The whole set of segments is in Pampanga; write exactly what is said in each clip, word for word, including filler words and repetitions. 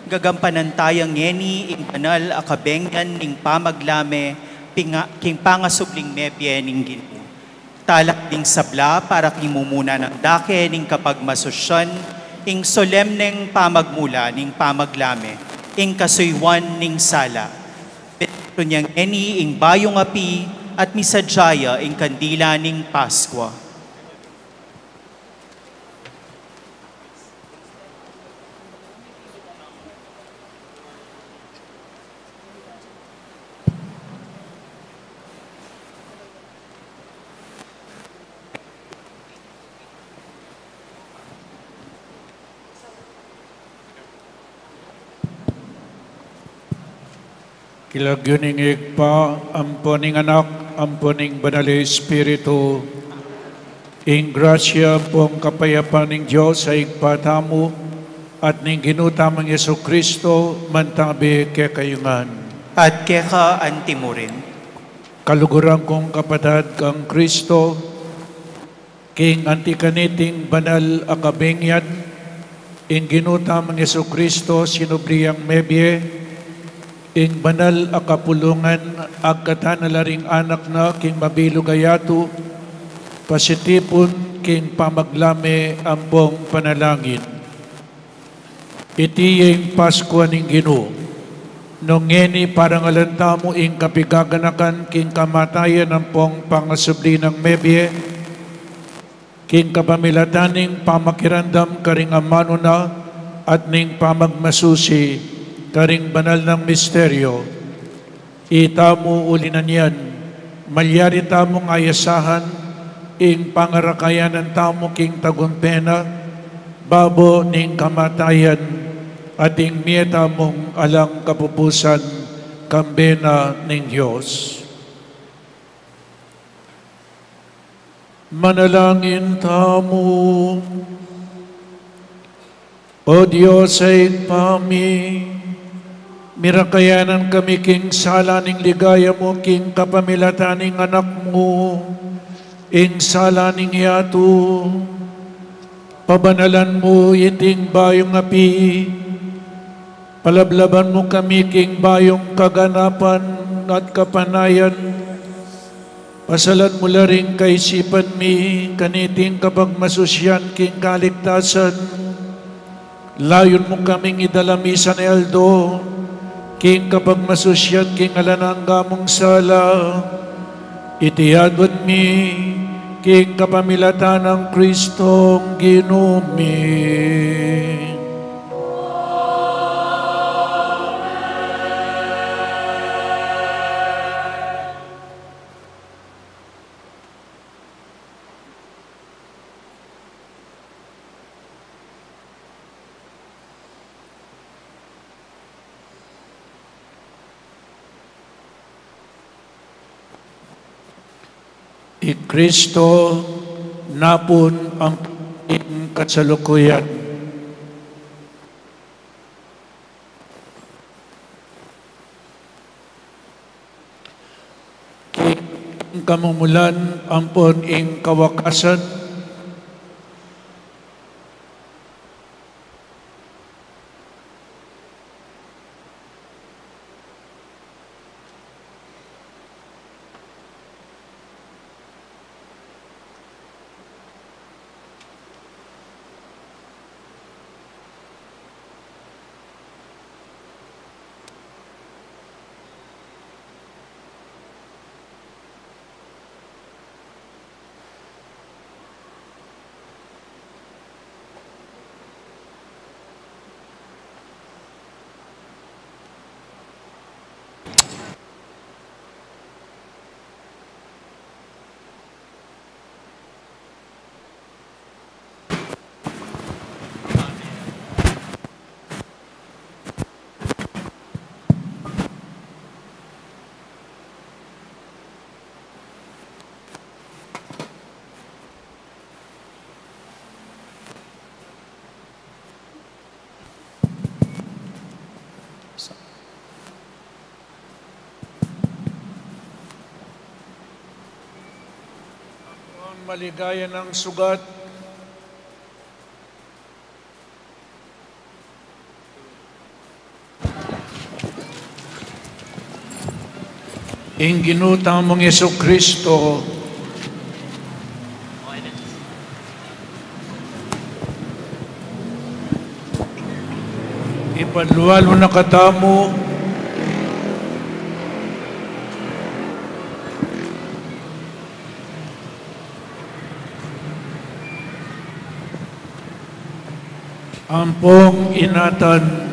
Gagampanan taya ngeni ing banal a kabengian ning pamaglame, pinga-, king pangasubling mebie ning Ginu. Talak ding sabla para king mumuna nang dake ning kapagmasusyan, ing solemneng pamagmula ning pamaglame, ing kasuyuan ning sala. Bendisyun yang ngeni ing bayung api at misadya ya ing kandila ning Paskwa. King lagyu ning Ibpa, ampo ning Anak, ampo ning Banal a Espiritu. Ing grasya ampong kapayapan ning Dios a Ibpa tamu at ning Ginu tamung Jesucristo mantabi kekayu ngan. At keka antimurin. Kaluguran kung kapatad kang Kristo, king anti kaniting banal a kabengian, ing Ginu tamung Jesucristo sinubli yang mebie, ing banal a kapulungan agkatan na la ring anak na king mabilug a yatu, pasitipun king pamaglame ampong panalangin. Iti ya ing Paskwa ning Ginu. Nung ngeni parangalan tamu ing kapigaganakan king kamatayan ampong pangasubli nang mebie, king kapamilatan ning pamakiramdam karing amanu na at ning pamagmasusi karing banal nang misteryo. Itamu uli na niyan, malyari tamung ayasahan ing pangarakayanan tamu king tagumpe na, babo ning kamatayan, at ing mie tamung alang kapupusan, kambe na ning Dios. Manalangin tamu. O Dios a Ibpa mi, mirakayanan kami king sala ning ligaya mu king kapamilatan ning Anak mu, ing sala ning yatu. Pabanalan mu iting bayung api, palablaban mu kami king bayung kaganapan at kapanayan, pasalan mu la ring kaisipan mi kaniting kapagmasusian king kaligtasan. Layun mu kaming idala misan e aldo king kapagmasusian king alang angga mung sala. Iti adwan mi king kapamilatan nang Kristong Ginu mi. I Kristo napun ang kasalukuyan. King kamumulan ampon ing kawakasan. Ang maligaya nang sugat. Ing Ginu tamung Jesucristo, ipalualu na katamu ampong inatan.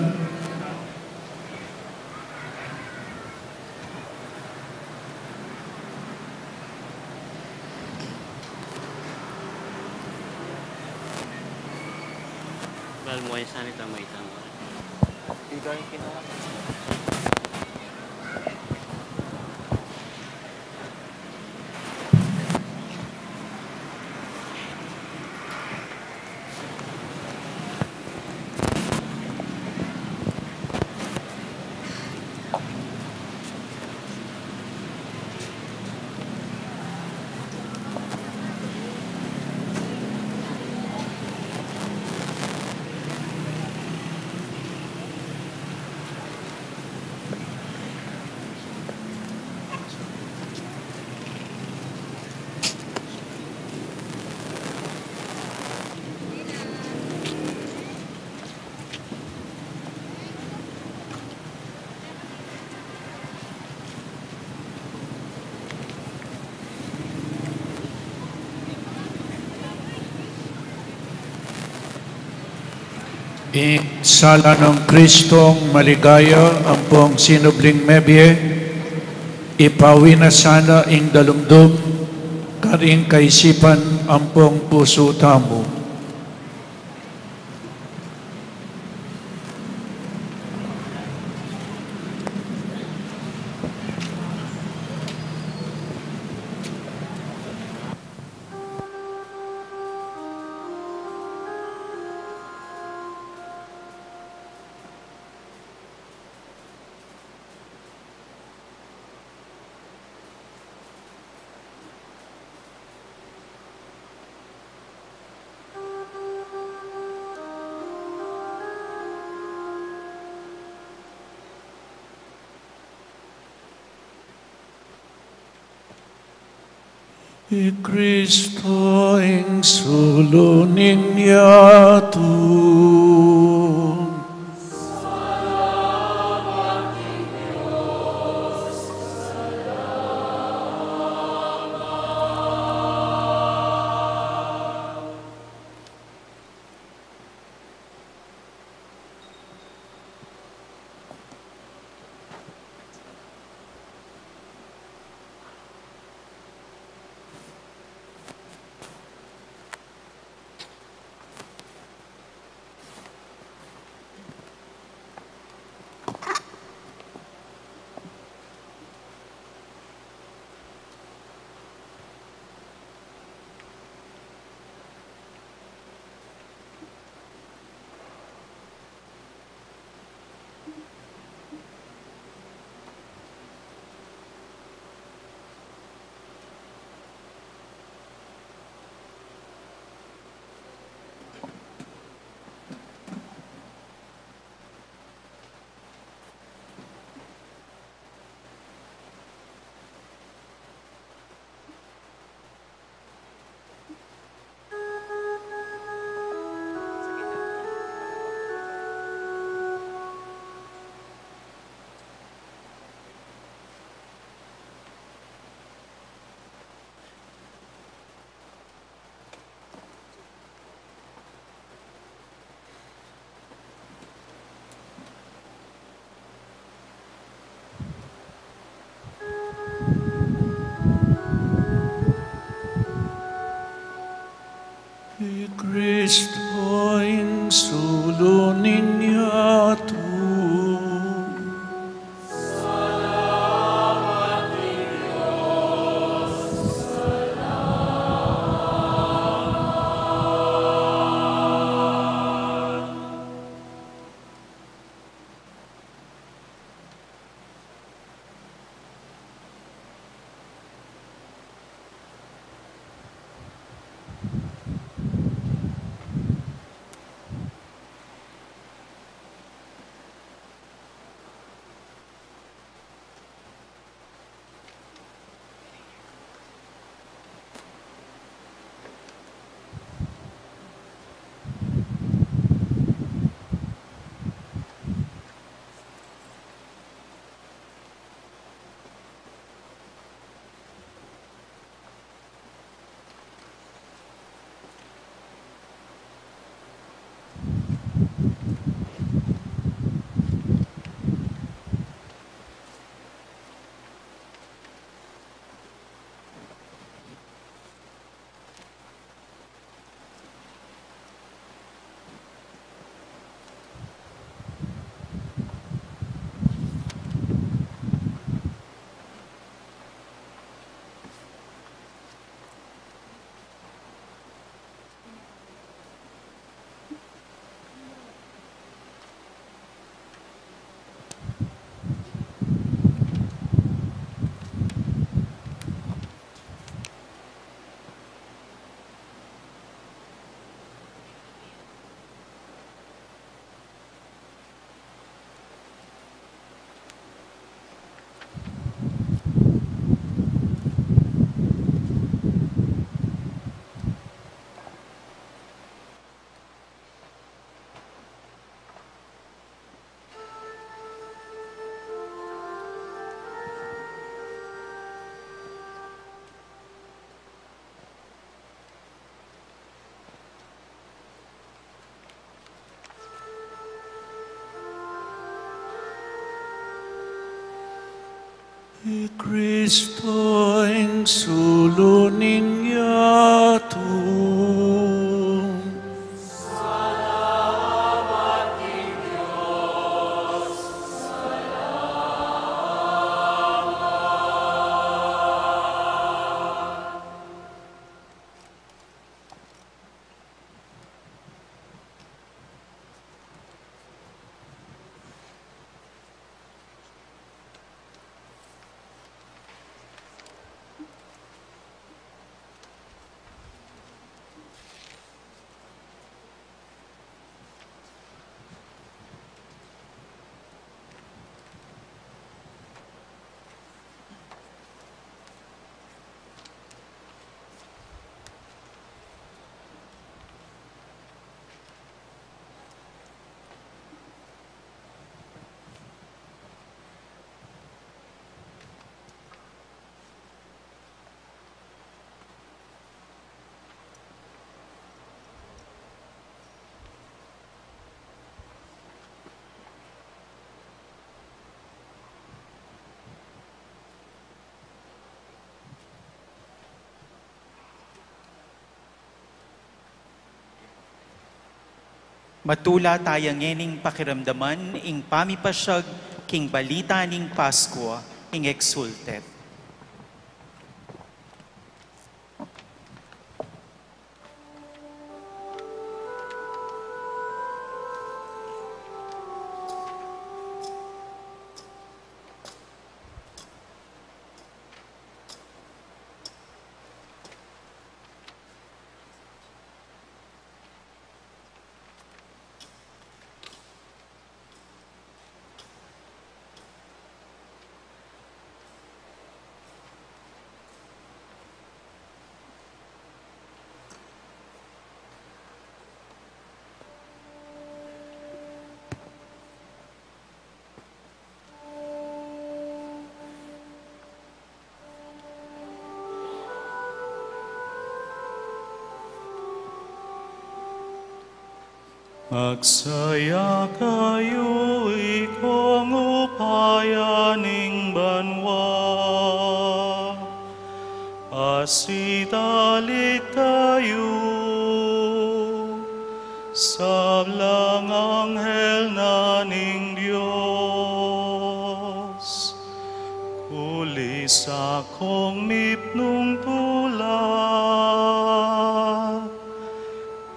Bal mo, e sana ita maitang. Ing sala nang Kristong maligaya ampong sinubling mebie, ipawi na sana ing dalumdum karing kaisipan ampong pusu tamu. I Kristo ing sulu ning yatu. Kristo ing sulu ning yatu. Matula taya ngening pakiramdaman ing pamipasyag king balita ning Paskwa, ing Exsultet. Magsaya kayu, ikong upaya ning banua. Pasitalit kayu, sablang anghel na ning Dios. Kulisak kong mipnung tula,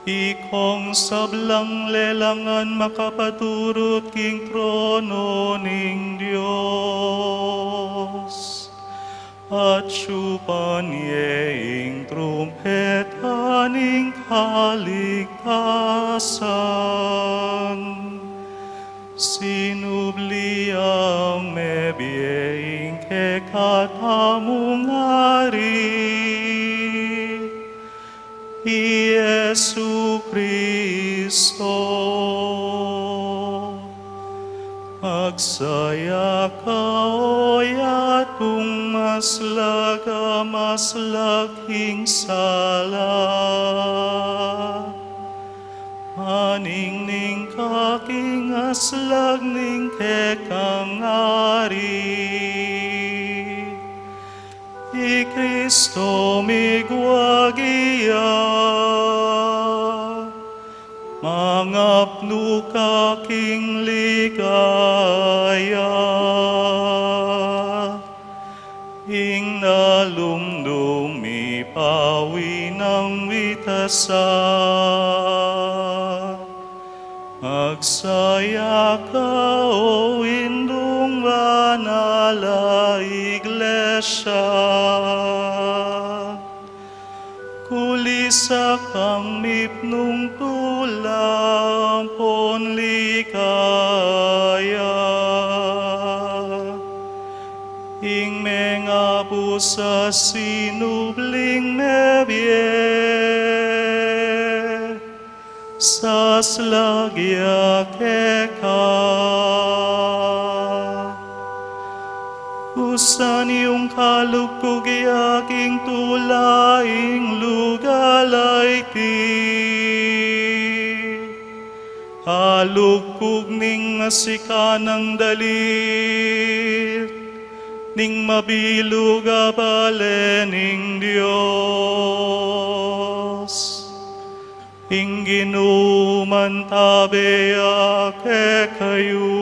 ikong sablang lelangan makapaturut king trono ning Dios. Atiu pa ing trumpeta ning kaligtasan. Sinubli yang mebie ing kekatamung Ari, i Jesu Cristo. Magsaya ka, o yatung maslag a maslag king sala. Maningning ka king aslag ning kekang Ari. I Kristo migwagi ya, mangapnu ka king ligaya. Ing nalumdum mipawi nang witasan. Magsaya ka, o indung banal a Iglesia. Kulisak kang mipnung tula ampon ligaya. Ing mengapu sa sinubling mebie, saslag ya keka. Usan yung kalugkug ya king tula ing lugal a iti. Kalugkug ning masikan a dalit, ding mabilug a bale ning Dios. Ing Ginu mantabe ya kekayu.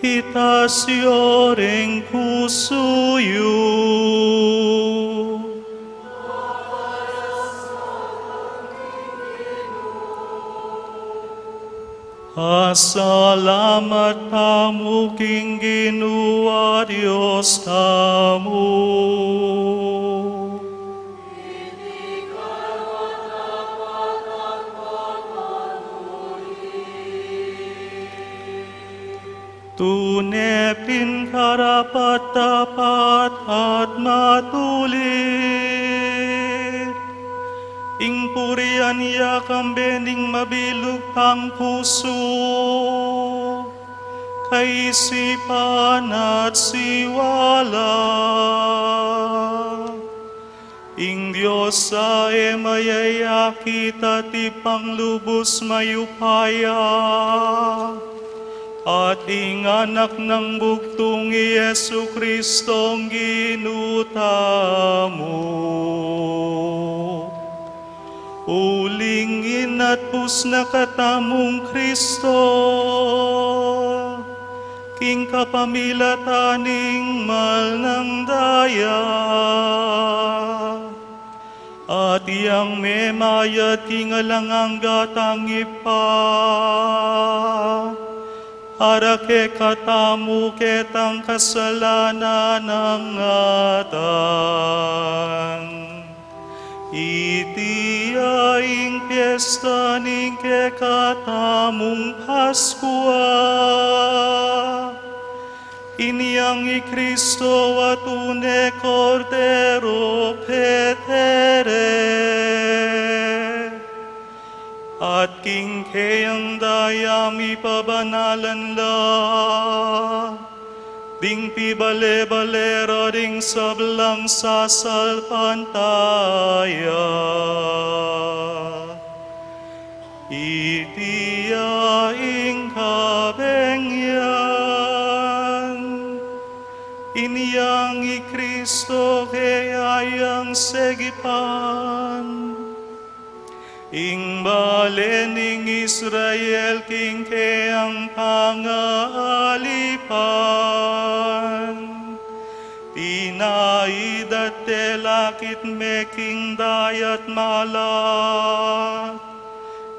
Itas yu ring pusu yu. Pasalamat tamu king Ginu a Dios tamu. Tune pin karapat-dapat at matulid ing purian ya kambe ning mabilug tang pusu, kaisipan at siwala. Ing Dios a e mayayakit at Ibpang lubus mayupaya, at ing Anak nang bugtung, i Jesu-Cristong Ginu tamu. Uling inatpus na katamung Cristo king kapamilatan ning mal nang daya, at yang memayad king alang angga tang Ibpa, para kekatamu ketang kasalanan a ngatang. Iti ya ing piesta ning kekatamung Paskua. Inyang i Cristo a tune Kordero petere, at king keyang daya mipabanalan la ding pibale-bale ra ding sablang sasalpantaya. Iti ya ing kabeng yan. Inyang i Cristo keyang segipan, ing bale ning Israel king keyang pangaalipan. Tinaid at telakit me king dayat malat,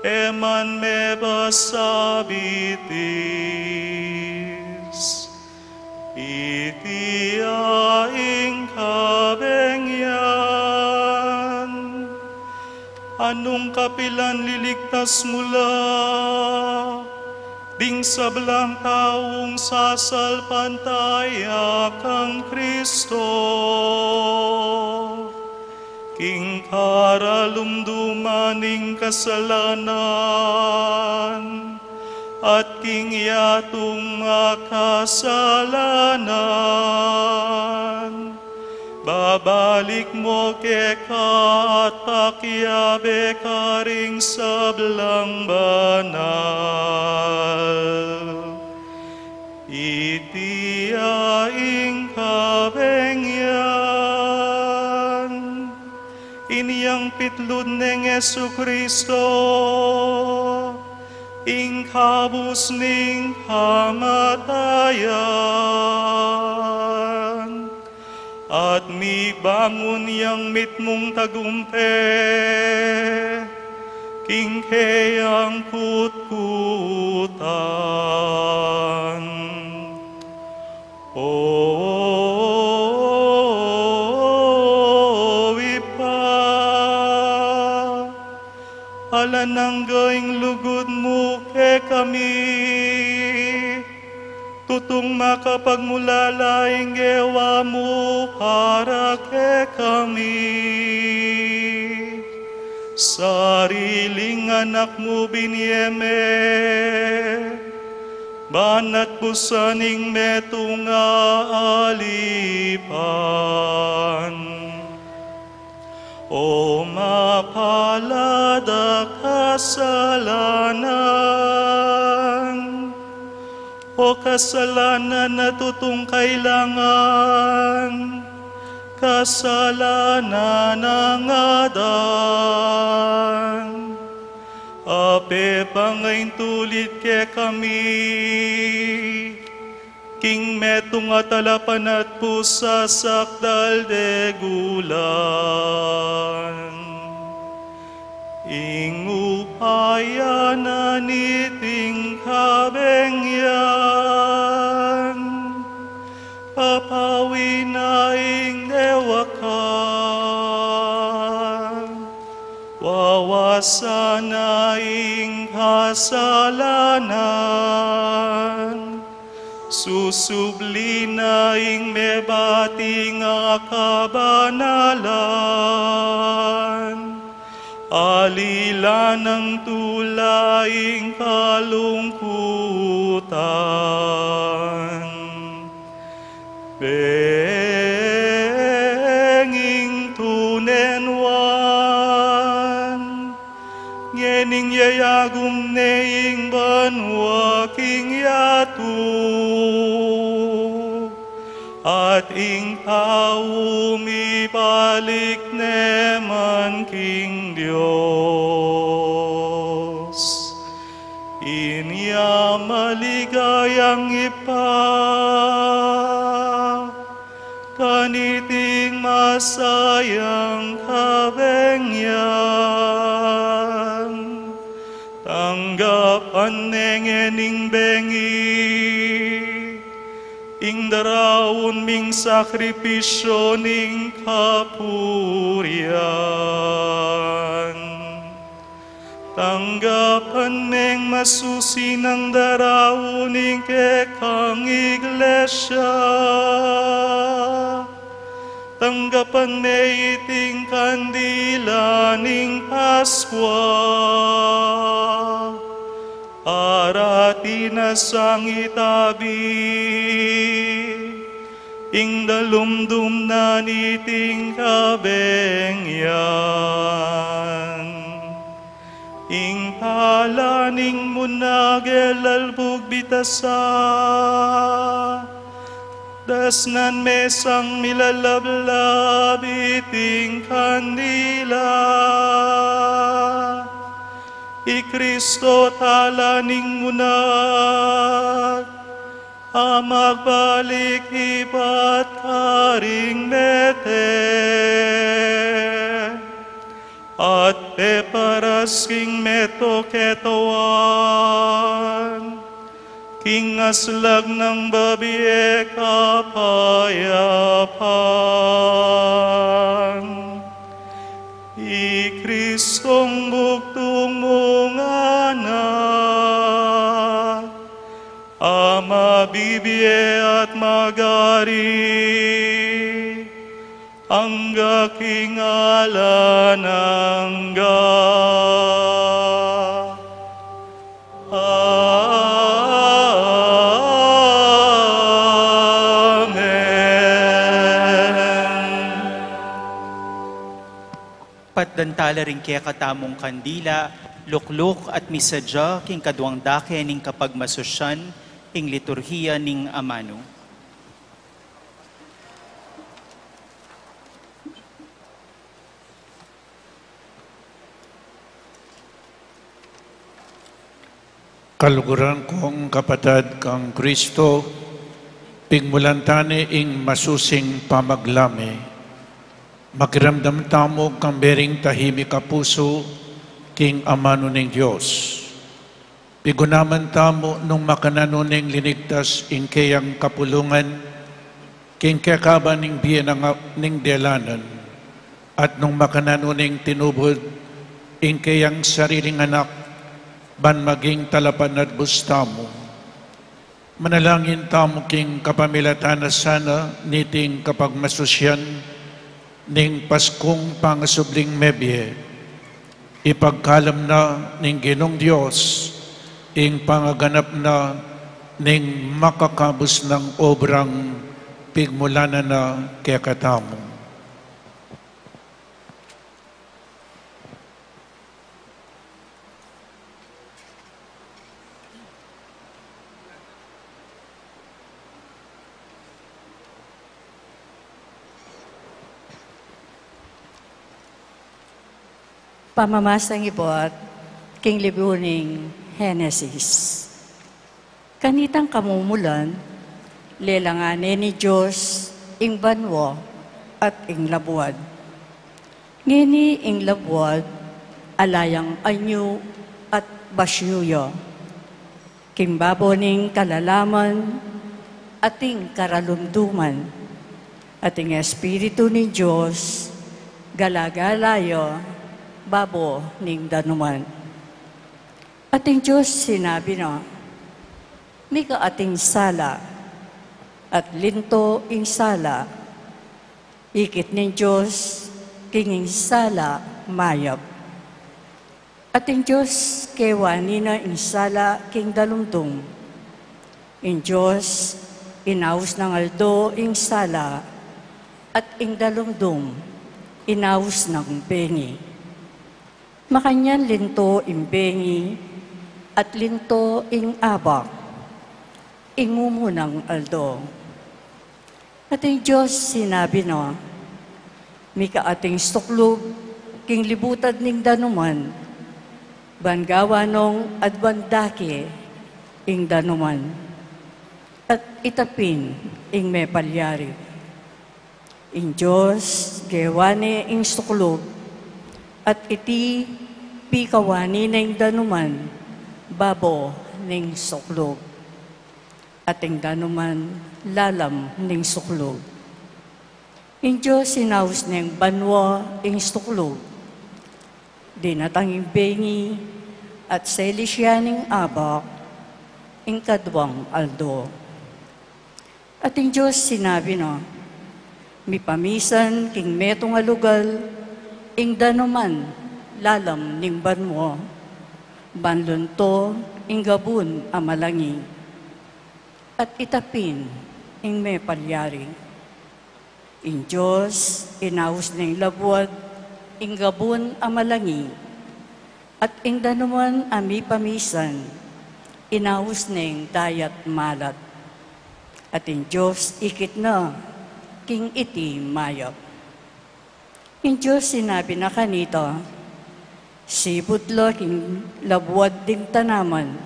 e man me basabitis. Iti ya ing kabeng yan. Anung kapilan liligtas mu la ding sablang taung sasalpantaya kang Cristo, king karalumduman ning kasalanan at king yatung makasalanan? Babalik mu keka at pakiabe karing sablang banal. Iti ya ing kabeng yan. Inyang pitlud neng Jesu-Cristo, ing kabus ning kamatayan, at mibangun yang mitmung tagumpe king keyang kutkutan. O Ibpa, alang angga ing lugud mu kekami, tutung makapagmulala ing gewa mu para kekami. Sariling Anak mu binie me, banat busan ing metung a alipan. O mapalad a kasalanan, o kasalanan a tutung kailangan, kasalanan nang Adan, a pepangaintulid kekami king metung a talapan at pusas a sakdal de gulang. Ing upaya na niting kabengyan, papawi na ing dewata, wawasan na ing kasalanan, susubli na ing mebating a kabanalan, alila nang tula ing kalungkutan. Beng ing tune nuan, ngening yayagum ne ing banua king yatu, at ing tau mibalik ne man king Dios. Inya maligayang Ibpa, kaniting masayang kabengyan, tanggapan ne ngening bengi ing daraun ming sakripisyu ning kapurian. Tanggapan neng masusi nang daraun ing kekang iglesia. Tanggapan ne iting kandila ning Paskua. Para atin a sang itabi ing dalumdum na niting kabengyan. Ing pala ning munag e lalbug bitasa, dasnan me sang milalablab iting kandila. I Kristo tala ning munag a magbalik ibat karing mete, at peparas king meto ketawan king aslag nang bibie kapayapan. I Kristong bugtung mung anak, a mabibie at magari angga king alang angga. Amen. Patdan tala ring kekatamung kandila, lukluk at misadya king kaduang dake ning kapagmasusyan, ing liturhiya ning amanu. Kaluguran kung kapatad kang Kristo, pigmulan tane ing masusing pamaglame. Makiramdam tamu kang bering tahimik a pusu king amanu ning Dios. Pigunaman tamu nung makananu neng linigtas ing keyang kapulungan king kekaban ning bie na nga ning delanan, at nung makananu neng tinubud ing keyang sariling anak ban maging talapanatbus tamu. Manalangin tamu king kapamilatan na sana niting kapagmasusyan ning Paskung pangasubling mebie. Ipagkalam na ning Ginung Dios ing pangaganap na ning makakabus nang obrang pigmulanan na kekatamu. Pamamasang ibat king libru ning Henesis. Kanitang kamumulan, lelangan ne ning Dios ing banua at ing labuad. Ngeni ing labuad, ala yang anyu at basyu ya. King babo ning kalalaman at ing karalumduman, at ing Espiritu ning Dios, gala-gala ya babo ning danuman. At ing Dios sinabi na, "Mika ating sala, at linto ing sala." Ikit ning Dios king ing sala mayap. At ing Dios kewani na ing sala king dalumdum. Ing Dios inaus nang aldo ing sala, at ing dalumdum inaus nang bengi. Makanyan linto ing bengi, at linto ing abak, ing mumunang aldo. At ing Dios sinabi na, "Mika ating suklub king libutad ning danuman, ban gawan nong adwan dake ing danuman, at itapin ing mepalyari." Ing Dios gewa ne ing suklub, at iti pikawani na ing danuman babo ning suklub, at ing danuman lalam ning suklub. Ing Dios inaus neng banua ing suklub. Dinatang ing bengi, at selis ya ning abak ing kaduang aldo. At ing Dios sinabi na, "Mipamisan king metung a lugal ing danuman lalam ning banua, ban lunto ing gabun a malangi, at itapin ing mepalyari." Ing Dios inaus neng labuad ing gabun a malangi, at ing danuman a mipamisan inaus neng dayat malat. At ing Dios ikit na king iti mayap. Ing Dios sinabi na kanita, "Sibud la king labuad ding tanaman,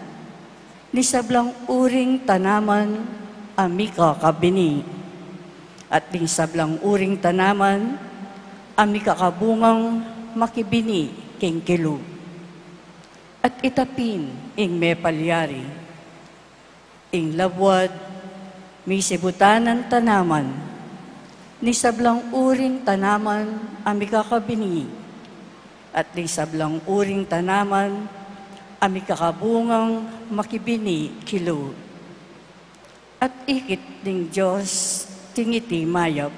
ning sablang uring tanaman a mikakabini, at ding sablang uring tanaman a mikakabungang makibini king kilub, at itapin ing mepalyari." Ing labuad, misibutan nang tanaman, ning sablang uring tanaman a mikakabini, at ding sablang uring tanaman a mikakabungang makibini kilub. At ikit ning Dios king iti mayap.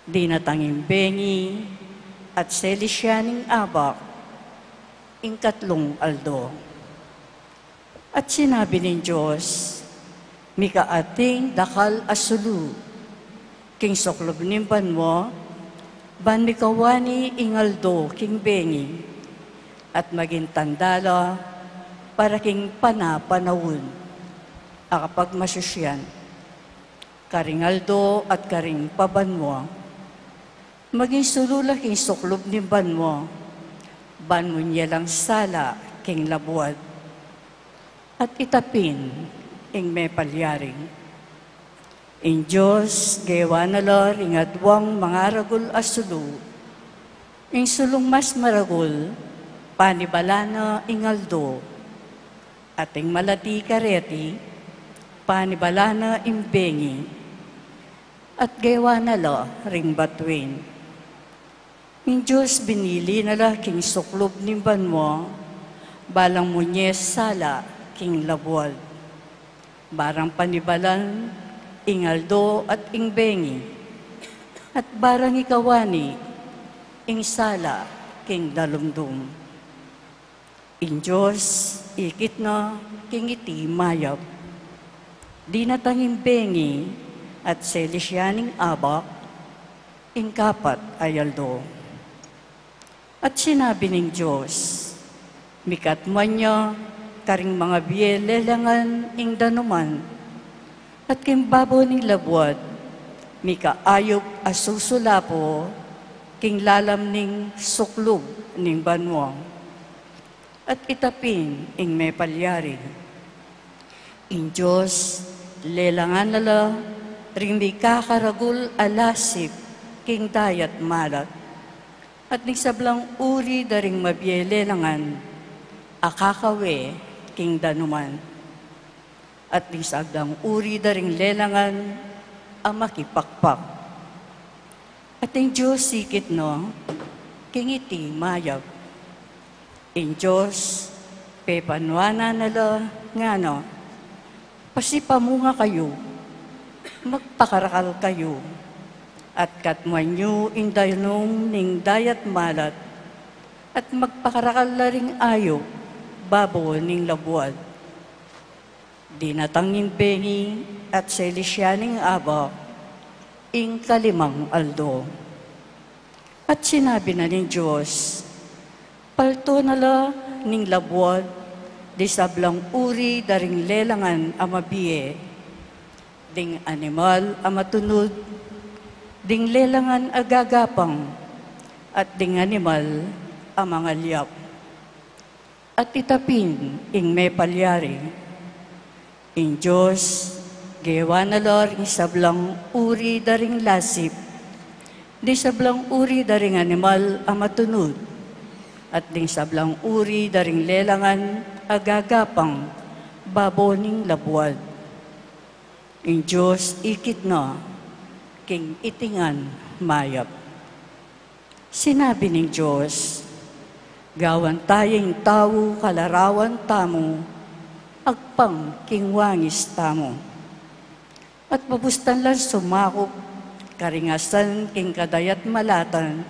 Dinatang ing bengi, at selis ya ning abak ing katlung aldo. At sinabi ning Dios, "Mika ating dakal a sulu king suklub ning banua, ban mikawani ing aldo king bengi, at maging tanda la para king pana-panaun a kapagmasusyan, karing aldo at karing pabanua. Maging sulu la king suklub ning banua, ban munye lang sala king labuad, at itapin ing mepalyari." Ing Dios gewa na la ring aduang mangaragul a sulu. Ing sulung mas maragul, panibalan na ing aldo, at ing malati kareti, panibalan na ing bengi, at gewa na la ring batuin. Ing Dios binili na la king suklub ning banua, balang munye sala king labuad, barang panibalan ing aldo at ing bengi, at barang ikawani ing sala king dalumdum. Ing Dios ikit na king iti mayap. Dinatang ing bengi, at selis ya ning abak ing kapat a aldo. At sinabi ning Dios, "Mikatmuan ya karing mangabie lelangan ing danuman, at king babo ning labuad, mika ayup a susulapo, king lalam ning suklub ning banua, at ita pin ing mepalyari. Ing Dios, lelangan na la ring mikakaragul a lasip king dayat malat, at ning sablang uri da ring mabie lelangan a kakawe king danuman, at ning sablang uri da ring lelangan a makipakpak. At ing Dios ikit na king iti mayap. Ing Dios pepanuanan na la, ngana: Pasipamunga kayu, magpakarakal kayu, at katmuan yu ing danum ning dayat malat, at magpakarakal la ring ayup babo ning labuad. Dinatang ing bengi at sinisya ning abak ing kalimang aldo. At sinabi na ning Dios: Palto na la ning labuad ding sablang uri da ring lelangan a mabie, ding animal a matunud, ding lelangan a gagapang, at ding animal a mangalyap. At ita pin ing mepalyari. Ing Dios gewa na la ring sablang uri da ring lasip, ding sablang uri da ring animal a matunud, at ding sablang uri da ring lelangan a gagapang babo ning labuad. Ing Dios ikit na king iti ngan mayap. Sinabi ning Dios: Gawan taya ing tau kalarawan tamu, agpang king wangis tamu. At babustan lang sumakup karing asan king kadayat-malatan,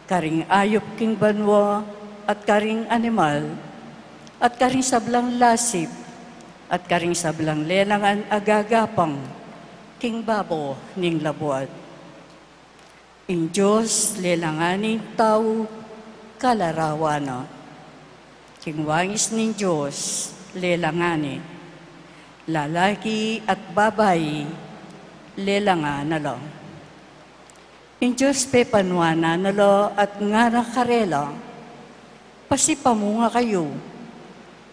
karing ayup king banua, at karing animal, at karing sablang lasip, at karing sablang lelangan a gagapang king babo ning labuad. Ing Dios lelangan ing tau kalarawan na. King wangis ning Dios lelangan ne. Lalaki at babai lelangan na la. Ing Dios pepanuanan na la at ngana karela: Pasipamunga kayu,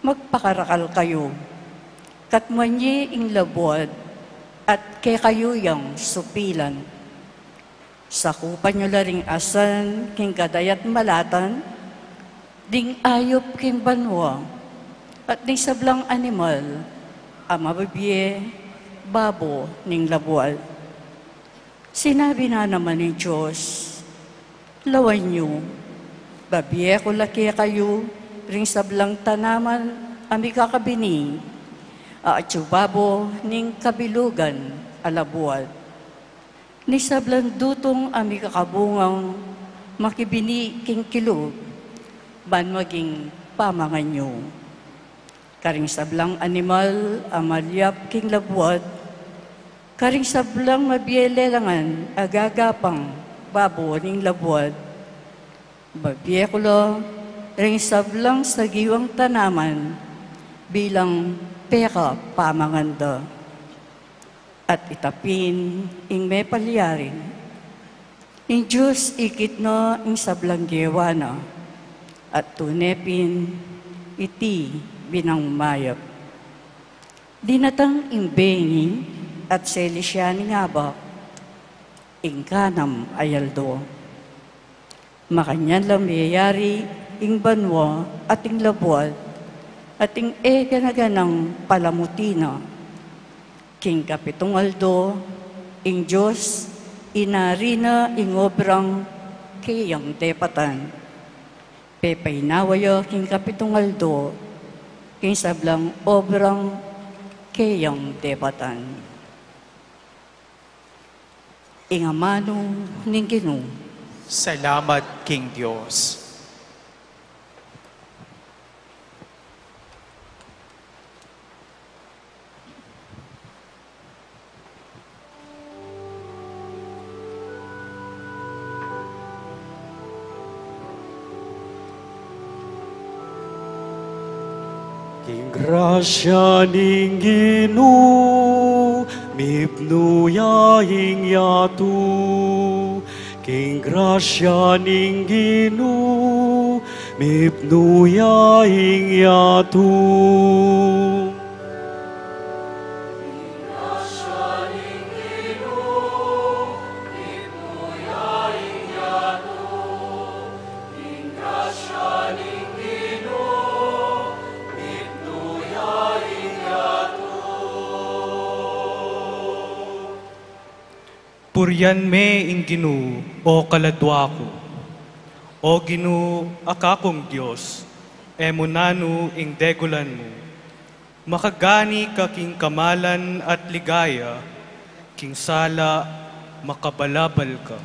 magpakarakal kayu, katmuan ye ing labuad, at kekayu yang supilan. Sakupan yu la ring asan king kadayat-malatan, ding ayup king banua, at ding sablang animal a mabibie babo ning labuad. Sinabi na naman ning Dios: Lawan yu, babie ku la kekayu ring sablang tanaman a mikakabini, a atyu babo ning kabilugan a labuad, ning sablang dutung a mikakabungang makibini king kilub, ban maging pamangan yu. Karing sablang animal a malyap king labuad, karing sablang mabie lelangan a gagapang babo ning labuad, babie ku la ring sablang sagiwang tanaman bilang pekapamangan da. At ita pin ing mepalyari. Ing Dios ikit na ing sablang gewa na, at tune pin iti binang mayap. Dinatang ing bengi at sinisya ning abak ing kanam a aldo. Makanyan lang meyari ing banua at ing labuad, at ing e gana-ganang palamuti na. King kapitung aldo, ing Dios inari na ing obrang keyang depatan. Pepainawa ya king kapitung aldo king sablang obrang keyang depatan. Ing amanu ning Ginu. Salamat king Dios. King grasya ning Ginu, mipnu ya ing yatu. King grasya ning Ginu, mipnu ya ing yatu. Purian me ing Ginu, o kaladwa ku. O Ginu, a kakung Dios, e mu nanu ing degulan mu. Makagani ka king kamalan at ligaya, king sala makabalabal ka.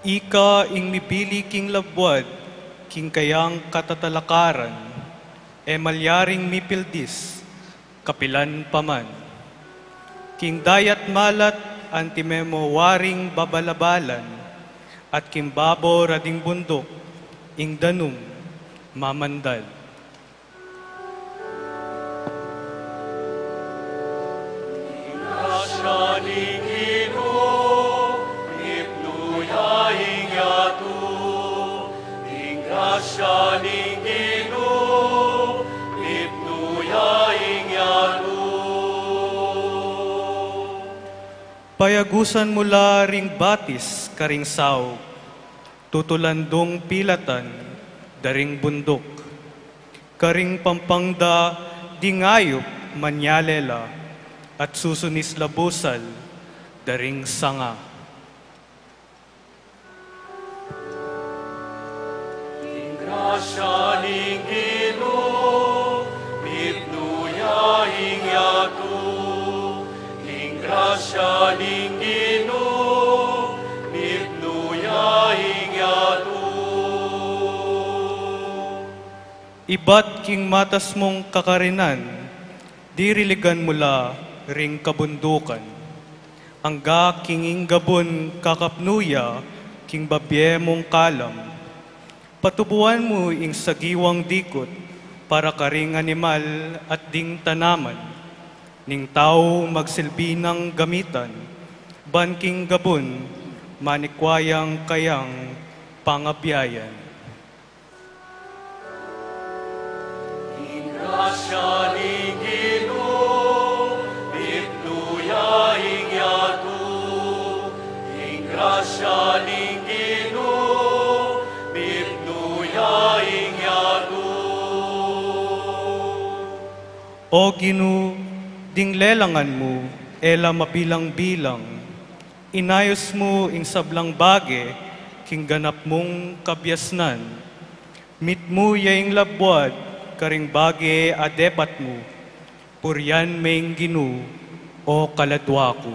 Ika ing mibili king labuad, king kayang katatalakaran, e malyaring mipildis, kapilan pa man. King dayat malat, antimo mu waring babalabalan, at king babo ra ding bunduk, ing danum mamandal. Ing grasya ning Ginu, mipnu ya ing yatu. Ing grasya ning Ginu, mipnu ya ing yatu. Payagusan mu la ring batis karing saug, tutulan dang pilatan da ring bunduk. Karing pampang da ding ayup manyale la, at susunis la busal da ring sanga. Ing grasya ning Ginu, mipnu ya ing yatu. Ing grasya ning Ginu, mipnu ya ing yatu. Ibat king matas mung kakarinan, diriligan mu la ring kabundukan. Angga king ing gabun kakapnu ya king babie mung kalam. Patubuan mu ing sagiwang dikut para karing animal at ding tanaman. Ning tau magsilbi nang gamitan, ban king gabun manikwa yang kayang pangabiayan. Ing grasya ning Ginu, mipnu ya ing yatu. Ing grasya ning Ginu, mipnu ya ing yatu. O Ginu, ding lelangan mu e la mabilang-bilang. Inayus mu ing sablang bage king ganap mung kabiasnan. Mitmu ya ing labuad karing bage a depat mu. Purian me ing Ginu, o kaladwa ku.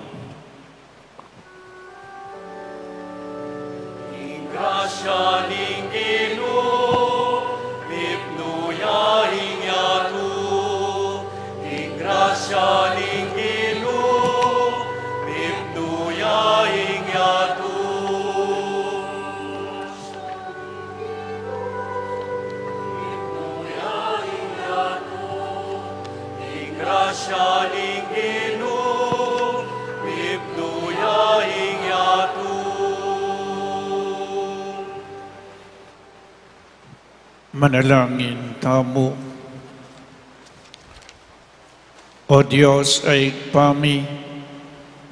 Ing grasya ning Ginu, mipnu ya ing yatu. Ing grasya ning Ginu, mipnu ya ing yatu. Ing grasya ning Ginu, mipnu ya ing yatu. Manalangin tamu. O Dios a Ibpa mi,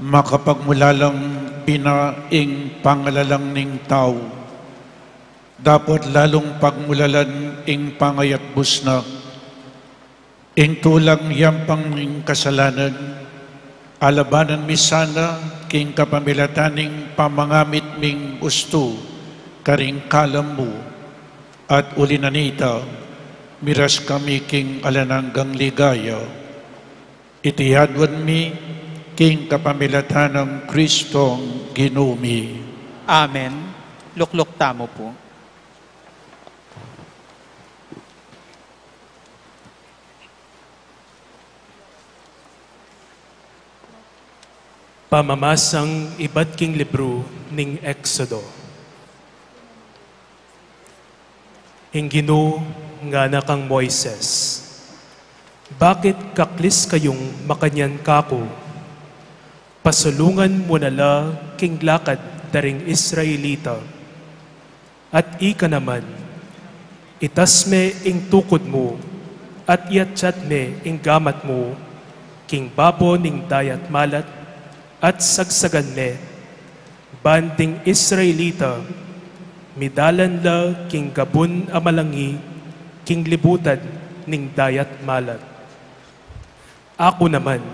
makapagmulalang bina ing pangalalang ning tau, dapot lalung pagmulalan ing pangayatbus na. Ing tulang yampang ning kasalanan, alabanan mi sana king kapamilatan ning pamangamit ming ustu karing kalam mu, at uli na nita, miras kami king alang anggang ligaya. Iti adwan mi king kapamilatan nang Kristong Ginu mi. Amen. Lukluk tamu pu. Pamamasang ibat king libru ning Exodo. Ing Ginu ngana kang Moises, "Bakit kaklis kayung makanyan kaku? Pasulungan mu na la king lakad da ring Israelita, at ika naman, itas me ing tukud mu, at iatyat me ing gamat mu king babo ning dayat malat, at sagsagan me, ban ding Israelita midalan la king gabun a malangi king libutan ning dayat malat." Aku naman,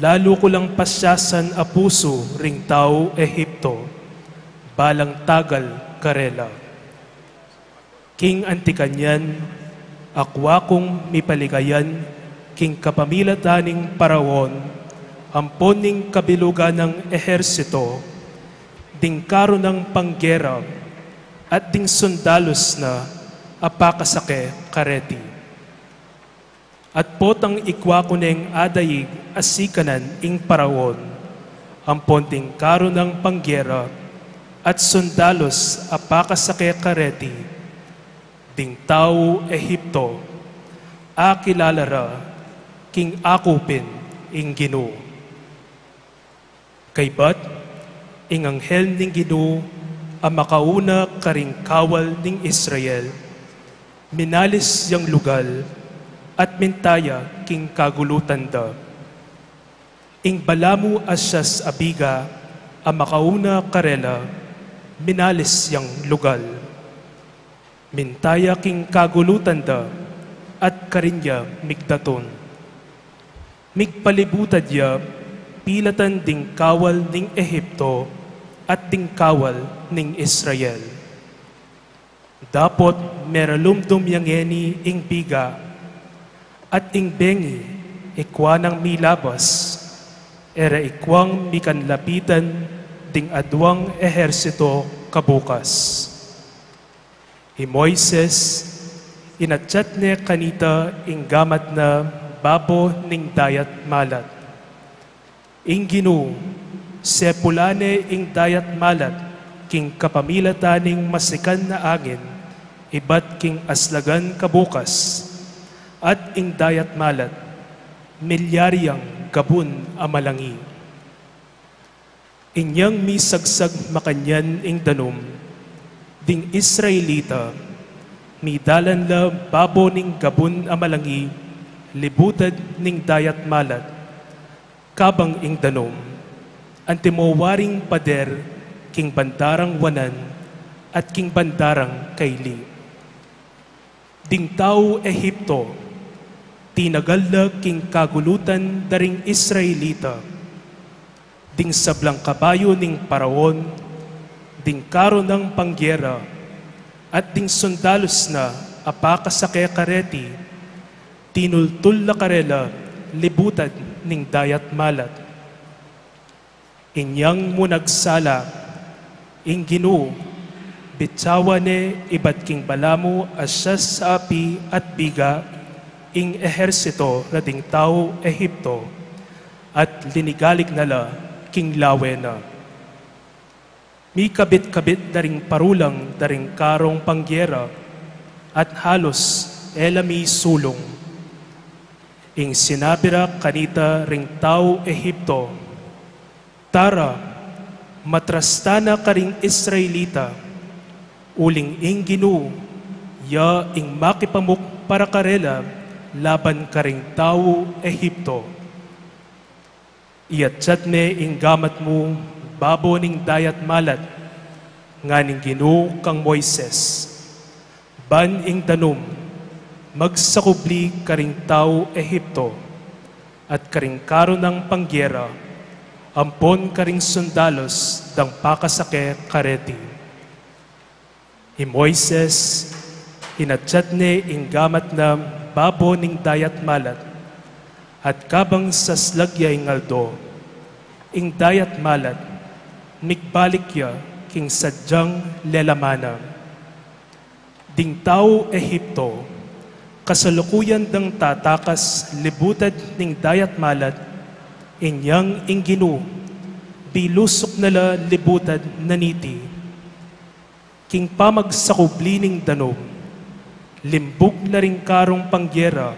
lalu ku lang pasyasan a pusu ring tau Ehipto, balang tagal karela. King anti kanyan, akwa kung mipaligayan king kapamilatan ning Paraon ampon ning kabilugan nang ehersito, ding karu nang panggera, at ding sundalus na a pakasake kareti. At potang ikwa ku neng adaig a sikanan ing Paraon ampon ding karu nang panggera at sundalus a pakasake kareti, ding tau Ehipto akilala ra king aku pin ing Ginu. Kaybat, ing anghel ning Ginu a makauna karing kawal ning Israel, minalis yang lugal at minta ya king kagulutan da. Ing balamu a siyas a biga a makauna karela, minalis yang lugal. Minta ya king kagulutan da at karin ya migdatun. Migpalibutad ya pilatan ding kawal ning Ehipto at ding kawal ning Israel. Dapot meralumdum ya ngeni ing biga, at ing bengi ikwa nang milabas, e ra ikwang mikanlapitan ding aduang ehersito kabukas. I Moises, inatyat ne kanita ing gamat na babo ning dayat malat. Ing Ginu, sepulan ne ing dayat malat king kapamilatan ning masikan a angin ibat king aslagan kabukas, at ing dayat malat milyari yang gabun a malangi. Inyang misagsag makanyan ing danum, ding Israelita midalan la babo ning gabun a malangi, libutad ning dayat malat, kabang ing danum antimo waring pader king bandarang wanan at king bandarang kaili. Ding tau Ehipto, tinagal la king kagulutan da ring Israelita. Ding sablang kabayu ning Paraon, ding karu nang panggera, at ding sundalus na a pakasake kareti, tinultul la karela libutad ning dayat malat. Inyang mu nagsala, ing Ginu, bityawan ne ibat king balamu a siyas a api at biga ing ehersito na ding tau Ehipto, at linigalig na la king lawe na. Mikabit-kabit da ring parulang da ring karung panggera, at halus e la misulung. Ing sinabi ra kanita ring tau Ehipto, "Tara, matras tana karing Israelita, uling ing Ginu ya ing makipamuk para karela laban karing tau Ehipto." Iatyat me ing gamat mu babo ning dayat malat, ngan ing Ginu kang Moises, ban ing danum magsakubli karing tau Ehipto, at karing karu nang panggera, ampon karing sundalus dang pakasake kareti. I Moises, inatyat ne ing gamat na babo ning dayat malat, at kabang saslag ya ing aldo, ing dayat malat migbalik ya king sadyang lelamanan. Ding tau Ehipto, kasalukuyan dang tatakas libutad ning dayat malat, inyang ing Ginu Pilusuk na la libutan na niti. King pamagsakubli ning danum, limbug la ring karung panggera,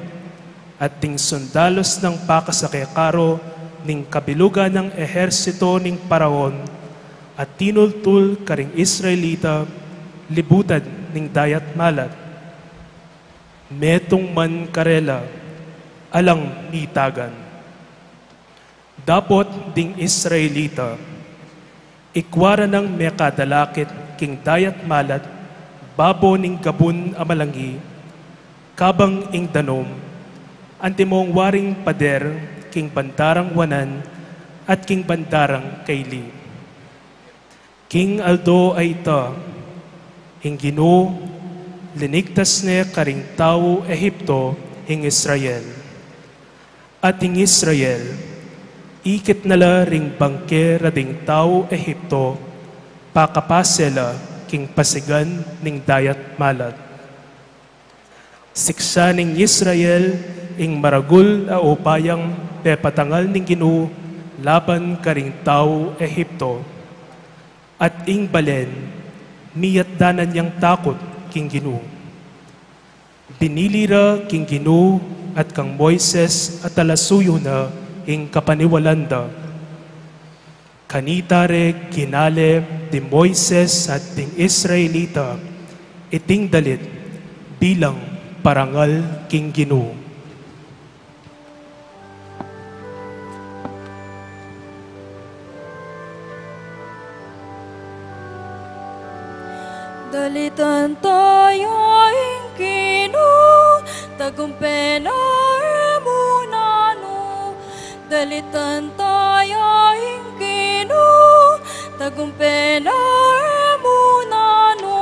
at ding sundalus nang pakasake karu ning kabilugan nang ehersito ning Paraon, at tinultul karing Israelita libutan ning Dayat Malat. Metung man karela, alang mitagan. Dapot ding Israelita, ikwa ra nang mekadalakit king Dayat Malat babo ning gabun a malangi, kabang ing danum, antimong waring pader king bandarang wanan at king bandarang kaili. King aldo a ita, ing Ginu linigtas ne karing tau Ehipto ing Israel. At ing Israel, ikit na la ring bangke ra ding tau Ehipto, pakapase la king pasigan ning Dayat Malat. Siksa ning Israel ing maragul a upayang pepatangal ning Ginu laban karing tau Ehipto. At ing balen, miyatdanan yang takut king Ginu. Binili ra king Ginu at kang Moises a talasuyu na ing kapaniwalan da. Kanita re ginale di Moises at ding Israelita iting dalit bilang parangal king Ginu. Dalitan taya ing Ginu, tagumpe na e mu nanu. Dalitan taya ing Ginu, tagumpe na e mu nanu.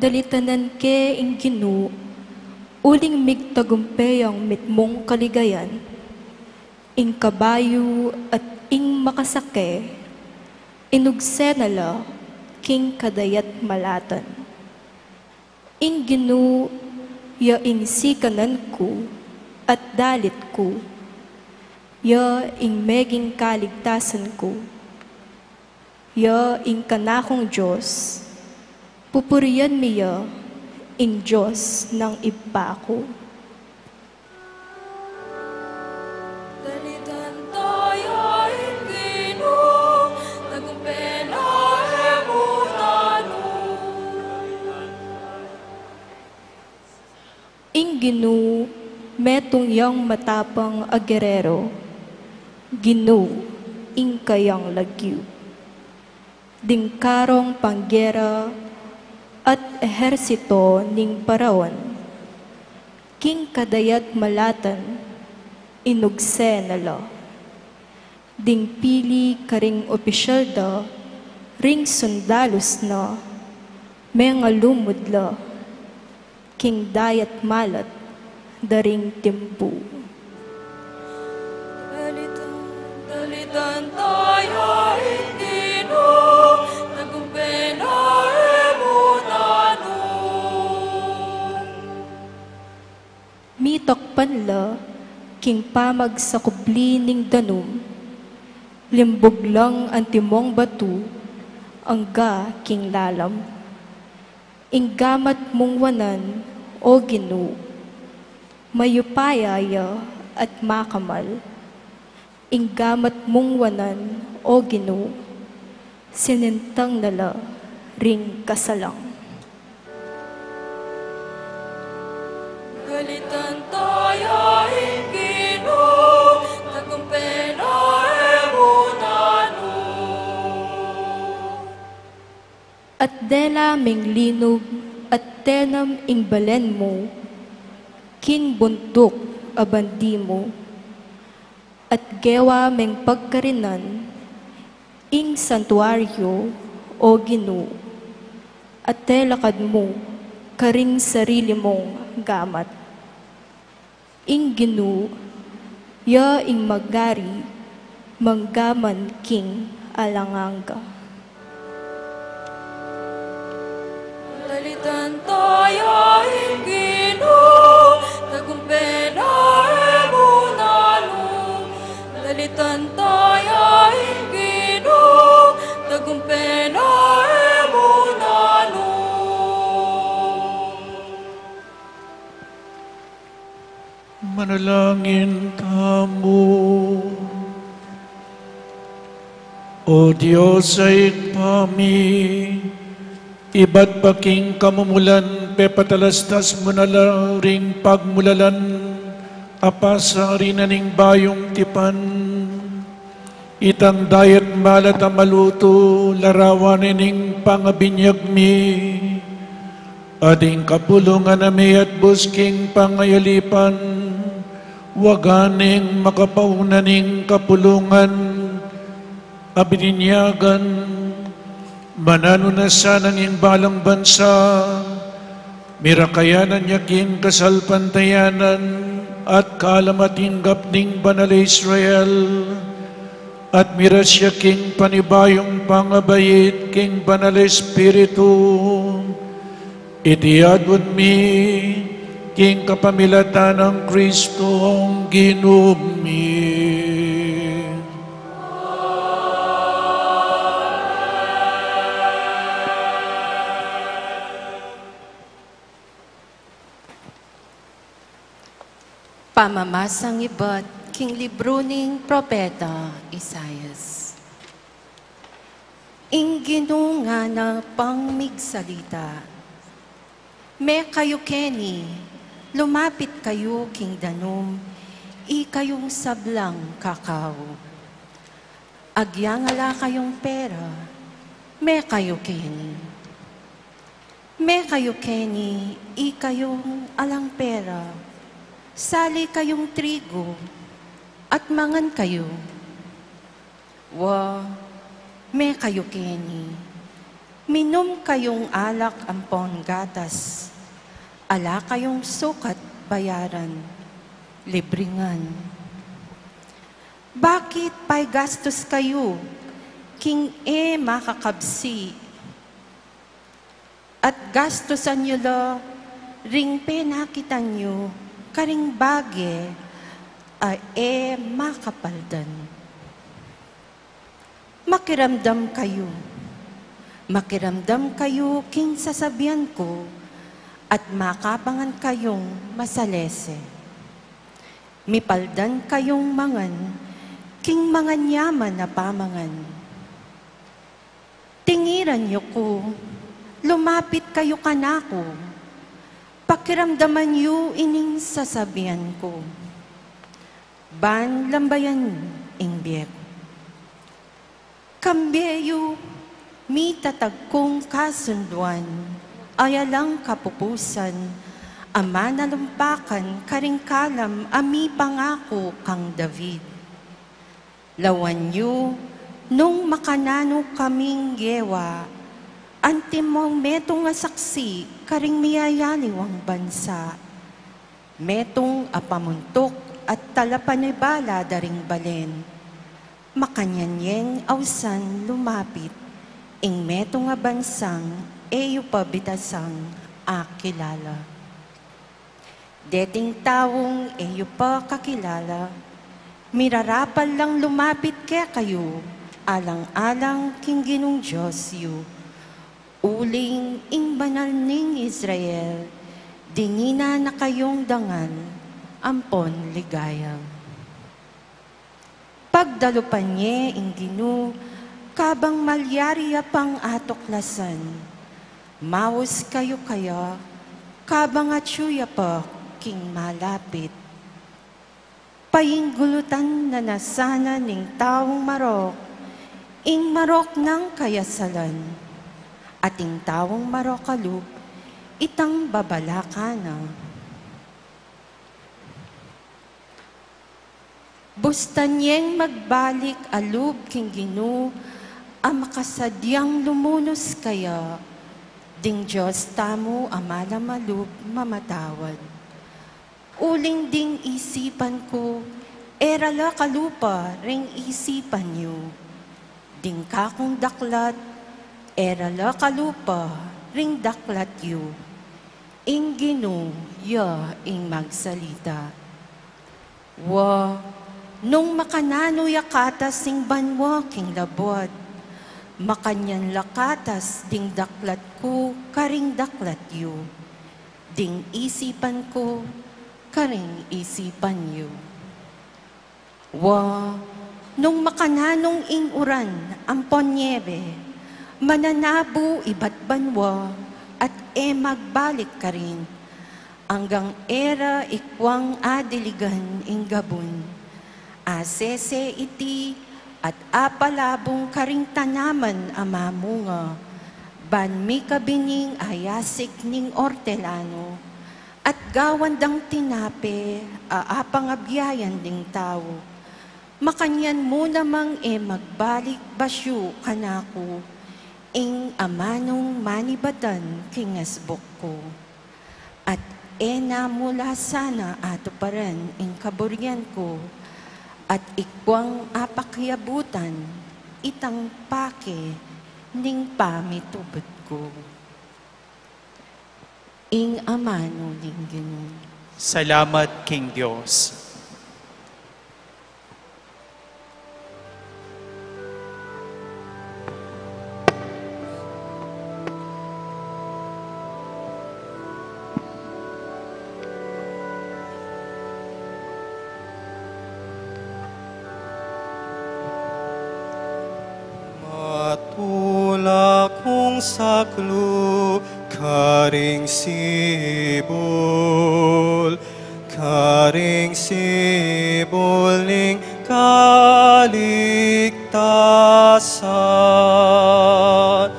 Dalitanan ke ing Ginu, uling migtagumpe yang mitmung kaligayan, ing kabayu at ing makasake, inugse na la king kadayat-malatan. Ing Ginu ya ing sikanan ku at dalit ku, ya ing meging kaligtasan ku. Ya ing kanakung Dios, pupurian mi ya ing Dios nang ibpa ku. Dalitan taya ing Ginu, tagumpe na e mu nanu. Ing Ginu, metung yang matapang a gerero, Ginu ing kayang lagyu. Ding karong panggera at ehersito ning Paraon, king kadayat-malatan, inugse na la. Ding pili karing opisyal da, ring sundalus na, mengalumud la king dayat-malat da ring timpu. Dalitan, dalitan taya ing Ginu, tagumpe na e mu nanu. Mitakpan la king pamagsakubli ning danum, limbug lang antimong batu angga king lalam. Ing gamat mung wanan, O Ginu, mayupaya ya at makamal. Ing gamat mung wanan, O Ginu, sinintang na la ring kasalang. Dalitan taya ing Ginu, tagumpe na e mu nanu. At dela meng linub at tenam ing balen mu king bunduk a bandi mu, at gewa meng pagkarinan ing santuaryu, O Ginu, at telakad mu karing sarili mung gamat. Ing Ginu, ya ing magari, mangga man king alang angga. Dalitan taya ing Ginu, tagumpay na e mu nanung. Dalitan taya ing Ginu, tagumpay na e mu nanung. Manalangin tamu. O Dios a Ibpa mi, ibat pa king kamumulan, pepatalastas mu na la ring pagmulalan a pasari na ning bayung tipan. Itang dayat malat a malutu, larawan ne ning pangabinyag mi. At ing kapulungan a miyatbus king pangayalipan, wagan neng makapauna ning kapulungan a bininyagan, mananu na sana ning balang bansa, mirakayanan ya king kasalpantayanan at kalam a tinggap ning banal a Israel, at miras ya king panibayung pangabait king Banal a Espiritu. Iti adwan mi king kapamilatan nang Kristong Ginu mi. Pamamasang ibat king libru ning Propeta Isaias. Ing Ginu ngana pang migsalita, mekayu keni, lumapit kayu king danum, ikayung sablang kakau. Agyang ala kayung pera, mekayu keni. Mekayu keni, ikayung alang pera, sali kayung trigu, at mangan kayu. Wa, mekayu keni, minum kayung alak ampon gatas, ala kayung sukat bayaran, libre ngan. Bakit paigastus kayu king e makakabsi, at gastusan yu la ring penakitan yu karing bage a e makapaldan? Makiramdam kayu, makiramdam kayu king sasabian ku, at makapangan kayung masalese. Mipaldan kayung mangan king manganyaman a pamangan. Tingiran yu ku, lumapit kayu kanaku, pakiramdaman yu ining sasabian ku. Ban lambayan ing bie ku. Kambie yu, mitatag kung kasunduan, a alang kapupusan, a manalumpakan karing kalam a mipangaku kang David. Lawan yu, nung makananu kaming gewa, antimong metung a saksi karing miyayaliwang bansa. Metung a pamuntuk at talapanibala da ring balen. Makanyan yeng ausan lumapit ing metung a bansang e yu pa bitasang akilala. Deting taung e yu pa kakilala, mirarapal lang lumapit kekayu, alang-alang king Ginung Dios yu, uling ing Banal ning Israel, dinginan na kayung dangal ampon ligaya. Pagdalupan ye ing Ginu, kabang malyari ya pang atuklasan. Maus kayu kaya, kabang atyu ya pa king malapit. Painggulutan na na sana ning taung marok ing marok nang kayasalan, at ing taung marok a lub itang babalakan na. Bustan yeng magbalik a lub king Ginu a makasadyang lumunus kaya, ding Dios tamu a malam a lub mamatawad. Uling ding isipan ku, e ra la kalupa ring isipan yu. Ding kakung daklat, e ra la kalupa ring daklat yu. Ing Ginu ya ing magsalita. Wa, nung makananu ya katas ing banua king labuad, makanyan la katas ding daklat ku karing daklat yu, ding isipan ku karing isipan yu. Wa, nung makananung ing uran ampon niebe, mananabu ibat banua at e magbalik karin, anggang e ra ikwang adiligan ing gabun. Asese iti at apalabung karing tanaman a mamunga, ban mikabining ayasig ning ortelano, at gawan dang tinape a apangabyayan ding tau. Makanyan mu namang e magbalik basyu kanaku ing amanung manibatan king asbuk ku. At e na mu la sana atuparan ing kaburian ku, at ikwang apakiabutan itang pake ning pamitubud ku. Ing amanu ning Ginu. Salamat king Dios. Matula kung saklu karing sibul, karing sibul ning kaligtasan.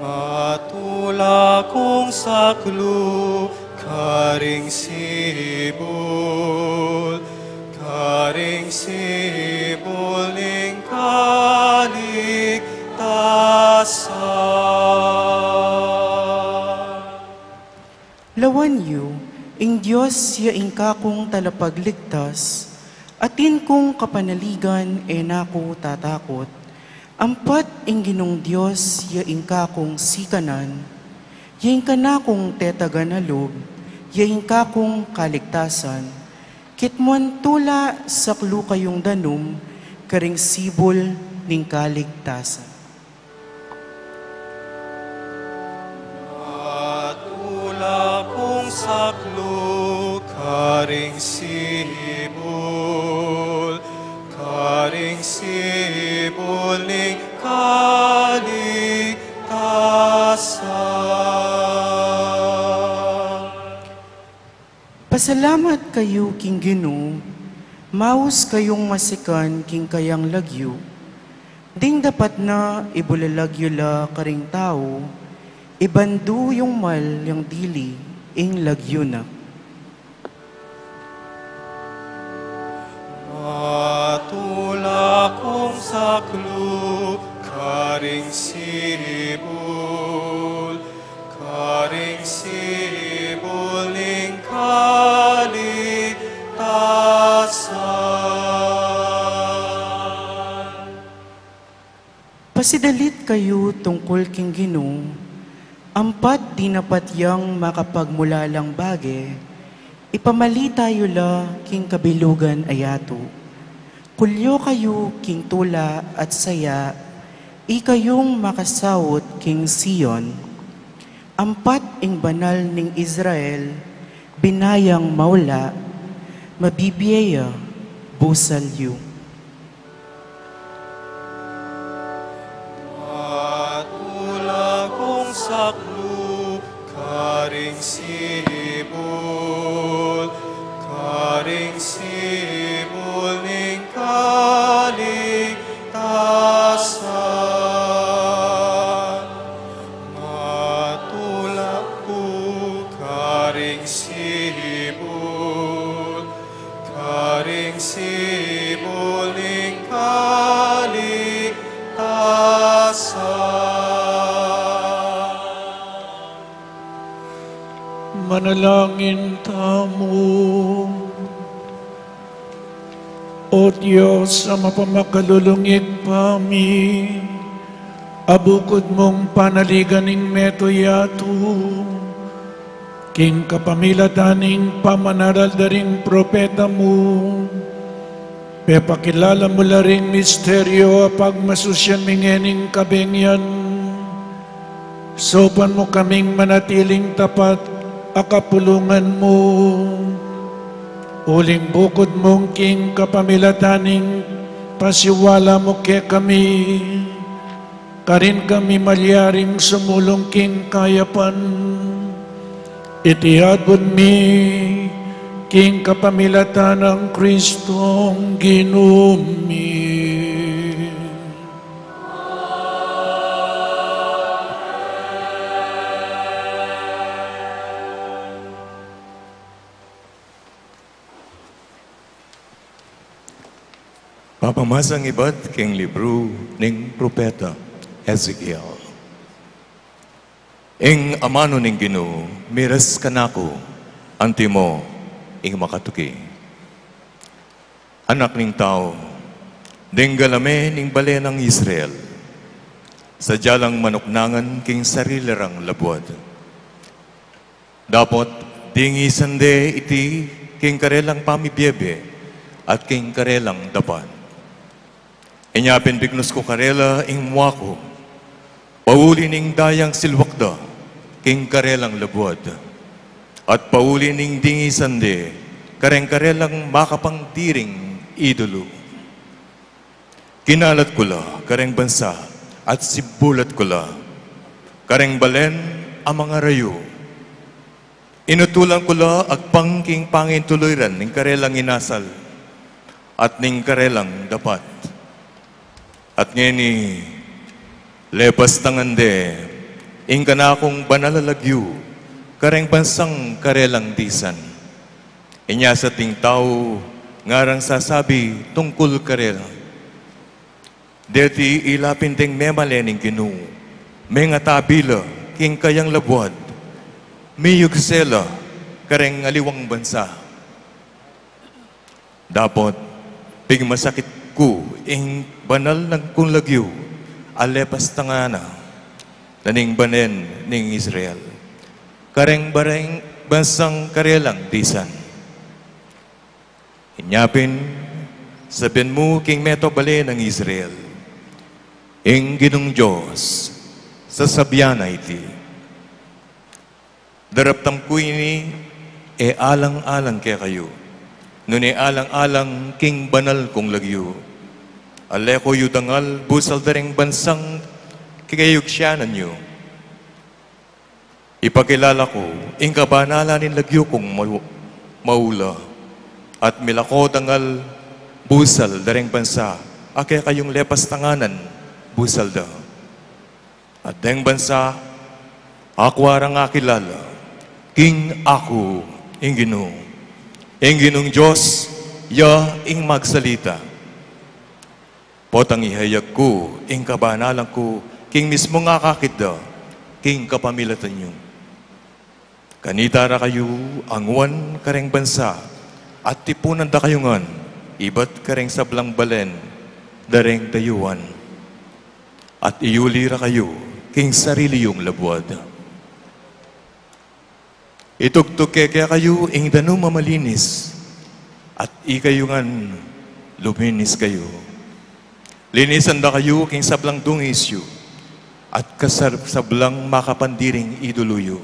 Matula kung saklu karing sibul, karing sibul ning kaligtasan. Lawan yu, ing Dios ya ing kakung talapagligtas, atin kung kapanaligan e na ku tatakut, ampat ing Ginung Dios ya ing kakung sikanan, ya ing kanakung tetagan a lub, ya ing kakung kaligtasan. Kitmuan tula saklu kayung danum karing sibul ning kaligtasan. Matula kung saklu karing sibul, karing sibul ning kaligtasan. Pasalamat kayu king Ginu, maus kayung masikan king kayang lagyu. Ding dapat na ibulalag yu la karing tau, ibandu yung mal yang dili ing lagyu na. Matula kung saklu karing sibul, karing sibul ning kaligtasan. Pasidalit kayu tungkul king Ginu, ampat dinapat yang makapagmulalang bage, ipamalita yu la king kabilugan a yatu. Kulyo kayu king tula at saya, ikayung makasaut king Sion. Ampat ing banal ning Israel, binayang maula, mabibie ya, busal yu. Matula kung saklu karing sibul, karing sibul ning kaligtasan. Matula ku karing sibul, karing sibul ning kaligtasan. Manalangin tamu. O Dios, a mapamakalulung Ibpa mi, a bukud mung panaligan ning meto yatu, king kapamilatan ning pamanaral da ring propeta mu, pepakilala mu la ring misteryo a pagmasusyan mi ngening kabengian. Saupan mu kaming manatiling tapat a kapulungan mu, uling bukud mung king kapamilatan ning pasiwala mu kekami, karin kami malyaring sumulung king kayapan. Iti aduan mi king kapamilatan nang Kristong Ginu mi. Papamasang ibat king libru ning propeta Ezekiel. Ing amanu ning Ginu miras kanaku, antimo ing makatuki. Anak ning tau, deng galame ning bale nang Israel, sadya lang manuknangan king sarili rang labuad. Dapot dingisan de iti king karelang pamibiebe at king karelang dapat. Inya pin bignus ku karela ing mua ku, pauli ning dayang silwak da king karelang labuad, at pauli ning dingisan de kareng karelang makapangdiring idulu. Kinalat ku la kareng bansa at sibulat ku la kareng balen a mangarayu. Inutulan ku la agpang king pangintuluran ning karelang inasal at ning karelang dapat. At ngeni, lepas tangan de ing kanakung banal a lagyu kareng bansang karelang disan. Inya sa ding tau ngarang sasabi tungkul karela, deti ila pin deng memalen ning Ginu, mengatabi la king kayang labuad, miyugse la kareng aliwang bansa. Dapot pigmasakit ku ing banal nang kung lagyu a lepas tangana na ning balen ning Israel kareng bareng bansang karelang disan. Inya pin, sabian mu king meto bale nang Israel, ing Ginung Dios sasabian na iti: Daraptan ku ini e alang-alang kekayu, nune alang-alang king banal kung lagyu. Ale ku yu dangal busal da reng bansang kekayug siyanan yu. Ipakilala ku ing kabanalan ning lagyu kung mau-, maula, at milako dangal busal da reng bansa a kekayung lepas tanganan busal da. At deng bansa, aku rang akilala king aku ing Ginu. Ing Ginung Dios ya ing magsalita. Potang ihayag ku ing kabanalan ku king mismung akakit da king kapamilatan yu. Kanita ra kayu anguan kareng bansa, at tipunan da kayu ngan ibat kareng sablang balen da reng dayuan, at iyuli ra kayu king sarili yung labuad. Itugtug ke kekayu ing danum a malinis, at ikayu ngan luminis kayu. Linisan da kayu king sablang dungis yu, at kasar-, sablang makapandiring idulu yu.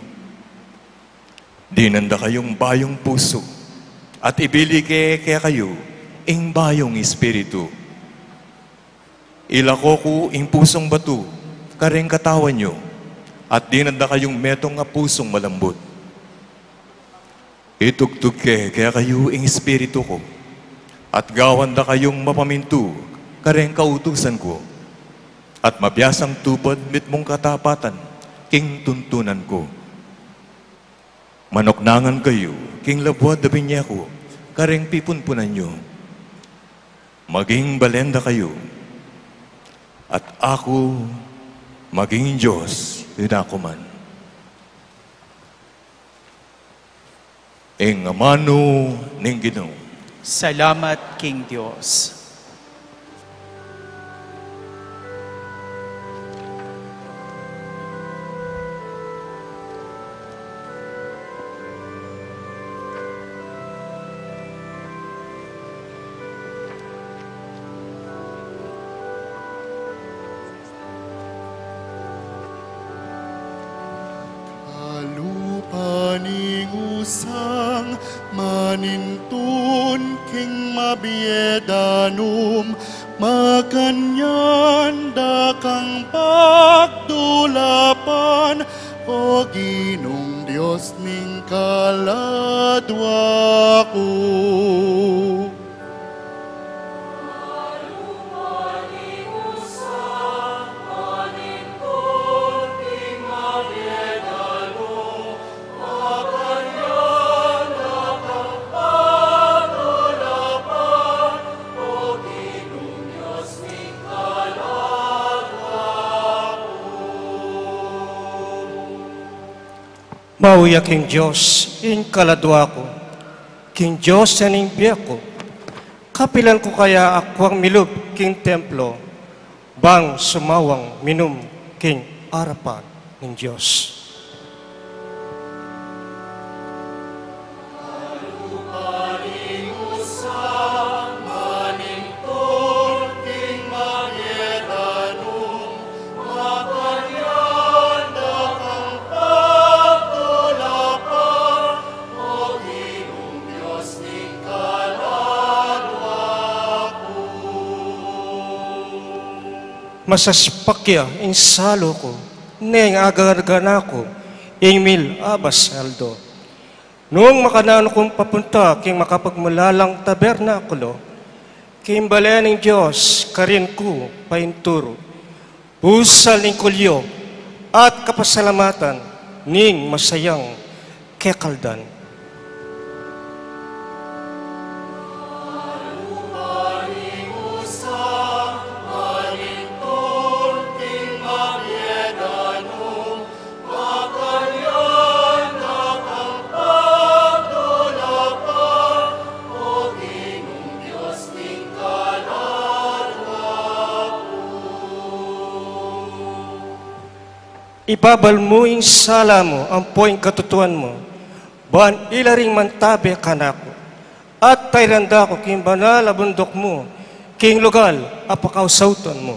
Dinan da kayung bayung pusu, at ibili ke kekayu ing bayung espiritu. Ilako ku ing pusung batu kareng katawan yu, at dinan da kayung metung a pusung malambut. Itugtug ke kekayu ing espiritu ku, at gawan da kayung mapamintu kareng kautusan ku, at mabiasang tupad mitmung katapatan king tuntunan ku. Manuknangan kayu king labuad a binye ku kareng pipunpunan yu. Maging balen da kayu, at aku maging Dios kanaku man. Ing amanu ning Ginu. Salamat king Dios. Kalupa ning usang manintun king mabie danum, makanyan da kang pagdulapan, O Ginung Dios ning kaladwa ku. Mauya king Dios ing kaladwa ku, king Dios na ning bie ku. Kapilan ku kaya akwang milub king templo, bang sumawang minum king arapan ning Dios? Masaspak ya ing salu ku, neng agargana ku ing mil abas aldo. Nung makananu kung papunta king makapagmulalang tabernakulo, king bale ning Dios karin ku painturu. Busal ning kulyu at kapasalamatan ning masayang kekaldan. Ibabal mu ing sala mu ampo ing katutuan mu, ban ila ring mantabe kanaku, at tairan da ku king banal a bunduk mu, king lugal a pakausautan mu.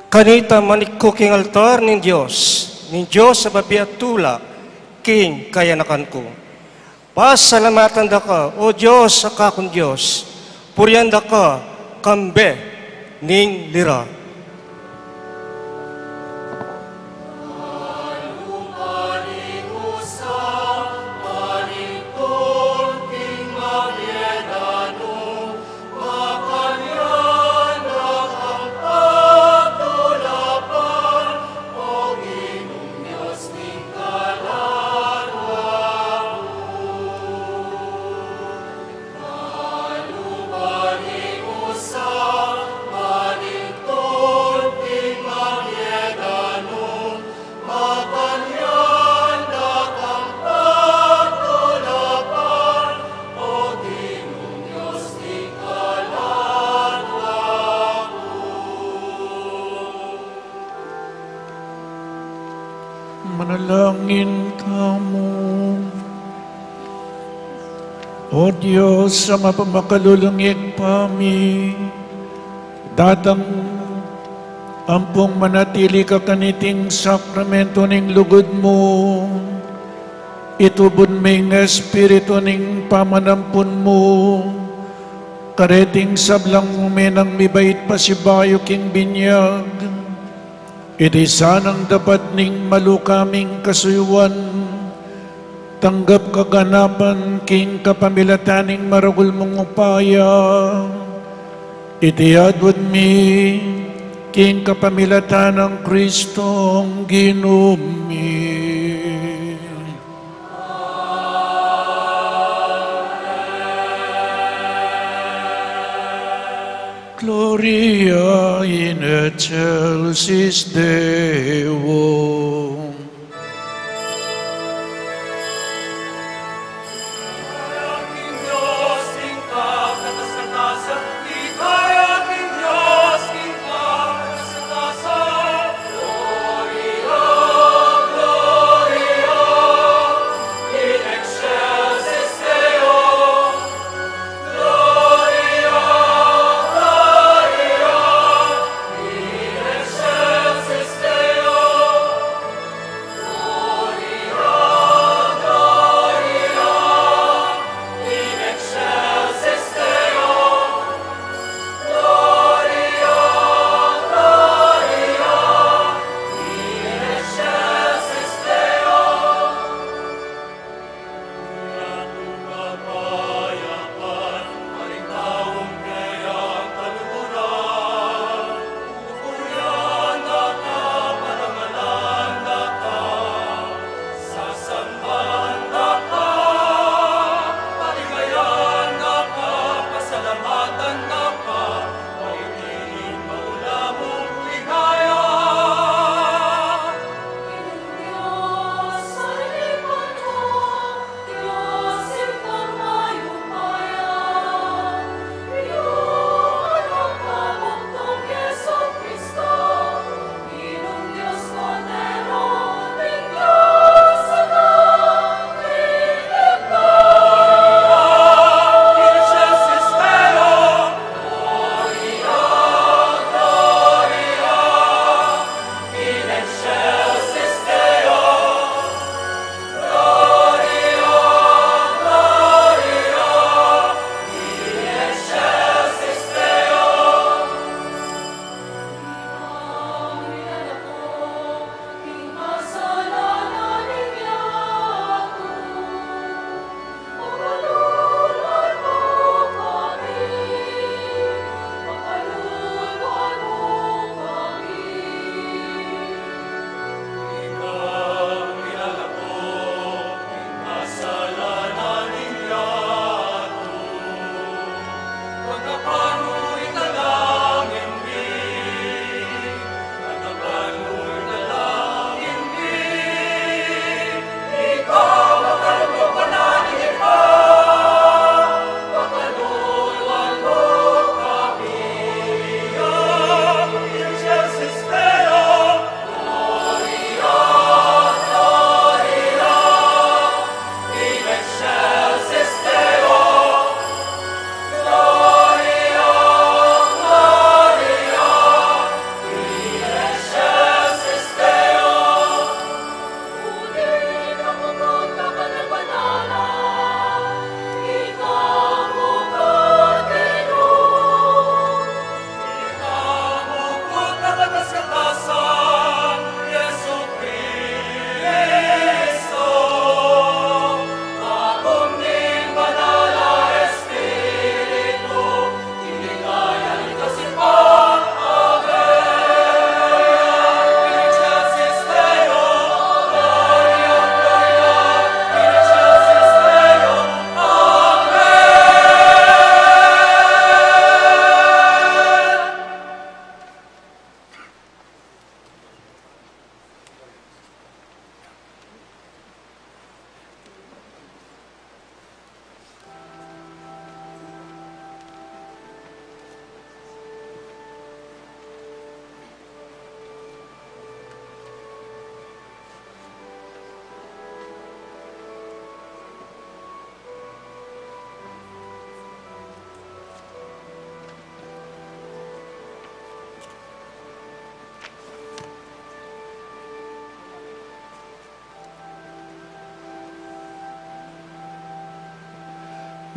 Kanita manikku king altar ning Dios, ning Dios a babie at tula king kayanakan ku. Pasalamatan da ka, O Dios, a kakung Dios, purian da ka kambe ning lira. Manalangin tamu. O Dios, a mapamakalulung Ibpa mi, datang ampong manatili ka kaniting sakramento ning lugud mu, itubud mu ing espiritu ning pamanampun mu kareting sablang menang mibait pasibayu king binyag. Iti sanang dapat ning malu kaming kasuyuan, tanggap kaganapan king kapamilatan ning maragul mung upaya, Iti adwan mi king kapamilatan nang Kristong Ginu mi. Gloria in excelsis Deo.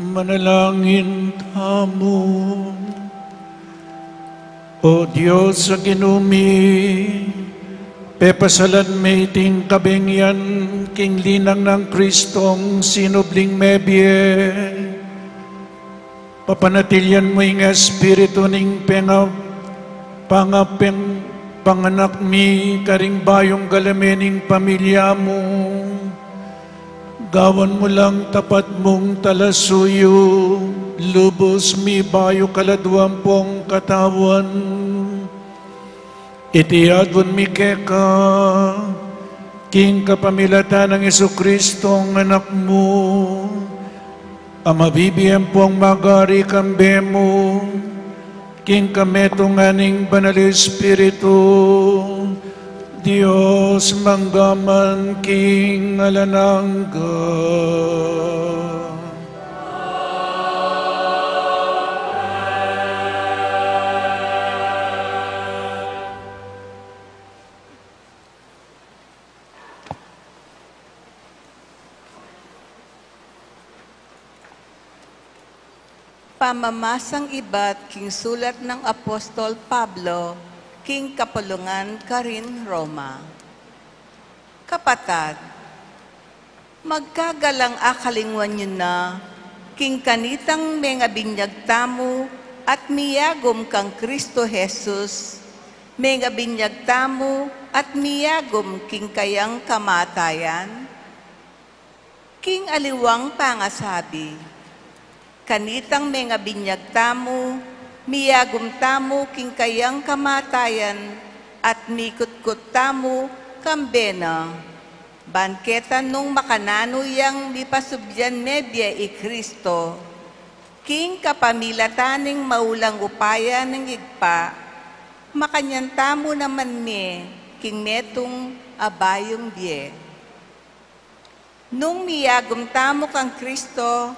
Manalangin tamu. O Dios a Ginu mi, pepasalan me iting kabengian king linang nang Kristong sinubling mebie. Papanatilian mu ing espiritu ning penga-, pangapeng panganak mi karing bayung galame ning pamilya mu. Gawan mu lang tapat mung talasuyu, lubus mibayu kaladua ampong katawan. Iti adwan mi keka, king kapamilatan nang Jesucristo, Anak mu, a mabibie ampong magari kambe mu, king kametungan ning Banal Espiritu, Dios mangga man king alang angga. Pamamasang ibat king sulat nang Apostol Pablo king kapulungan karin Roma. Kapatad, magkagalang akalingwan yu na, king kanitang mengabinyag tamu at miyagum kang Kristo Jesus, mengabinyag tamu at miyagum king kayang kamatayan? King aliwang pangasabi, kanitang mengabinyag tamu, miyagum tamu king kayang kamatayan, at mikutkut tamu kambe na, ban keta nung makananu yang mipasubyan mebie i Kristo, king kapamilatan ning maulang upaya ning Ibpa, makanyan tamu naman me king metung a bayung bie. Nung miyagum tamu kang Kristo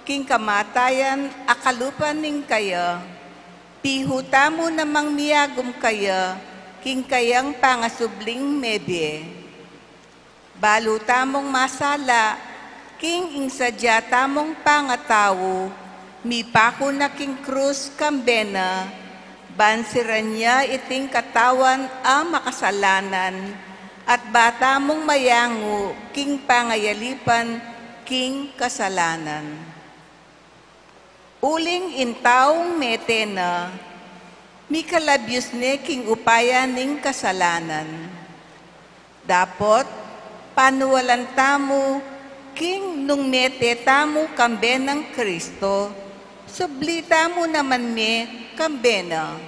king kamatayan a kalupa ning kaya, pihu tamu namang miyagum kaya king kayang pangasubling mebie. Balu tamung masala king ing sadya tamung pangatau, mipaku na king krus kambe na, ban siran ya iting katawan a makasalanan, at ba tamung mayangu king pangayalipan king kasalanan. Uling ing taung mete na, mikalabius ne king upaya ning kasalanan. Dapot, panualan tamu, king nung mete tamu kambe nang Kristo, subli tamu naman me kambe na.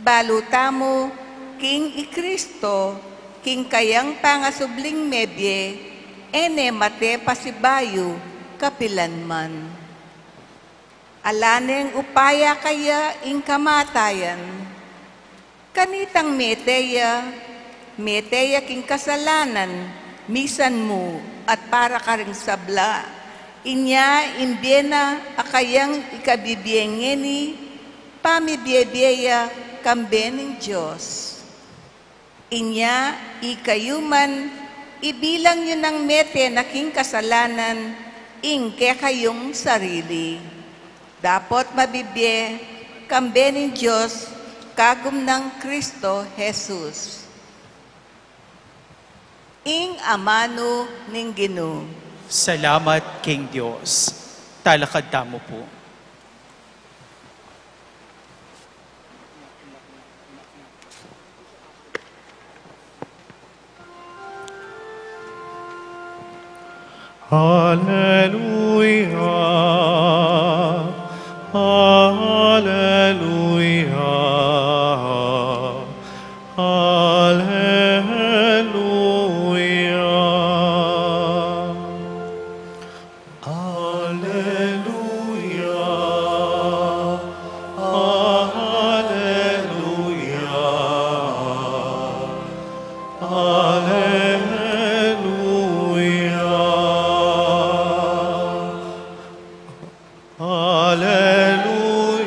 Balu tamu, king i Kristo, king kayang pangasubling mebie, e ne mate pasibayu kapilanman. Ala neng upaya kaya ing kamatayan. Kanitang mete ya, mete ya king kasalanan misan mu at para karing sabla. Inya ing bie na a kayang ikabibie ngeni, pamibiebie ya kambe ning Dios. Inya ikayu man, ibilang yu nang mete na king kasalanan ing kekayung sarili, dapot mabibie kambe ning Dios kagum nang Kristo Jesus. Ing amanu ning Ginu. Salamat king Dios. Talakad tamu pu. Aleluya, aleluya, aleluya. Aleluya, aleluya, aleluya, aleluya.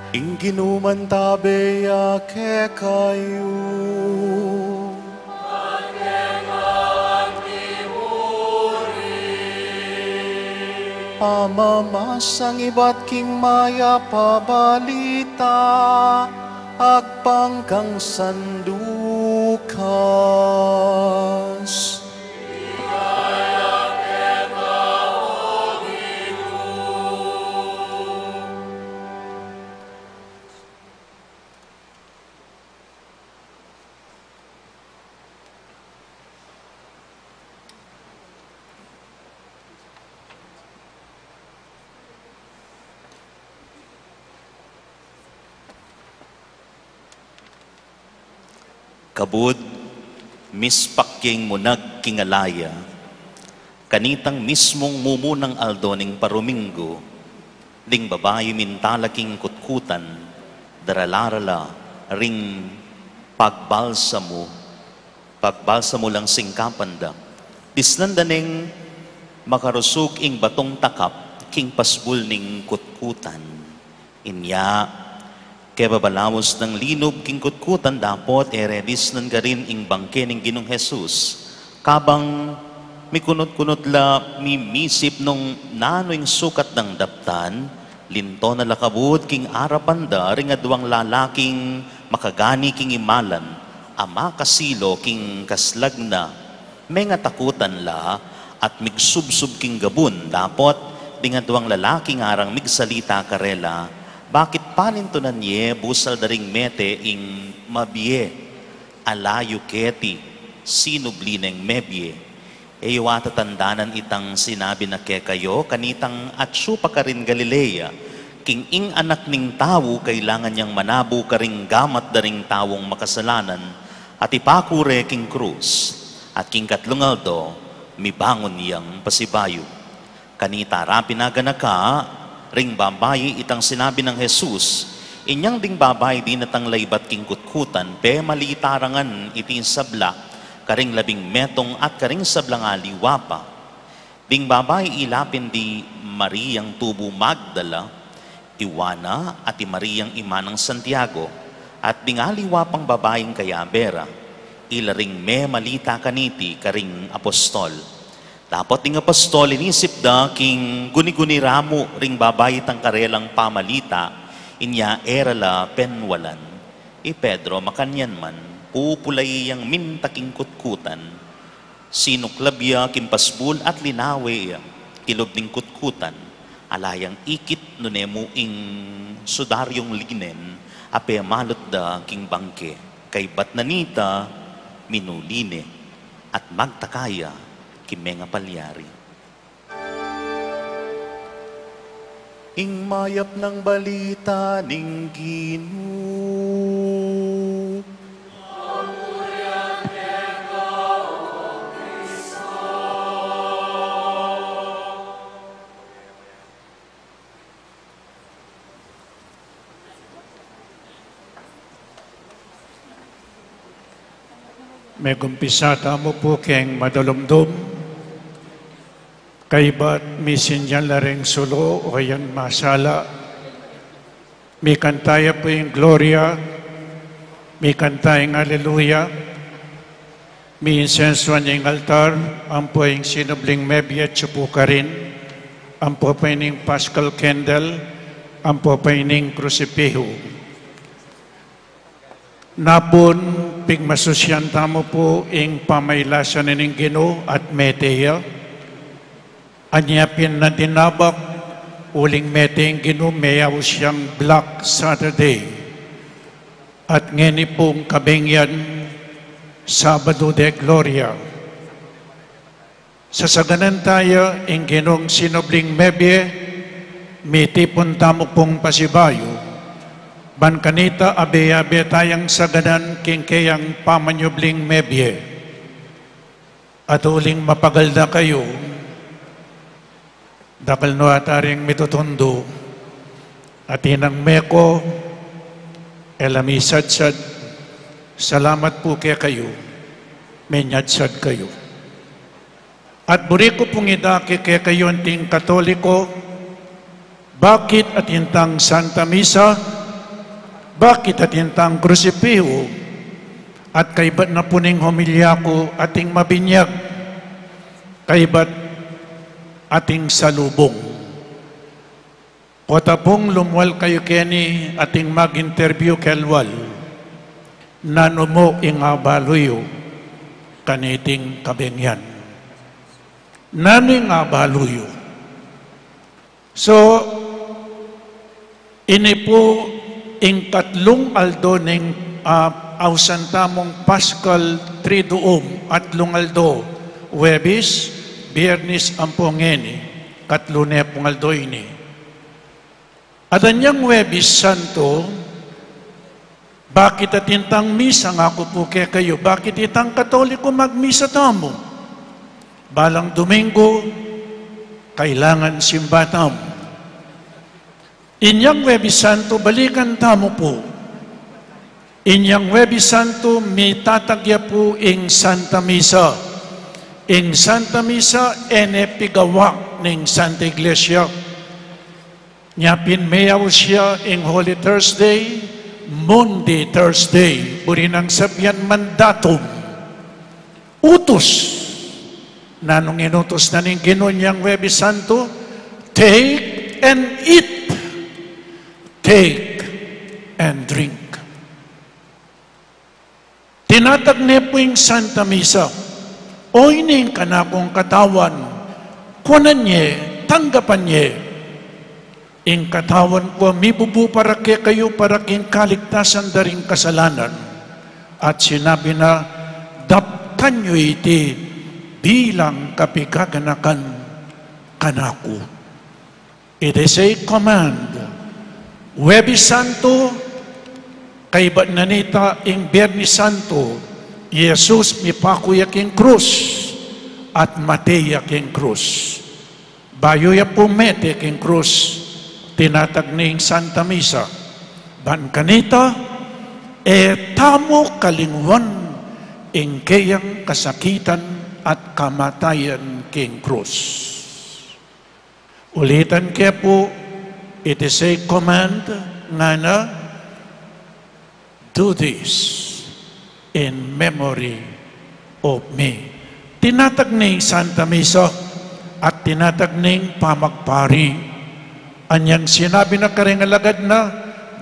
Ing Ginu mantabe ya kekayu. Pamamasang ibat king mayap a balita agpang kang San Lucas. Kabud, mispak ya ing munag king ala ya, kanitang mismung mumunang aldo ning paruminggu, ding babai mintala king kutkutan, darala ra la ring pagbalsamu, pagbalsamu lang singkapan da. Disnan da neng makarusug ing batung takap king pasbul ning kutkutan. Inya, kebabalaus nang linub king kutkutan dapot e re disnan karin ing bangke ning Ginung Jesus. Kabang mikunut-kunut la mimisip nung nanu ing sukat dang daptan, linto na la kabud king arapan da ring aduang lalaking makagani king imalan, a makasilo king kaslag na. Mengatakutan la at migsubsub king gabun dapot ding aduang lalaki ngarang migsalita karela, bakit panintunan ye busal da ring mete ing mabie? Ala yu keti sinubli neng mebie. E yu atatandanan itang sinabi na kekayu kanitang atsu pa karin Galilea, king ing Anak ning Tau kailangan yang manabu karing gamat da ring taung makasalanan, at ipaku re king krus, at king katlung aldo mibangun yang pasibayu. Kanita ra pinaganaka ring babai itang sinabi nang Jesus. Inyang ding babai dinatang la ibat king kutkutan, pemalita ra ngan iti sabla karing labing metung at karing sablang aliwa pa. Ding babai ila pin di Mariang tubu Magdala, i Juana, at i Mariang ima nang Santiago, at ding aliwa pang babaing kayabe ra, ila ring memalita kaniti karing apostol. Dapot ding apostol inisip da king guni-guni ra mu ring babai itang karelang pamalita, inya e ra la penwalan. I Pedro makanyan man, pupulai yang minta king kutkutan. Sinuklab ya king pasbul at linawe ya kilub ning kutkutan, ala yang ikit nune mu ing sudaryung linen a pemalut da king bangke. Kaybat na nita, minuli ne at magtaka ya king mengapalyari. Ing mayap nang balita ning Ginu. Megumpisa tamu pu keng madalumdum. Kaybat misinyan la ring sulu o yan masala, mikanta ya pu ing Gloria, mikanta ing Aleluya, miinsensuan ing altar, ampo ing sinubling mebie atsu pu karin, ampo pa ining Paschal candle, ampo pa ining krusipihu. Napun pigmasusyan tamu pu ing pamailasan ning Ginu at mete ya. Anya pin na dinabak uling mete ing Ginu, meyaus yang Black Saturday. At ngeni pung kabeng yan, Sabado de Gloria. Sasaganan taya ing Ginung sinubling mebie, mitipun tamu pung pasibayu, ban kanita abe-abe tayang saganan king keyang pamanyubling mebie. At uling mapagal da kayu, dakal no ata ring mitutundu, atin nang meko, e la misadsad, salamat pu kekayu, menyadsad kayu. At buri ku pung idake kekayu anting Katoliko, bakit atin tang Santa Misa, Bakit atin tang krusipihu? At kaybat na pu ning homilya ku ating mabinyag, kaybat ating salubung. Pota pung lumwal kayu keni ating mag-interview kelwal, nanu mu ing abalu yu kaniting kabengyan? Nanu ing abalu yu? So, ini pu ing katlung aldo ning, ah, ausan tamung Paschal Triduum, atlung aldo, Huwebes, Biyernes, ampo ngeni, katlu ne pung aldo ini. At anyang Huwebes Santo, bakit atin tang misa, ngaku pu kekayu, bakit itang Katoliko magmisa tamu? Balang Domingo, kailangan simba tamu. Inyang Huwebes Santo, balikan tamu pu. Inyang Huwebes Santo, mitatag ya pu ing Santa Misa. Ing Santa Misa, e ne pigawa ning Santa Iglesia. Nya pin meyaus ya ing Holy Thursday, Maundy Thursday, buri nang sabian mandatum. Utus. Nanung inutus na ning Ginu inyang Huwebes Santo? Take and eat. Take and drink. Tinatag ne pu ing Santa Misa, "O, ini ing kanakung katawan, kuanan ye, tanggapan ye. Ing katawan ku a mibubu para kekayu, para king kaligtasan da ring kasalanan." At sinabi na, "Daptan yu iti bilang kapigaganakan kanaku." It is a command. Huwebes Santo, kaybat na nita ing Biyernes Santo, i Jesus mipaku ya king krus at mate ya king krus. Bayu ya pu mete king krus, tinatag ne ing Santa Misa. Ban kanita, e tamu kalingwan ing keyang kasakitan at kamatayan king krus. Ulitan ke pu, it is a command, ngana, "Do this in memory of me." Tinatag ne ing Santa Misa at tinatag ne ing pamagpari. Anyang sinabi na karing alagad na,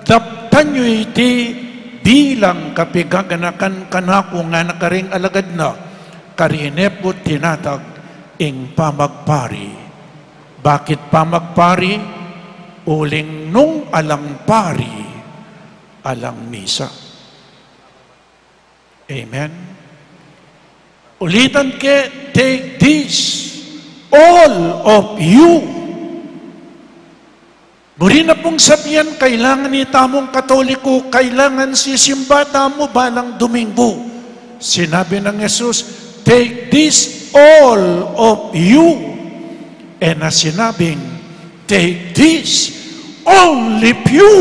"Daptan yu iti bilang kapigaganakan kanaku," ngana karing alagad na, karine pu tinatag ing pamagpari. Bakit pamagpari? Uling nung alang pari, alang misa. Amen. Ulitan ke, "Take this, all of you." Buri na pung sabian, kailangan itamung Katoliko, kailangan sisimba tamu balang Domingo. Sinabi nang Jesus, "Take this, all of you." E na sinabing, "Take this, only few."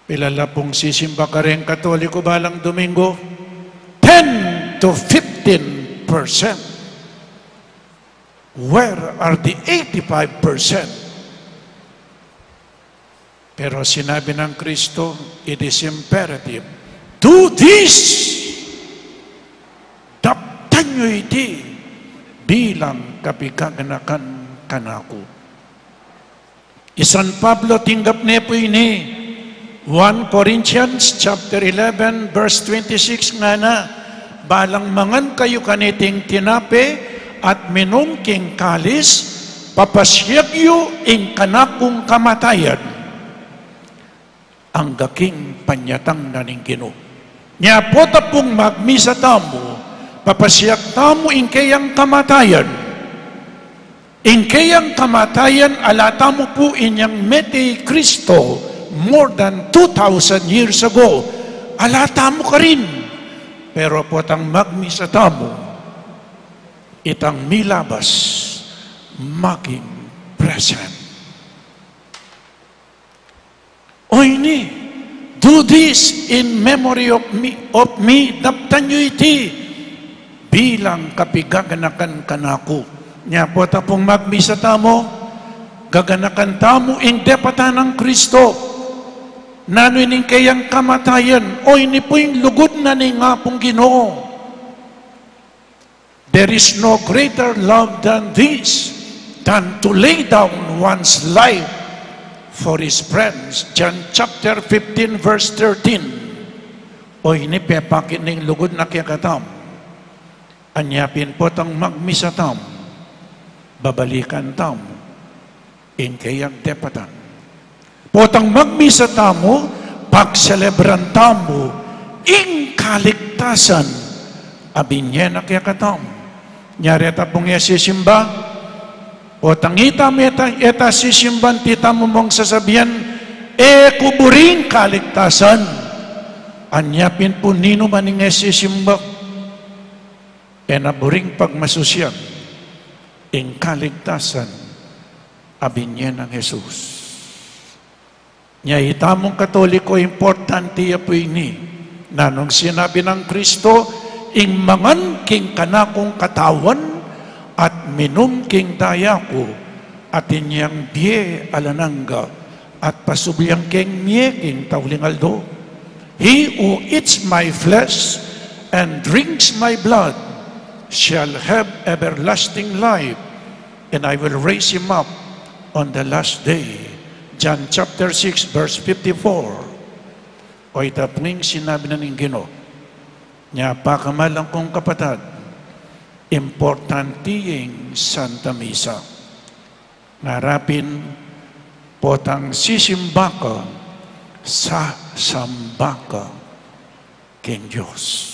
Pila la pung sisimba kareng Katoliko balang Domingo? Ten to fifteen percent. Where are the eighty-five percent? Pero sinabi ng Kristo, it is imperative. Do this! Daptan yu iti bilang kapigaganakan kanaku. I San Pablo, tinggap ne pu ini, one Corinthians chapter eleven, verse twenty-six, ngana, "Balang mangan kayu kaniting tinape at minum king kalis, papasyag yu ing kanakung kamatayan angga king panyatang na ning Ginu." Nya pota pung magmisa tamu, papasyag tamu ing keyang kamatayan. Ing keyang kamatayan, ala tamu pu inyang mete i Kristo more than two thousand years ago. Ala tamu karin. Pero potang magmisa tamu, itang milabas maging present. O ini, "Do this in memory of me, of me," daptan yu iti bilang kapigaganakan kanaku. Nya pota pung magmisa tamu, Gaganakan tamu ing depatan nang Kristo. Nanu ining keyang kamatayan? O, ini pu ing lugud na ning Apung Ginu. There is no greater love than this, than to lay down one's life for his friends. John chapter fifteen, verse thirteen. O, ini pepakit ning lugud na kekatamu. Anya pin potang magmisa tamu, babalikan tamu ing keyang depatan. Potang magmisa tamu, pagselebran tamu ing kaligtasan a binye na kekatamu. Nya reta pung e sisimba, potang ita mu eta, eta sisimban, ita mu mung sasabian, "E ku buring kaligtasan." Anya pin pu ninuman ing e sisimba, e na buring pagmasusian ing kaligtasan a binye nang Jesus. Nya itamung Katoliko, importante ya pu ini. Nanung sinabi nang Kristo, "Ing mangan king kanakung katawan at minum king daya ku, atin yang bie alang angga, at pasubli yang keng mie king tauling aldo. He who eats my flesh and drinks my blood shall have everlasting life, and I will raise him up on the last day." John chapter six, verse fifty-four. O, ita pu ing sinabi na ning Ginu. Nya pakamalan kung kapatad, importante ing Santa Misa. Ngara pin, potang sisimba ka, sasamba ka king Dios.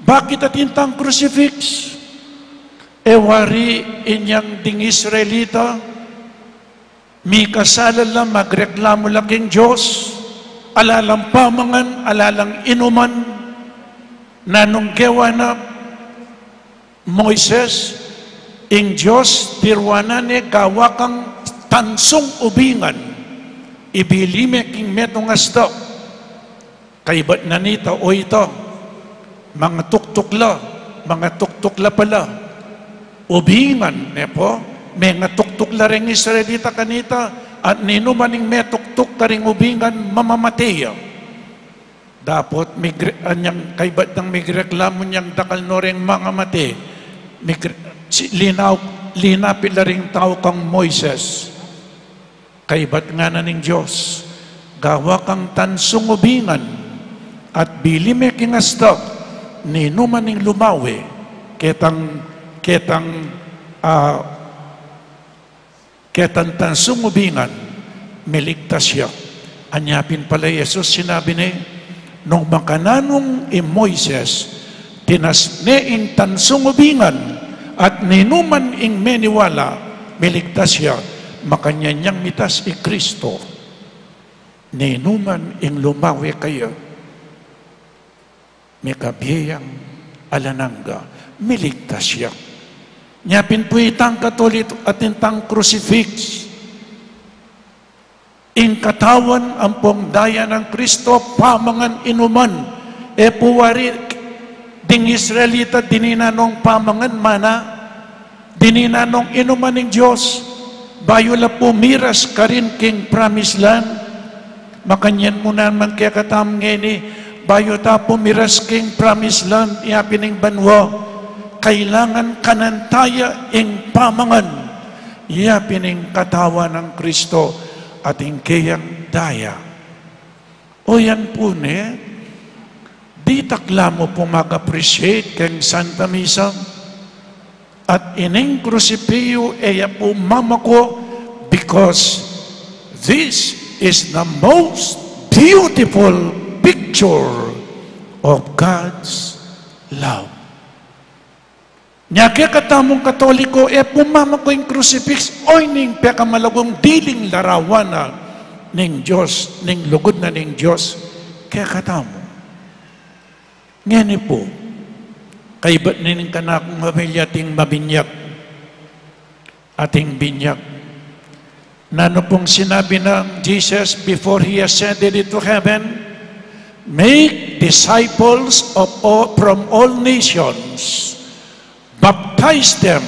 Bakit atin tang crucifix? E wari inyang ding Israelita, mikasala la, magreklamu la king Dios, ala lang pamangan, ala lang inuman. Nanung gewa na Moises? Ing Dios, tiruanan ne, "Gawa kang tansung ubingan, ibili me king metung asdak." Kaybat na nita, o ita, mangatuktuk la, mangatuktuk la pala. Ubingan, ne pu, mengatuktuk la ring Israelita kanita, at ninuman ing metuktuk karing ubingan, mamamate ya. Dapot migre-, anyang kaybat nang migreklamu nyang dakal no reng mangamate, migre-, si-, linaw-, linapit la ring tau kang Moises. Kaybat ngana ning Dios, "Gawa kang tansung ubingan, at bili me king asdak, ninuman ing lumawe ketang, ketang, ah, ketang tansung ubingan, miligtas ya." Anya pin pala i Jesus, sinabi ne, nung makananu i Moises, tinas ne ing tansung ubingan, at ninuman ing meniwala, miligtas ya. Makanyan yang mitas i Kristo, ninuman ing lumawe kaya, mikabie yang alang angga, miligtas ya. Nya pin pu itang Katoliko atin tang crucifix. Ing katawan ampong daya nang Kristo, pamangan inuman. E pu wari ding Israelita, dininan nong pamangan, mana, dininan nong inuman ning Dios, bayu la pu miras karin king promised land. Makanyan mu naman kekatamu ngeni, bayu ta pu miras king promised land, ya pin ing banua, kailangan kanan taya ing pamangan. Ya pin ing katawan nang Kristo at ing keyang daya. O yan pu ne, ditak la mu pu mag-appreciate keng Santa Misa. At ining krusipyu e ya pu mamako, because this is the most beautiful picture of God's love. Nya kekatamung Katoliko, e pu mamako ing crucifix, o ining pekamalagung diling larawan na ning Dios, ning lugud na ning Dios kekatamu. Ngeni pu, kaybat ning kanakung pamilya ating mabinyag, ating binyag. Nanu pung sinabi nang Jesus before he ascended into heaven? "Make disciples of all, from all nations, baptize them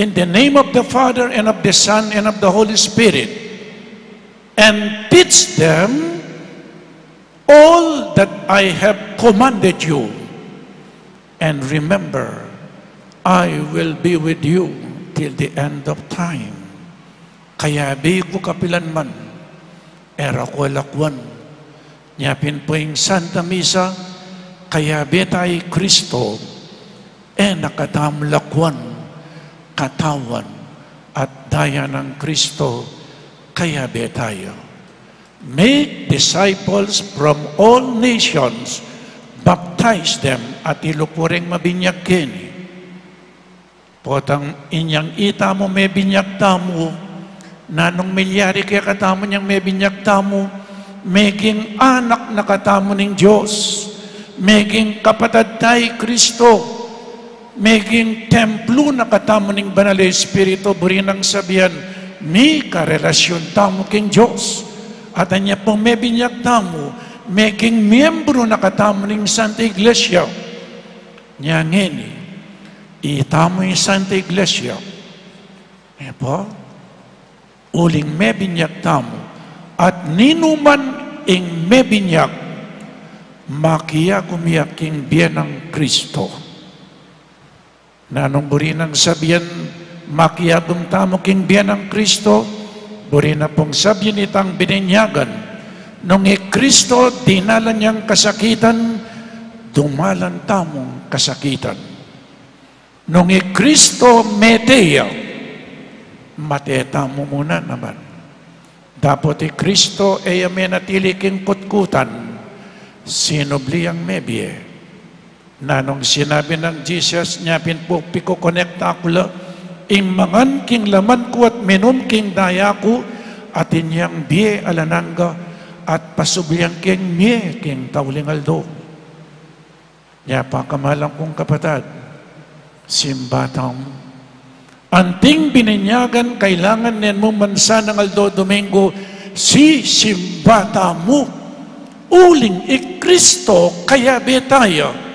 In the name of the Father, and of the Son, and of the Holy Spirit, and teach them all that I have commanded you. And remember, I will be with you till the end of time. Kayabe ku kapilan man, e ra ku lakwan. Nya pin pu ing Santa Misa, kayabe taya i Kristo, e na katamu lakwan, katawan at daya nang Kristo, kayabe taya. Make disciples from all nations, baptize them, at ilu pu reng mabinyag keni. Potang inyang itamu mebinyag tamu, nanung milyari kekatamu inyang mebinyag tamu? Meging anak na katamu ning Dios, meging kapatad taya i Kristo, meging templo na katamu ning Banal a Espiritu, buri nang sabian, mika relasyon tamu king Dios. At anya pung mebinyag tamu, meging miyembro na katamu ning Santa Iglesia. Nya ngeni, itamu ing Santa Iglesia. E pu, uling mebinyag tamu, at ninuman ing mebinyag, makiagum ya king bie nang Kristo. Nanung buri nang sabian, makiagum tamu king bie nang Kristo? Buri na pung sabian itang bininyagan, nung i Kristo dinalan yang kasakitan, dumalan tamung kasakitan. Nung i Kristo mete ya, mate tamu mu na naman. Dapot i Kristo e ya menatili king kutkutan, sinubli yang mebie. Nanung sinabi nang Jesus, nya pin pu pikukonekta ku la, ing mangan king laman ku at minum king daya ku, atin yang bie alang angga, at pasublian keng mie king tauling aldo. Nya pakamalan kung kapatad, simba tamu. Anting bininyagan kailangan nen mu mansanang aldo Domingo, sisimba tamu. Uling i Kristo kayabe taya.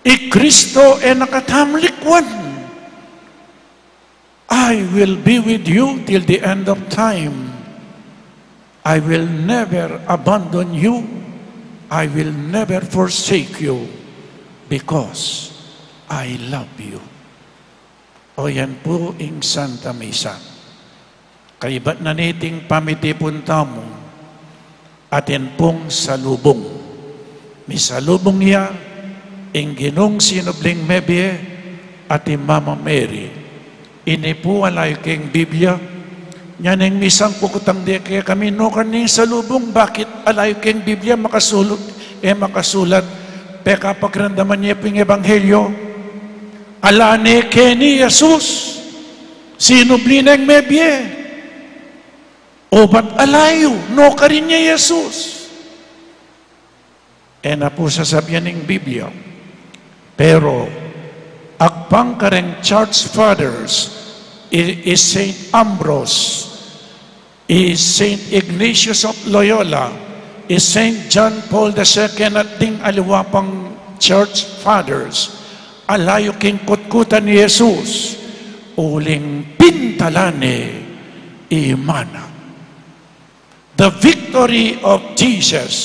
I Kristo e na katamu likwan. I will be with you till the end of time. I will never abandon you. I will never forsake you because I love you. O yan pu ing Santa Misa. Kaibat na niting pamitipun tamu, atin pung salubung. Misalubung ya ing Ginung sinubling mebie at i Mama Mary. Ini pu ala yu keng Biblia. Nya neng misang kukutang de kekami, nu kareng salubung, bakit ala yu keng Biblia makasulat, e makasulat, pekapakiramdaman ye pu ing ebanghelyo. Ala ne keni i Jesus, sinubli neng mebie. Obat ala yu, nu karin ya i Jesus? E na pu sasabian ning Biblia. Pero agpang kareng Church Fathers, i, i Saint Ambrose, i Saint Ignatius of Loyola, i Saint John Paul the Second, at ding aliwa pang Church Fathers, ala yu king kutkutan i Jesus, uling pintalan ne i ima na. The victory of Jesus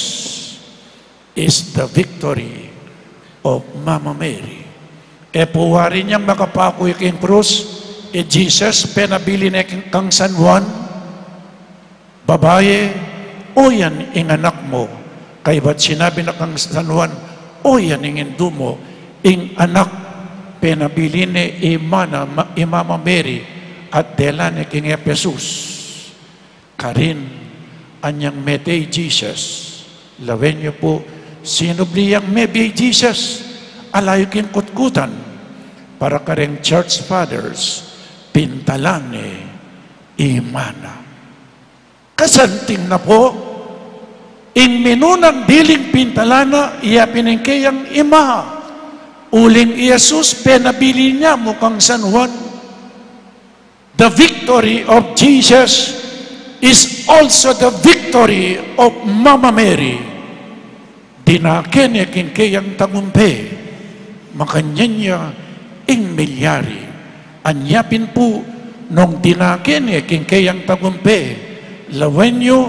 is the victory of Mama Mary. E pu wari nyang makapaku ya king krus, i Jesus penabilin ne kang San Juan, babaye, o yan ing anak mu. Kaybat sinabi na kang San Juan, o yan ing indu mu. Ing anak penabilin ne i ima na, ma-, i Mama Mary, at delan ne king Epesus. Karin, anyang mete i Jesus, lawen yu pu, sinubli yang mebie i Jesus, ala yu king kutkutan. Para kareng Church Fathers, pintalan ne i ima na. Kasanting na pu, ing minunang diling pintalan na, iya pin ing keyang ima. Uling i Jesus, penabilin ya mu kang San Juan. The victory of Jesus is also the victory of Mama Mary. Dinake ne king keyang tagumpe, makanyan ya ing milyari. Anya pin pu, nung dinake ne king keyang tagumpe, lawen yu,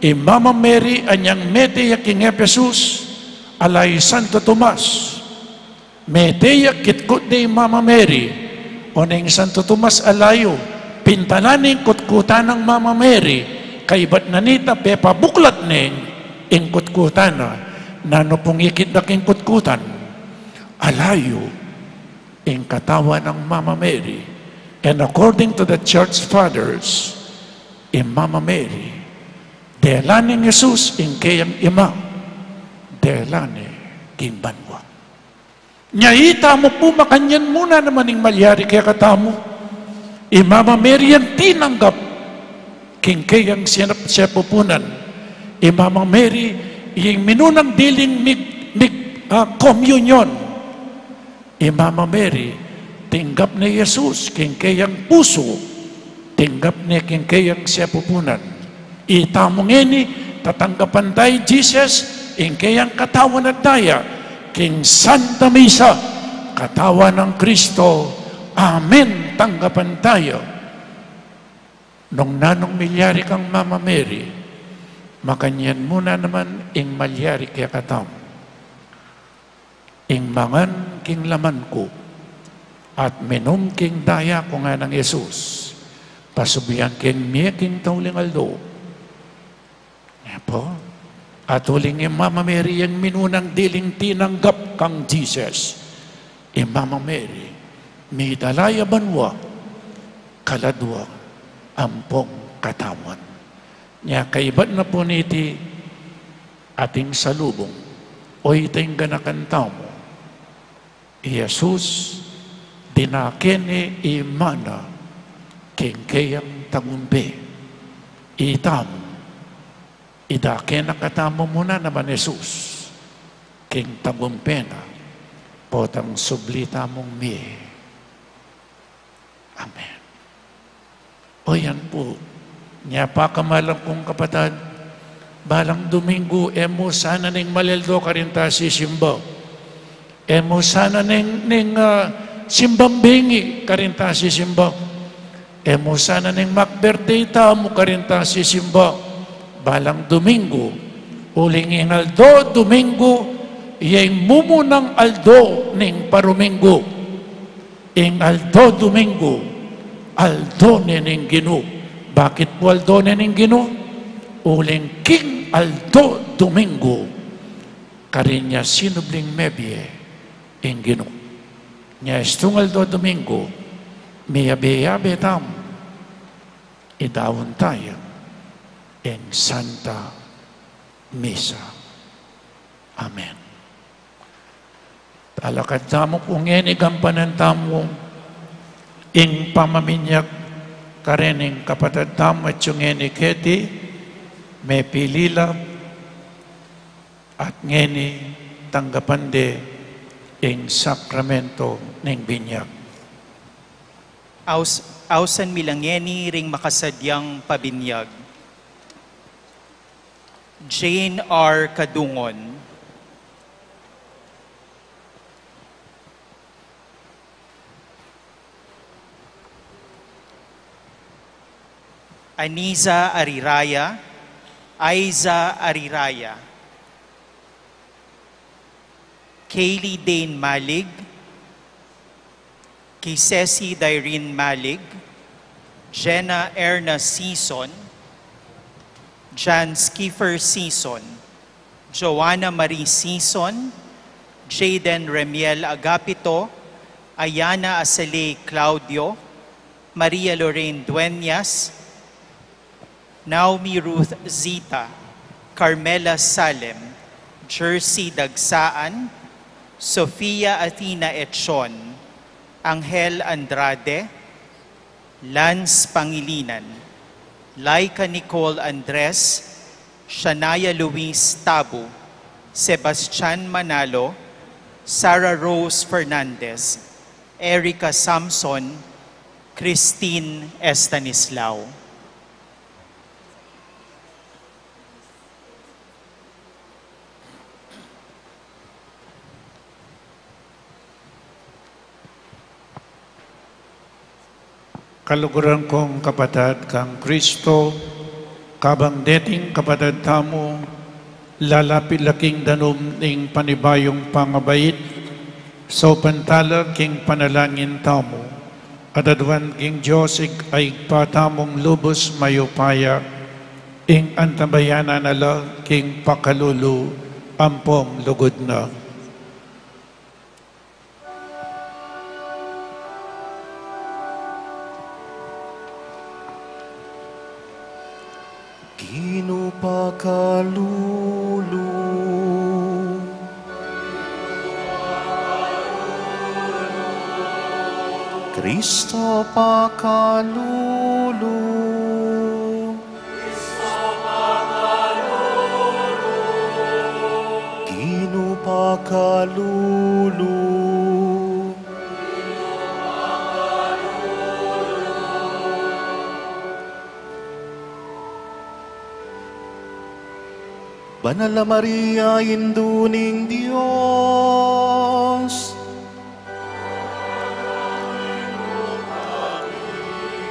i Mama Mary anyang mete ya king Epesus, ala i Santo Tomas. Mete ya, kitkut de i Mama Mary, o neng Santo Tomas, ala yu, pintala ne ing kutkutan nang Mama Mary, kaybat na nita pepabuklat ne ing kutkutan na. Nanu pung ikit da king kutkutan? Ala yu, ing katawan nang Mama Mary. And according to the church fathers, i Mama Mary, dela neng Jesus ing keyang ima, dela ne king banua. Nya itamu pu, makanyan mu na naman ing malyari kekatamu. I Mama Mary yang tinanggap king keyang sinap-, sepupunan. I Mama Mary ing minunang diling mig-, mig-, ah, komunyon. I Mama Mary, tinggap ne i Jesus king keyang pusu, tinggap ne king keyang sepupunan. Itamu ngeni, tatanggapan ta i Jesus, ing keyang katawan at daya, king Santa Misa, katawan nang Kristo. Amen. Tanggapan ta ya. Nung nanung milyari kang Mama Mary, makanyan mu na naman ing malyari kekatamu. Ing mangan king laman ku, at minum king daya ku, nganang Jesus, pasublian keng mie king tauling aldo. Nya pu, at uling i Mama Mary yang minunang diling tinanggap kang Jesus. I Mama Mary, midala ya banua, kaladua ampong katawan. Nya kaybat na pu niti, ating salubung, o ita ing ganakan tamu, i Jesus, dinake ne i Ima na king keyang tagumpe. Itamu, idake na katamu mu na naman i Jesus king tagumpe na, potang subli tamung mie. Amen. O yan pu. Nya pakamalan kung kapatad, balang Domingo, e mu sana neng malaldo karin ta sisimba. E mu sana neng, neng, ah, simbang bengi karin ta sisimba. E mu sana neng mag-birthday tamu karin ta sisimba balang Domingo. Uling ing aldo Domingo, iya ing mumunang aldo ning parumingo. Ing aldo Domingo, aldo ne ning Ginu. Bakit pu aldo ne ning Ginu? Uling king aldo Domingo, karin ya sinubling mebie ing Ginu. Nya istung aldo Domingo, miyabe-yabe tamu, idaun ta ya ing Santa Misa. Amen. Talakad tamu pu ngeni, gampanan tamu ing pamaminyag karin ning kapatad tamu, atyu ngeni keti, mepili la, at ngeni tanggapan de ing sakramento ning binyag. Aus-, ausan mi la ngeni ring makasadyang pabinyag. Jane R. Cadungon. Aniza Ariraya, Aiza Ariraya. Kaylee Dane Malig, Kisesi Dyrene Malig, Jenna Erna Sison, Jan Skiffer Sison, Joanna Marie Sison, Jayden Remiel Agapito, Ayana Asalei Claudio, Maria Lorraine Dueñas, Naomi Ruth Zita, Carmela Salem, Jersey Dagsaan, Sofia Athena Echon, Angel Andrade, Lance Pangilinan, Laika Nicole Andres, Shania Luis Tabu, Sebastian Manalo, Sarah Rose Fernandez, Erica Samson, Christine Estanislao. Kaluguran kung kapatad kang Kristo, kabang deting kapatad tamu, lalapit la king danum ning panibayung pangabait, saupan tala king panalangin tamu, at aduan king Dios Ibpa tamung lubus mayupaya, ing antabayanan na la king pakalulu ampong lugud na. Ginu pakalulu. Kristo pakalulu. Ginu pakalulu. Banal a Maria, Indu ning Dios,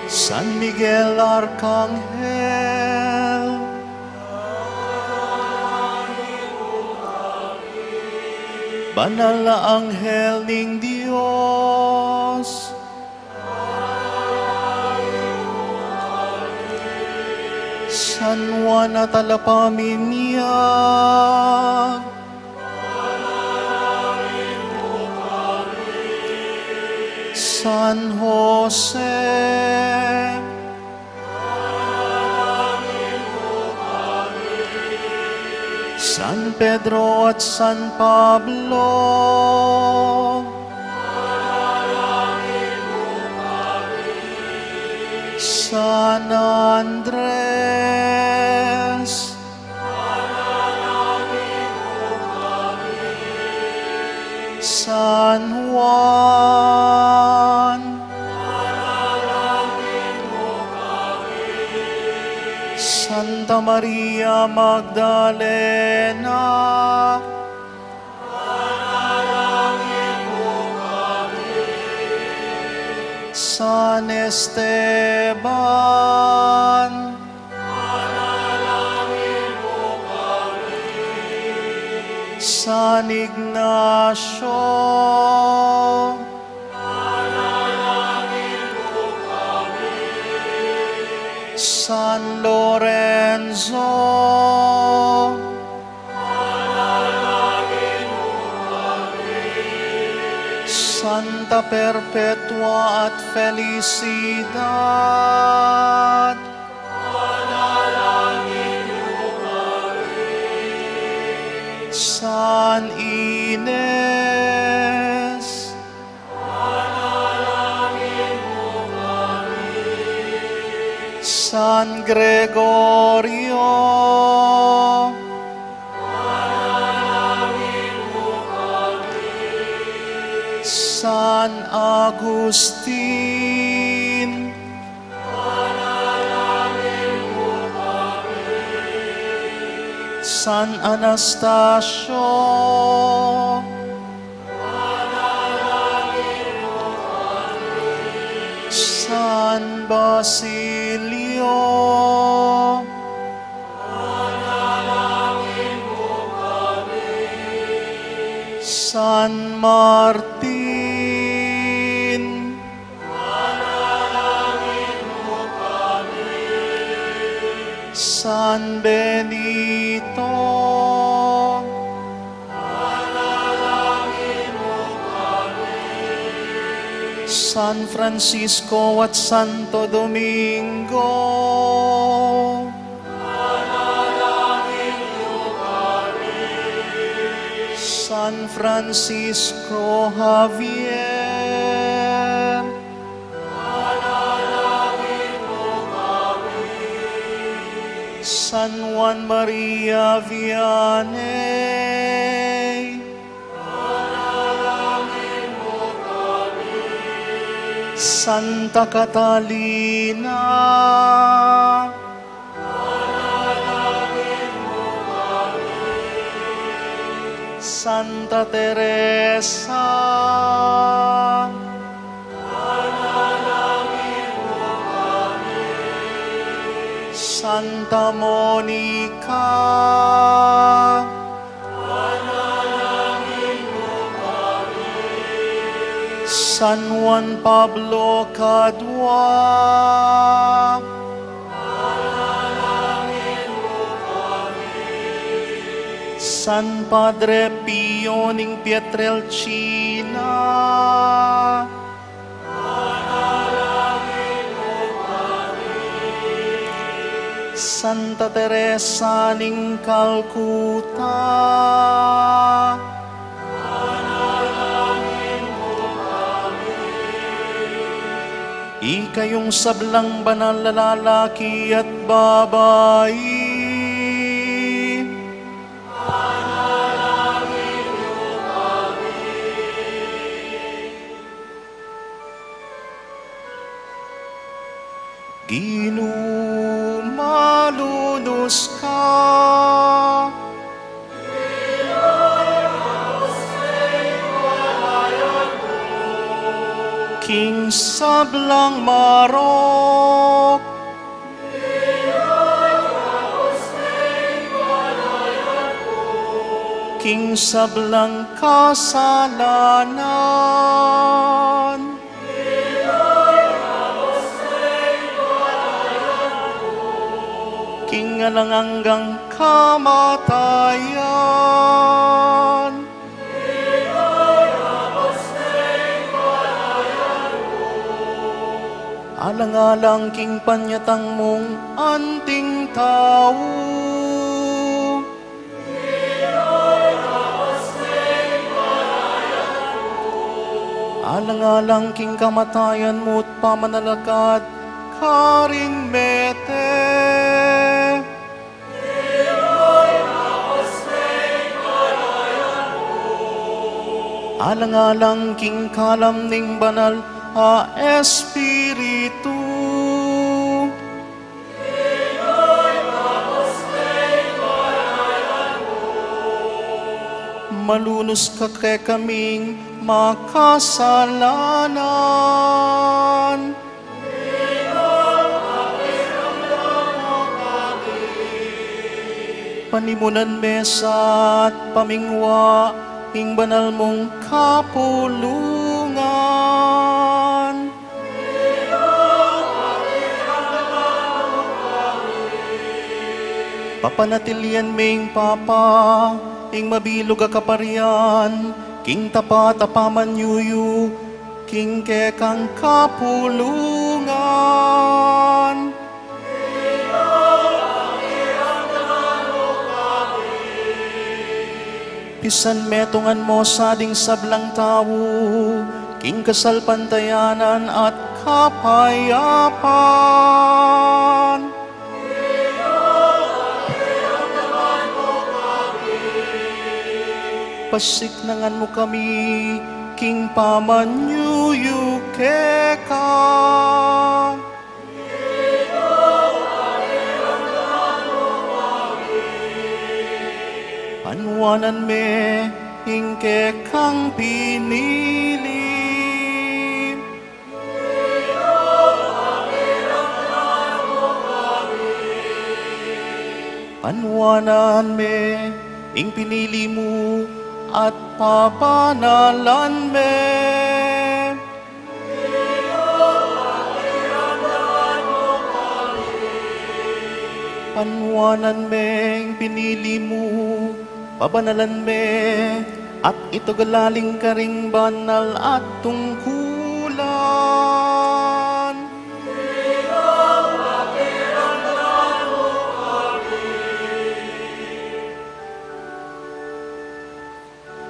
San Miguel Arkanghel, banal a anghel ning Dios, San Juan a Talapaminyag, San Jose, San Pedro at San Pablo, San Andres, San Juan, Santa Maria Magdalena, San Esteban, San Ignacio, San Lorenzo, Santa Perpetua at Felicidad, San Ines, San Gregorio, San Agustin, San Anastasio, San Basilio, San Martin, San Benito, San Francisco at Santo Domingo, San Francisco Javier, San Juan Maria Vianney, Santa Catalina, Santa Teresa, Santa Monica, San Juan Pablo Kadua, San Padre Pio ning Pietrelcina, Santa Teresa ning Calcutta, ikayung sablang banal a lalaki at babai. Ginu, malunus ka. King sablang marok, king sablang kasalanan, king alang anggang kamatayan. Alang-alang king panyatang mung anting tau. Alang-alang king kamatayan mu't pamanalakad karing mete. Alang-alang king kalam ning banal a Espiritu. Malunus ka kekaming makasalanan. Panimunan me sa at pamingwa ing banal mung kapulungan. Papanatilian me ing Papa, ing mabilug a kaparian, king tapat a pamanyuyu, king kekang kapulungan. Pisan metungan mo sa ding sablang tau king kasalpantayanan at kapayapan. Pasiknangan mu kami king pamanyuyu keka. Panuanan me ing kekang pinili. Panuanan me ing pinili mu at pabanalan me. Panuanan me ing pinili mu, pabanalan me, at itugal la ling karing banal a tungkulan.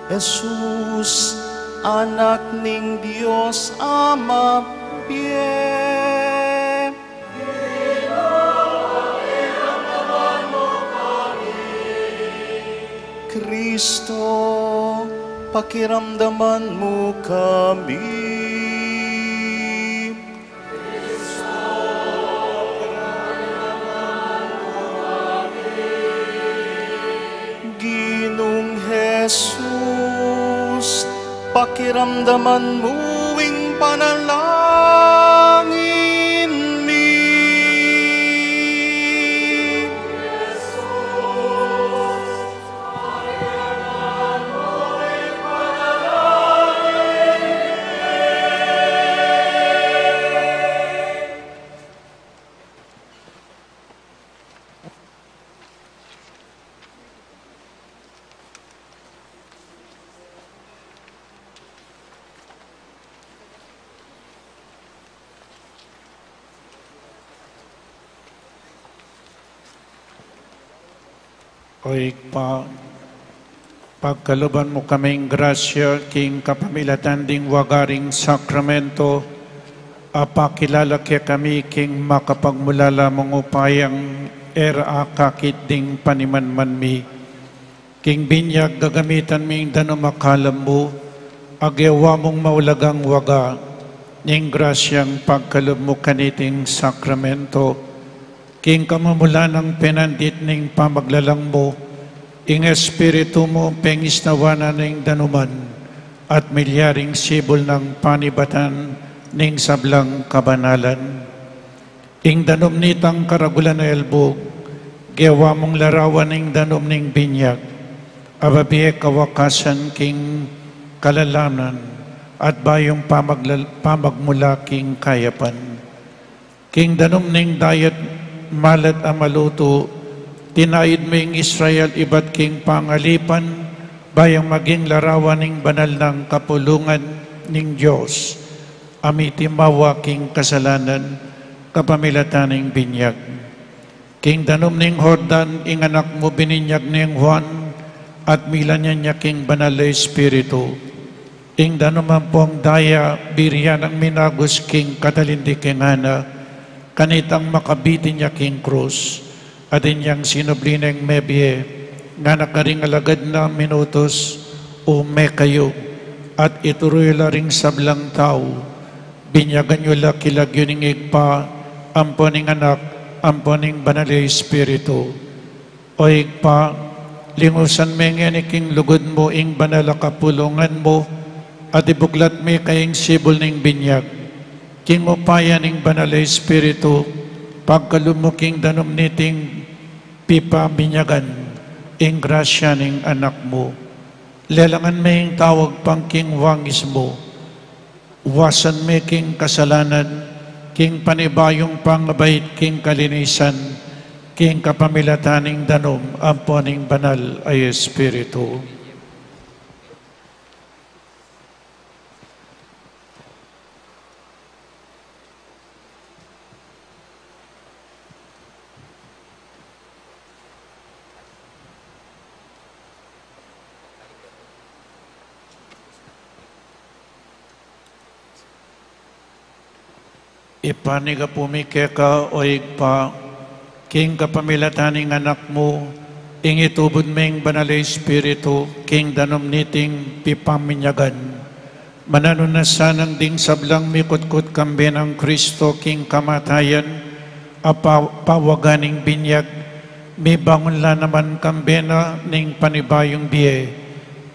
Jesus, Anak ning Dios a mabie. Kristo, pakiramdaman mu kami. Ginung Jesus, pakiramdaman mu ing panalangin mi. O Ibpa, pagkaluban mu kaming grasya king kapamilatan ding waga ring sakramento, a pakilala kekami king makapagmulala mung upayang e ra akakit ding panimanman mi. King binyag gagamitan ming danum a kalam mu, a gewa mung maulagang waga ning grasyang pagkalub mu kaniting sakramento. King kamumulan nang penandit ning pamaglalang mu, ing Espiritu mu pengisnawan na ning danuman at milyaring sibul nang panibatan ning sablang kabanalan. Ing danum nitang karagulan a elbug, gewa mung larawan ning danum ning binyag, a babie kawakasan king kalalanan at bayung pamaglal-, pamagmula king kayapan. King danum ning dayat malat a malutu, tinayud mu ing Israel ibat king pangalipan, bayang maging larawan ning banal nang kapulungan ning Dios, a mitimawa king kasalanan kapamilatan ning binyag. King danum ning Jordan, ing anak mu bininyag neng Juan, at milanyan ya king Banal a Espiritu. Ing danum ampong daya, biri ya nang minagus king katalindikingan na, kanitang makabitin ya king krus, atin yang sinubli neng mebie, ngana karing alagad na, minutus, ume kayu, at ituru yu la ring sablang tau, binyagan yu la king lagyu ning Ibpa, ampo ning Anak, ampo ning Banal a Espiritu. O Ibpa, lingusan me ngeni king lugud mu ing banal a kapulungan mu, at ibuklat me kaya ing sibul ning binyag. King upaya ning Banal a Espiritu, pagkalub mu king danum niting pipabinyagan, ing grasya ning Anak mu. Lelangan me ing tawag pang king wangis mu. Wasan me king kasalanan, king panibayung pangabait king kalinisan, king kapamilatan ning danum ampo ning Banal a Espiritu. Ipanyawad mi keka, o Ibpa, king kapamilatan ning Anak mu, ing itubud meng Banal a Espiritu, king danum niting pipabinyagan. Mananu na sanang ding sablang mikutkut kambe nang Kristo king kamatayan, a pa-, pawagan ning binyag, mibangun la naman kambe na ning panibayung bie.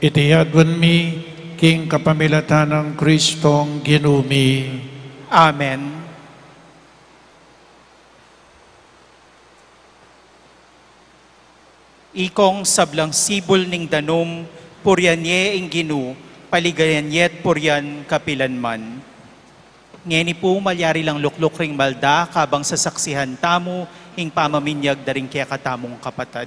Iti aduan mi king kapamilatan nang Kristong Ginu mi. Amen. Ikong sablang sibul ning danum, purian ye ing Ginu, paligayan ye't purian kapilan man. Ngeni pu, malyari lang lukluk ring malda, kabang sasaksihan tamu ing pamaminyag da ring kekatamung kapatad.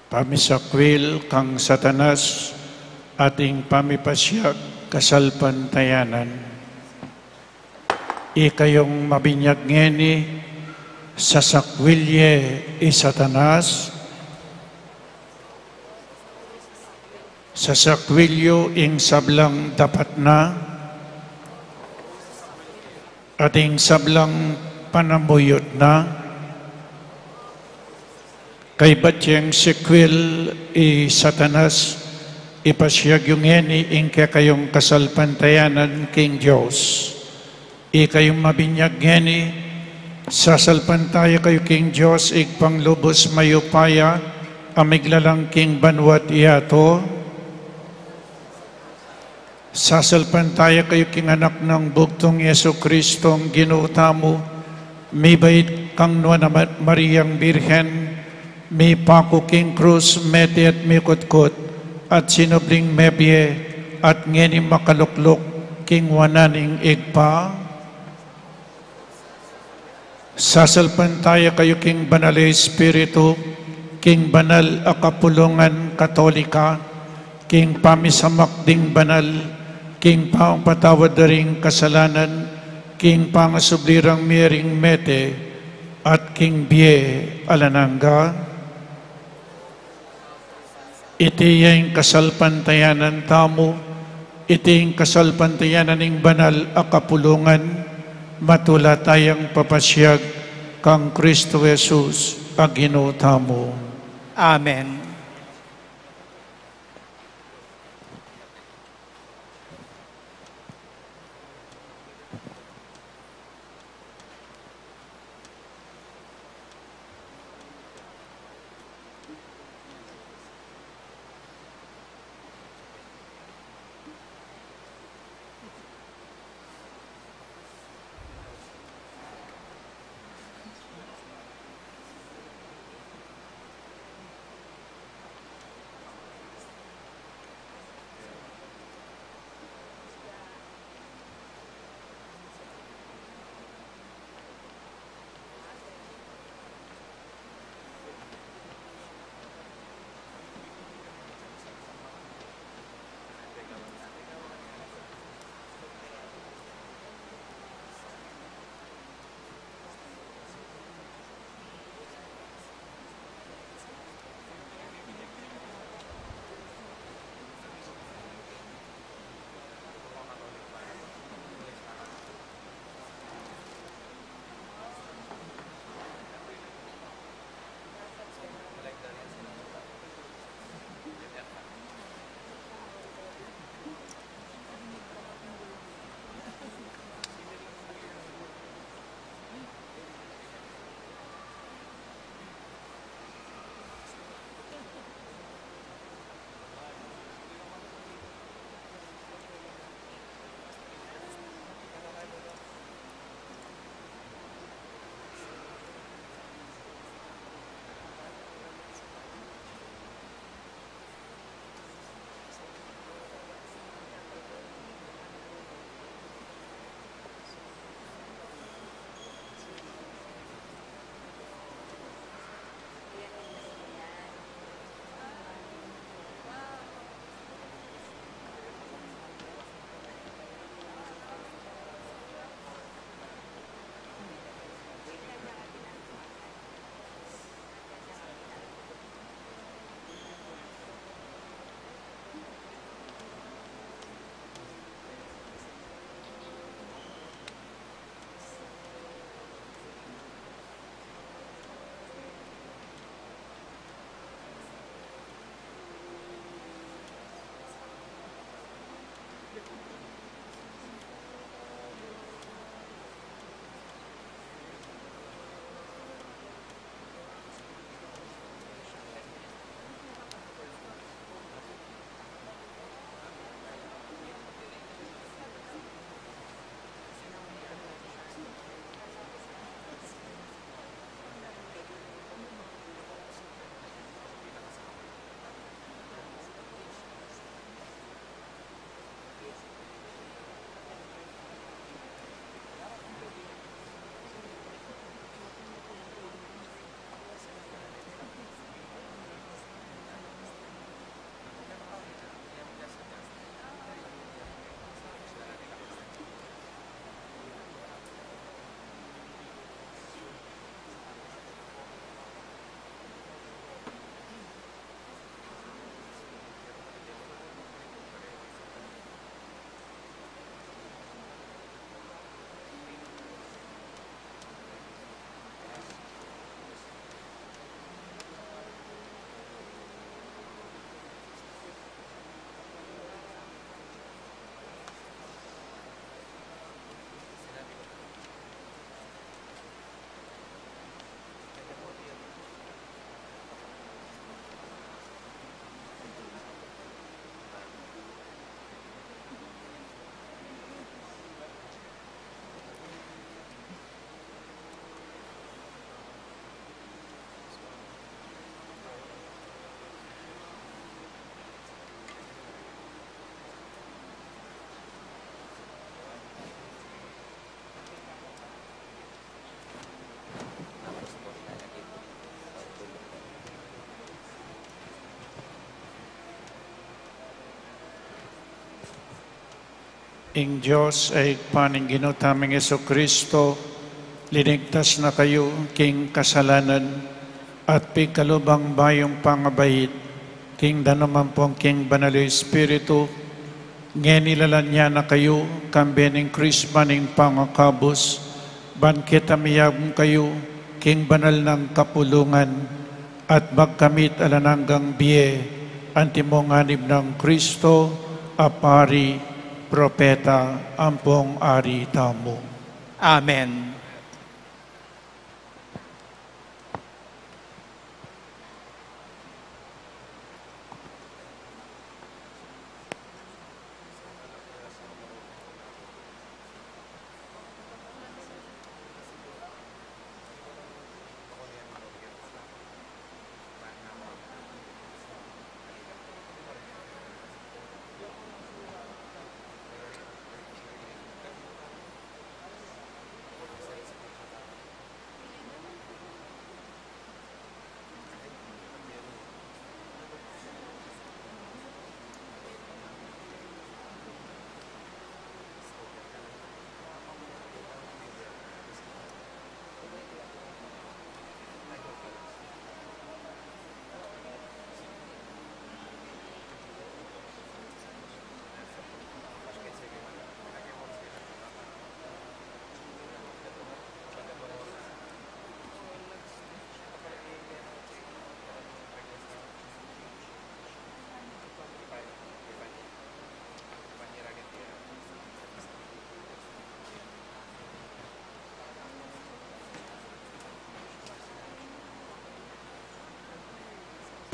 Pamisakwil kang Satanas, ating pamipasiag kasalpantayanan. Ikayung mabinyag ngeni, sasakwil ye i Satanas, sasakwil yu ing sablang dapat na, at ing sablang panamuyut na. Kaybat yang sikwil i Satanas, ipasiag yu ngeni ing kekayung kasalpantayanan king Dios. Ikayung mabinyag ngeni, sasalpantaya kayu king Dios, Ibpang lubus mayupaya, a miglalang king banua't yatu. Sasalpantaya kayu king Anak nang bugtung, Jesucristong Ginu tamu, mibait kang Nuan a Ma-, Mariang Birhen, mipaku king krus, mete at mikutkut, at sinubling mebie, at ngeni makalukluk king wanan ning Ibpa. Sasalpantaya kayu king Banal a Espiritu, king banal a kapulungan Katolika, king pamisamak ding banal, king pamapatawad da ring kasalanan, king pangasubli rang mie ring mete, at king bie alang angga. Iti ya ing kasalpantayanan tamu, iti ing kasalpantayanan ning banal a kapulungan, matula tayang papasiag kang Kristo Jesus a Ginu tamu. Amen. Ing Dios a Ibpa ning Ginu taming Jesucristo, Linigtas na kayu king kasalanan at pigkalub ing bayung pangabait king danuman pung king Banal a Espiritu, ngeni lalanyan na kayu kambe ning Krisma ning pangakabus, ban keta miyagum kayu king banal nang kapulungan, at magkamit alang anggang bie, antimong anib nang Kristo, a pari, propeta, ampong ari tamu. Amen.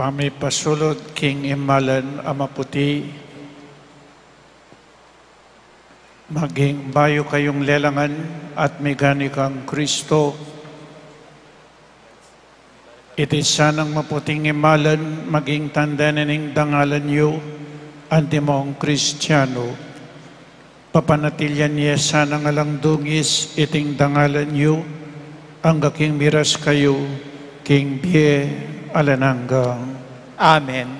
Pamipasulud king Imalan a Maputi. Maging bayu kayung lelangan at migani kang Kristo. Iti sanang maputing imalan maging tanda na ning dangalan yu, antimong Kristiano. Papanatilian ye sanang alang dungis iting dangalan yu, angga king miras kayu king bie alang angga. Amen.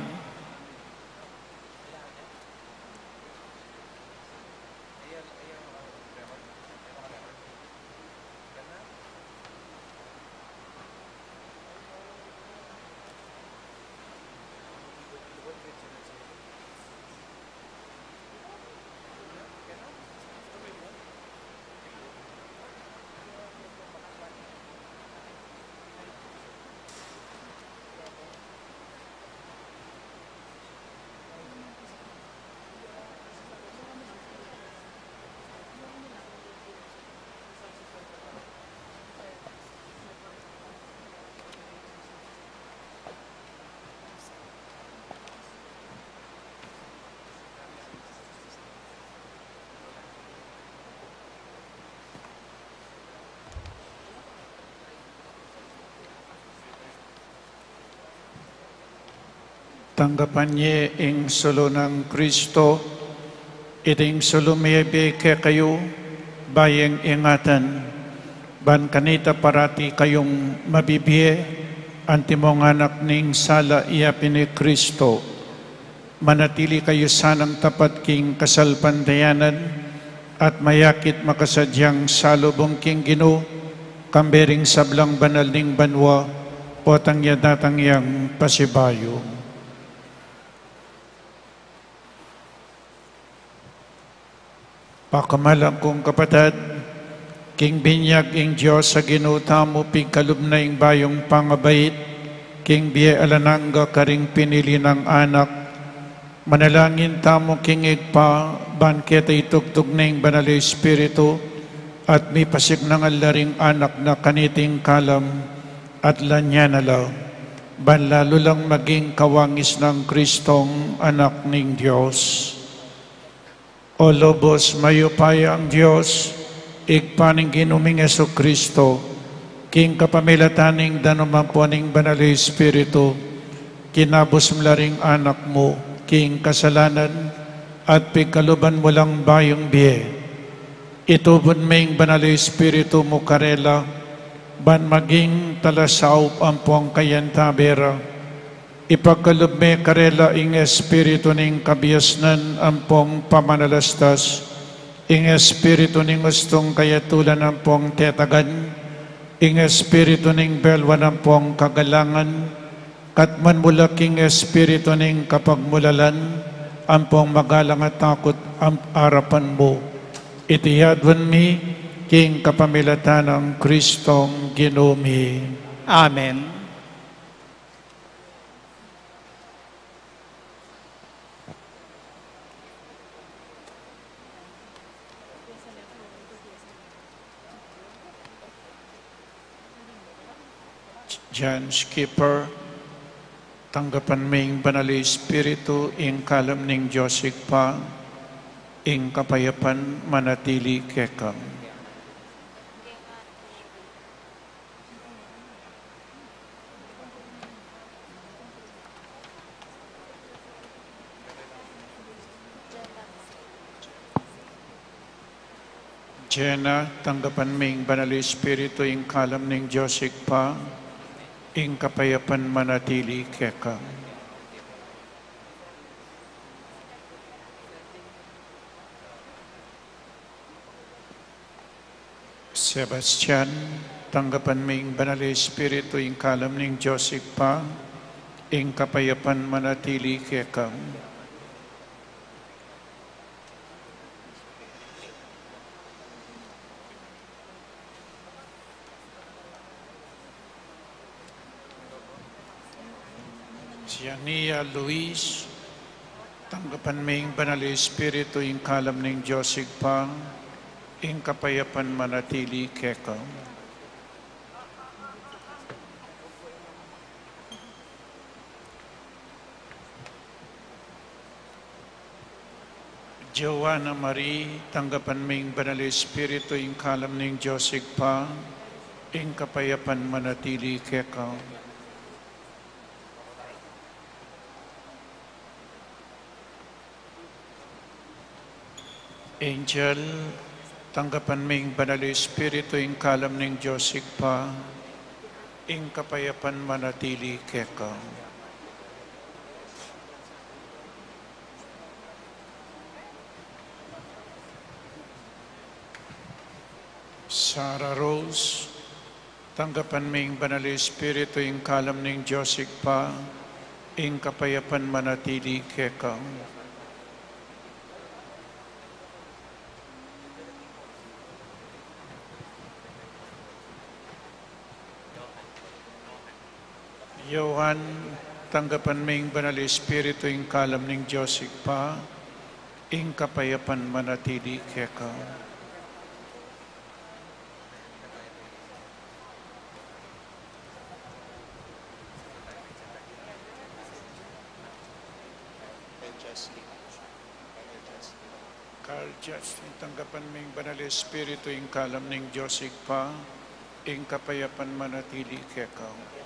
Tanggapan ye ing sulu nang Kristo, iting sulu mibie kekayu, bayung ingatan, ban kanita parati kayung mabibie, antimong anak ning sala ya pin i Kristo. Manatili kayu sanang tapat king kasalpantayanan at mayakit makasadyang salubung king Ginu, kambe ring sablang banal ning banua, potang ya datang yang pasibayu. Pakamalan kung kapatad, king binyag ing Dios a Ginu tamu, pigkalub na ing bayung pangabait king bie alang angga karing pinili nang anak. Manalangin tamu king Ibpa, ban keta itugtug na ing Banal a Espiritu, at mipasiknangan la ring anak na kaniting kalam, at lanyan na la, ban lalu lang maging kawangis nang Kristong Anak ning Dios. O lubus mayupayang Dios, Ibpa ning Ginu ming Jesucristo, king kapamilatan ning danuman pu ning Banal a Espiritu, kinabus mu la ring anak mu king kasalanan at pigkaluban mu lang bayung bie. Itubud me ing Banal a Espiritu mu karela, ban maging talasaup ampong kayantabe ra. Ipagkalub me karela ing espiritu ning kabiasnan ampong pamanalastas, ing espiritu ning ustung kayatulan ampong tetagan, Ing espiritu ning belwan ampong kagalangan, katmuan mu la king espiritu ning kapagmulalan, ampong magalang a takut am-, arapan mu. Iti aduan mi king kapamilatan nang Kristong Ginu mi. Amen. John Skipper, tanggapan ming Banal Espiritu, ing kalam ning Dios Ibpa, ing kapayapan manatili keka. Jenna, tanggapan ming Banal Espiritu, ing kalam ning Dios Ibpa, ing kapayapan manatili keka. Sebastian, tanggapan ming Banal Espiritu, ing kalam ning Dios Ibpa, ing kapayapan manatili keka. Siania Luis, tanggapan ming Banal Espiritu, ing kalam ning Dios Ibpa, ing kapayapan manatili keka. Joanna Marie, tanggapan ming Banal Espiritu, ing kalam ning Dios Ibpa, ing kapayapan manatili keka. Angel, tanggapan ming Banal Espiritu, ing kalam ning Dios Ibpa, ing kapayapan manatili keka. Sarah Rose, tanggapan ming Banal Espiritu, ing kalam ning Dios Ibpa, ing kapayapan manatili keka. Johan, tanggapan ming Banal Espiritu, ing kalam ning Dios Ibpa, ing kapayapan manatili keka. Carl Justin, tanggapan ming Banal Espiritu, ing kalam ning Dios Ibpa, ing kapayapan manatili keka.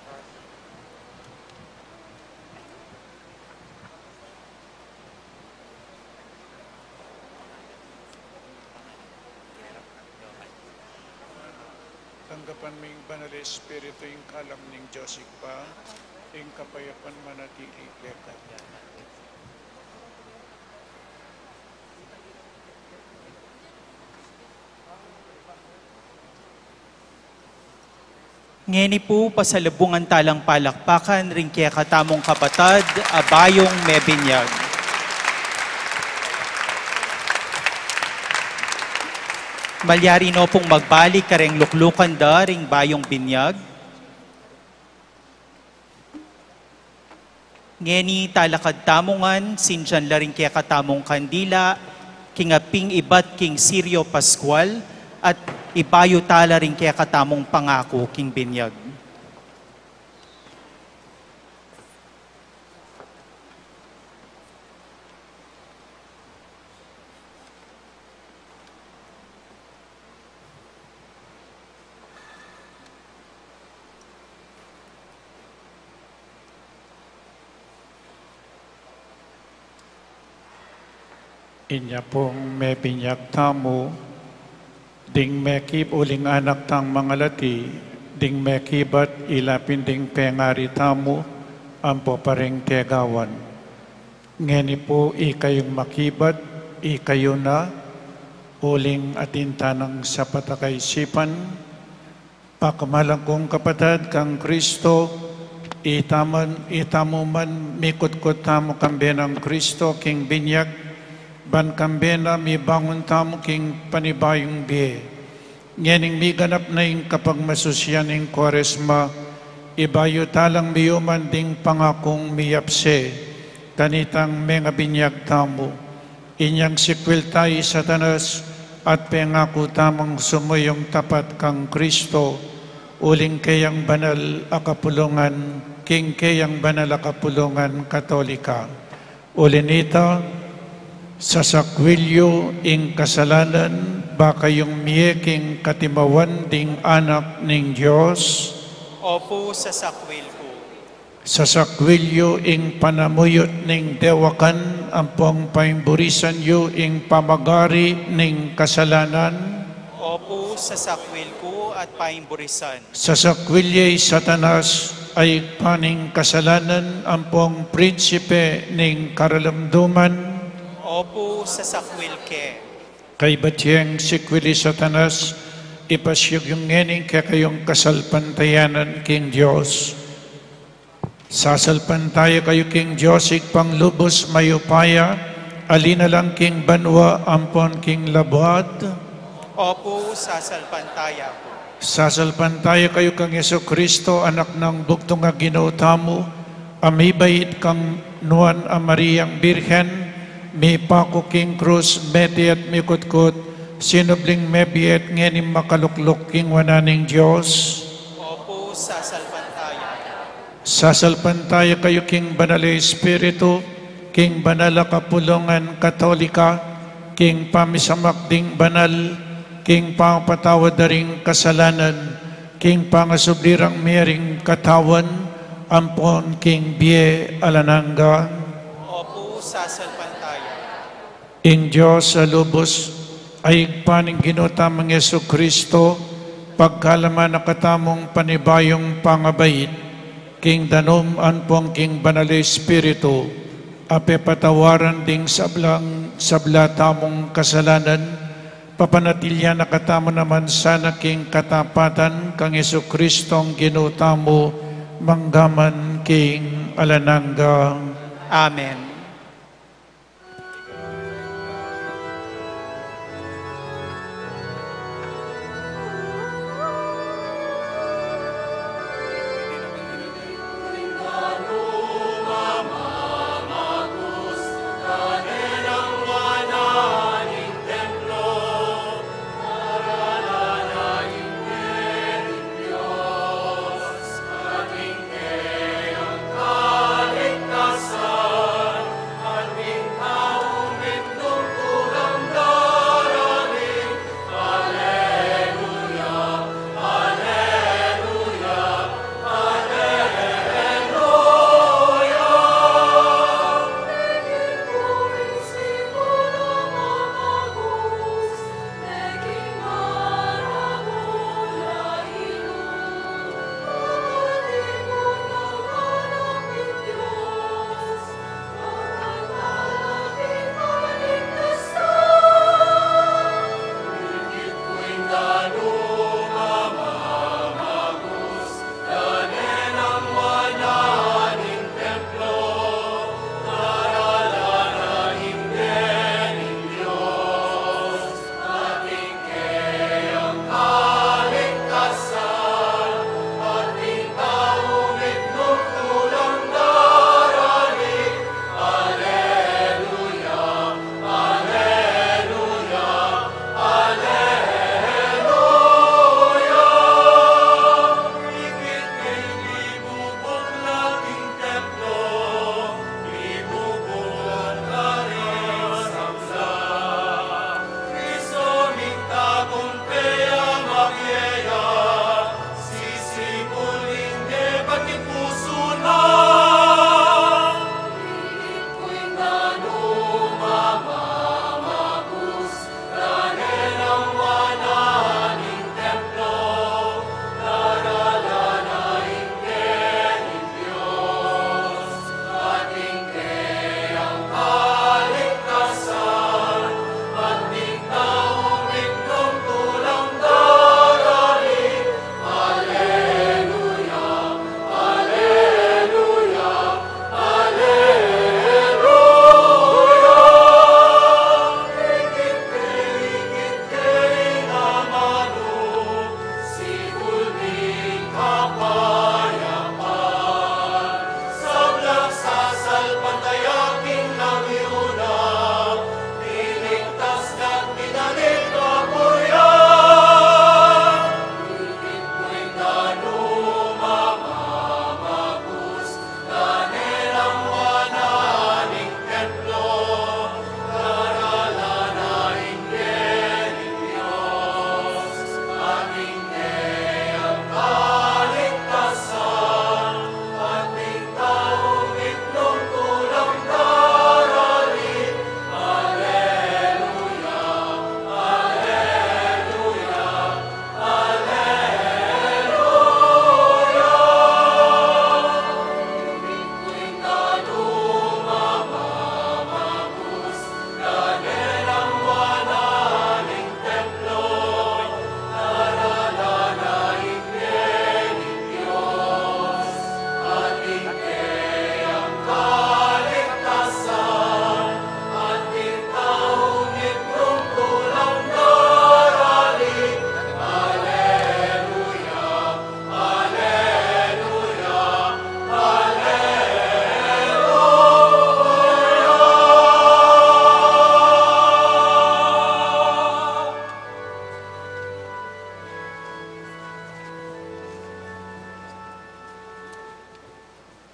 Tanggapan ming Banal Espiritu, ing kalam ning Dios Ibpa, ing kapayapan manatili keka. Ngeni pu, pasalubungan ta lang palakpakan ring kekatamung kapatad a bayung mebinyag. Malyari no pung magbalik kareng luklukan da ring bayung binyag. Ngeni talakad tamu ngan, sindian la ring kekatamung kandila, king aping ibat king Sirio Pascual, at ibayu ta la ring kekatamung pangaku king binyag. Inya pung mebinyag tamu, ding mekib-, uling anak tang mangalati, ding mekibat, ila pin ding pengari tamu, ampo pa ring tegawan. Ngeni pu ikayung makibat, ikayu na, uling atin ta nang sapat a kaisipan, Akamalan kung kapatad kang Kristo, itaman, itamu man mikutkut tamu kambe nang Kristo king binyag, ban kambe na mibangun tamu king panibayung bie. Ngening miganap na ing kapagmasusyan ning Kuaresma, ibayu talang miyuman ding pangakung miyapse, kanitang mengabinyag tamu. Inyang sikwil ta i Satanas, at pengaku tamung sumuyung tapat kang Kristo, uling keyang banal a kapulungan, king keyang banal a kapulungan Katolika. Uli nita, sasakwil yu ing kasalanan, ba kayung mie king katimawan ding Anak ning Dios. Opu, sasakwil ku. Sasakwil yu ing panamuyut ning dewakan, ampong paimburisan yu ing pamagari ning kasalanan. Opu, sasakwil ku at paimburisan. Sasakwil ye i Satanas, a ibpa ning kasalanan, ampong prinsipe ning karalumduman. Opu, sasakwil ke. Kaybat yeng sikwil i Satanas, ipasyag yu ngening kekayung kasalpantayanan king Dios. Sasalpantaya kayu king Dios, Ibpang lubus mayupaya, ali na lang king banua ampon king labuad. Opu, sasalpantaya ku. Sasalpantaya kayu kang Jesucristo, Anak nang bugtung a Ginu tamu, a mibait kang Nuan a Mariang Birhen, mipaku king krus, mete at mikutkut, sinubling mebie at ngening makalukluk king wanan ning Dios. Opu, sasalpantaya. Sasalpantaya kayu king Banal a Espiritu, king banal a kapulungan Katolika, king pamisamak ding banal, king pangapatawad da ring kasalanan, king pangasubli rang mie ring katawan, ampon king bie alang angga. Opu, sasalpantaya. Ing Dios a lubus, a Ibpa ning Ginu tamung Jesucristo, pagkalaman na katamung panibayung pangabait, king danum ampon king Banal a Espiritu, a pepatawaran ding sablang sabla tamung kasalanan, papanatilian na katamu naman sana king katapatan kang Jesucristong Ginu tamu, manggaman king alang angga. Amen.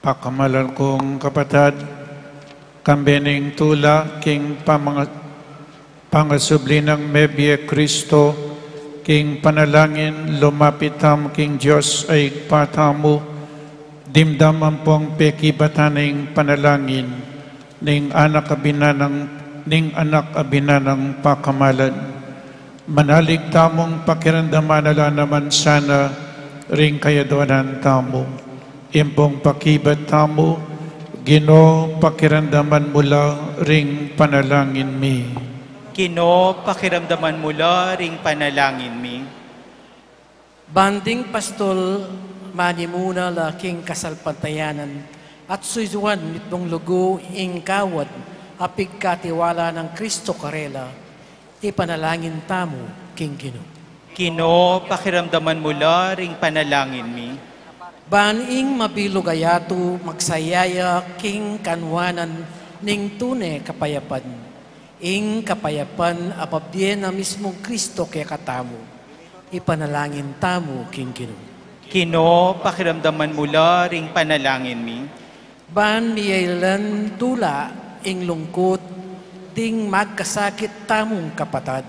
Pakamalan kung kapatad, kambe ning tula king pamanga-, pangasubli nang mebie Kristo, king panalangin lumapit tamu king Dios a Ibpa tamu, dimdam ampong pekibatan ning panalangin ning anak a binanang, ning anak a binanang pakamalan. Manalig tamung pakiramdaman na la naman sana ring kayadwanan tamu. Impong pakibat tamu, Ginu, pakiramdaman mu la ring panalangin mi. Ginu, pakiramdaman mu la ring panalangin mi. Ban ding pastul, manimuna la king kasalpantayanan at suyuan mitmung lugu ing kawad a pigkatiwala nang Kristo karela, ipanalangin tamu king Ginu. Ginu, pakiramdaman mu la ring panalangin mi. Ban ing mabilug a yatu magsaya ya king kanuanan ning tune kapayapan, ing kapayapan a pabie na mismung Kristo kekatamu, ipanalangin tamu king Ginu. Ginu, pakiramdaman mu la ring panalangin mi. Ban miyaylan dula ing lungkut ding magkasakit tamung kapatad,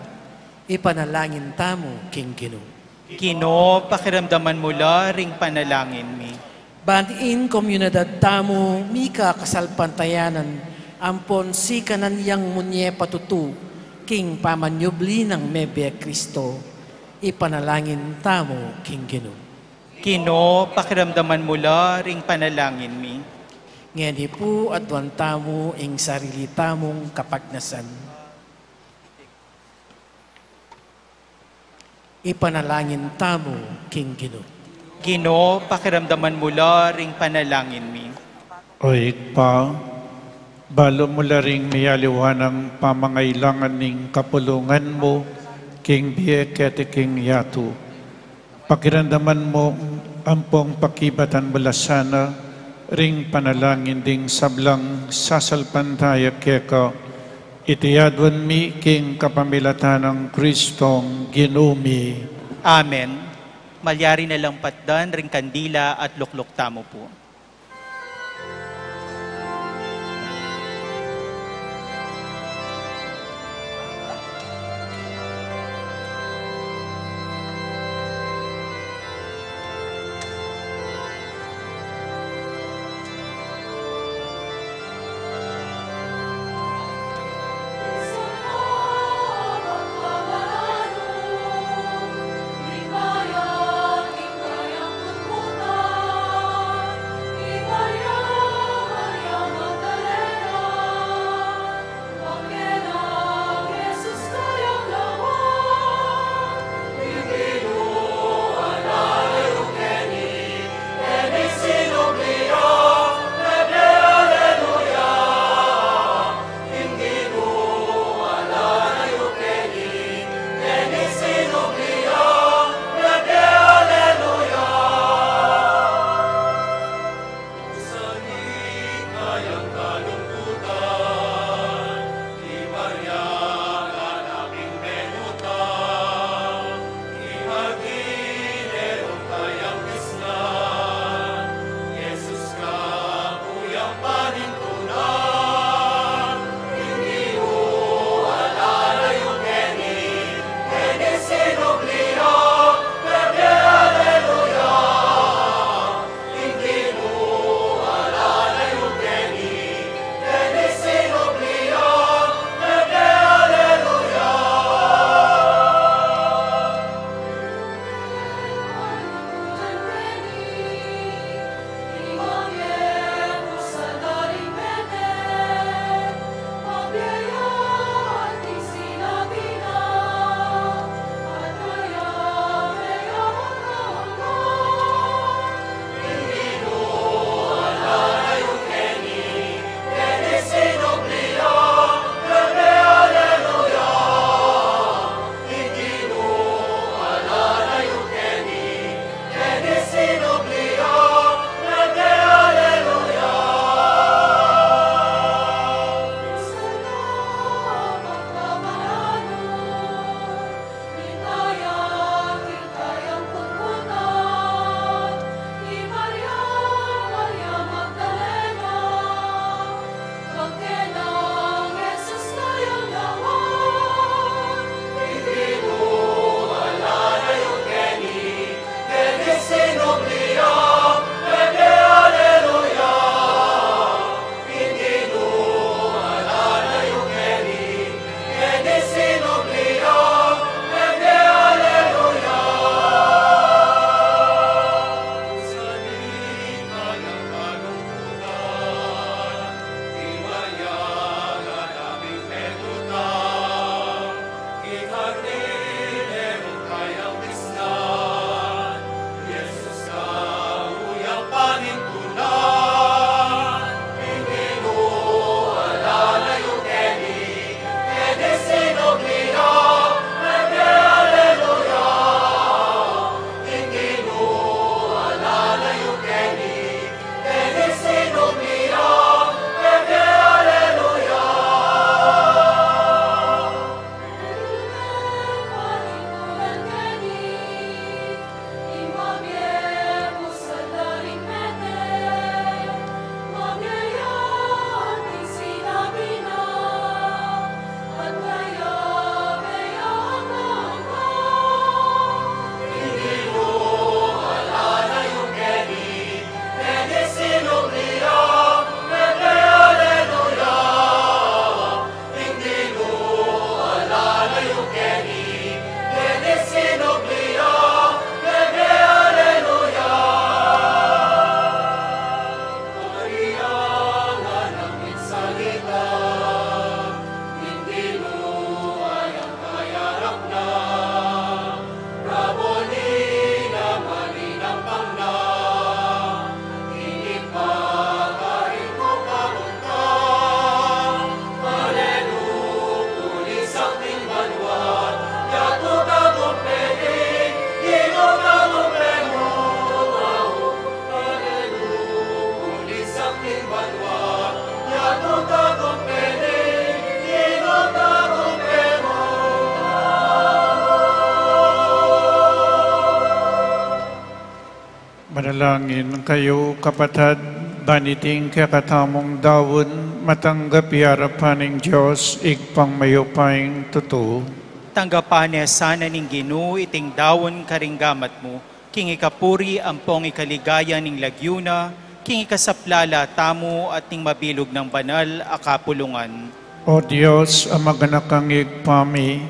ipanalangin tamu king Ginu. Ginu, pakiramdaman mu la ring panalangin mi. Ban ing komunidad tamu mika kasalpantayanan ampon sikanan yang munye patutu king pamanyubli nang mebie Kristo, ipanalangin tamu king Ginu. Ginu, pakiramdaman mu la ring panalangin mi. Ngeni pu, aduan tamu ing sarili tamung kapagnasan. Ipanalangin tamu king Ginu. Ginu, pakiramdaman mu la ring panalangin mi. O Ibpa, balu mu la ring miyaliwanang pamangailangan ning kapulungan mu king bie keti king yatu. Pakiramdaman mu ampong pakibatan mu la sana ring panalangin ding sablang sasalpantaya keka. Iti aduan mi king kapamilatan nang Kristong Ginu mi. Amen. Malyari na lang patdan ring kandila at lukluk tamu pu. Manalangin kayu, kapatad, ban iting kekatamung daun matanggap ya king arapan ning Dios Ibpang mayupayang tutu. Tanggapan na sana ning Ginu iting daun karing gamat mu, king ikapuri ampong ikaligaya ning lagyu na, king ikasaplala tamu at ning mabilug nang banal a kapulungan. O Dios, a maganakang Ibpa mi,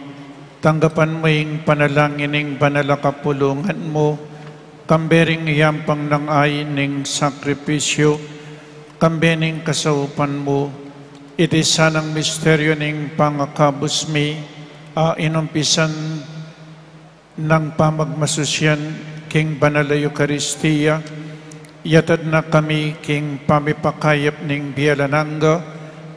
tanggapan mu ing panalangin ning banal a kapulungan mu, kambe ring yampang nang ain ning sakripisyu, kambe ning kasaupan mu, iti sanang misteryu ning pangakabus mi, a inumpisan nang pamagmasusian king banal a Eukaristia, yatad na kami king pamipakayap ning bie alang angga,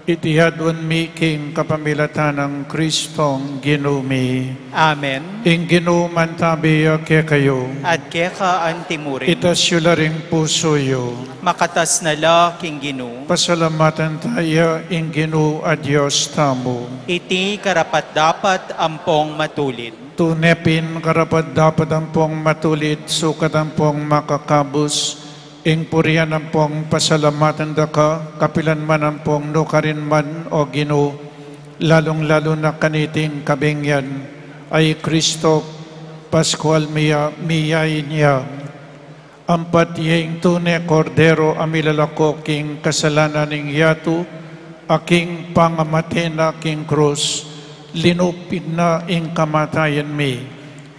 iti aduan mi king kapamilatan nang Kristong Ginu mi. Amen. Ing Ginu mantabi ya kekayu. At keka antimurin. Itas yu la ring pusu yu. Makatas na la king Ginu. Pasalamatan taya ing Ginu a Dios tamu. Iti karapat-dapat ampong matulid. Tune pin karapat-dapat ampong matulid, sukat ampong makakabus, ing purian ampong pasalamatan da ka, kapilan man ampong nukarin man, o Ginu, lalung-lalu na kaniting kabingan, a i Kristo, Paskual mi ya, miyain ya. Ampat ya ing tune Kordero a milalako king kasalanan ning yatu, a king pangamate na king krus, linupig na ing kamatayan mi,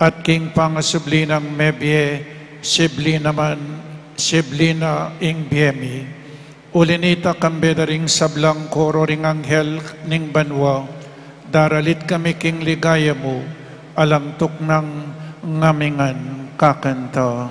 at king pangasubli nang mebie, sibli naman, sibli na ing bie mi. Uli nita, kambe da ring sablang koro ring anghel ning banua, daralit kami king ligaya mu, alang tuknang ngan mi ngan kakanta.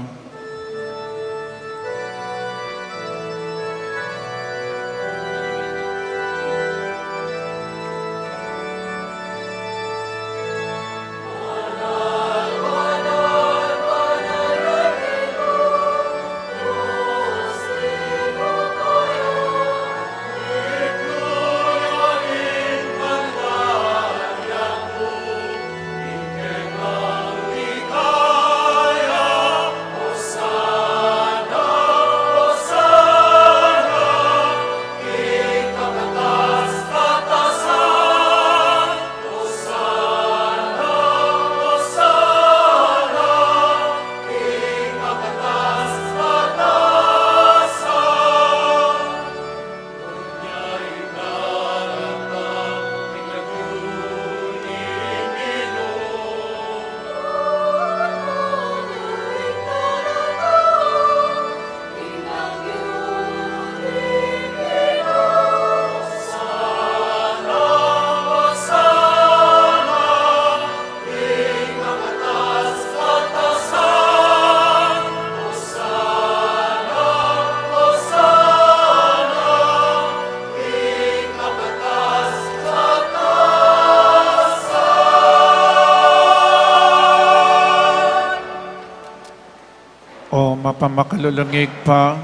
O mapamakalulung Ibpa,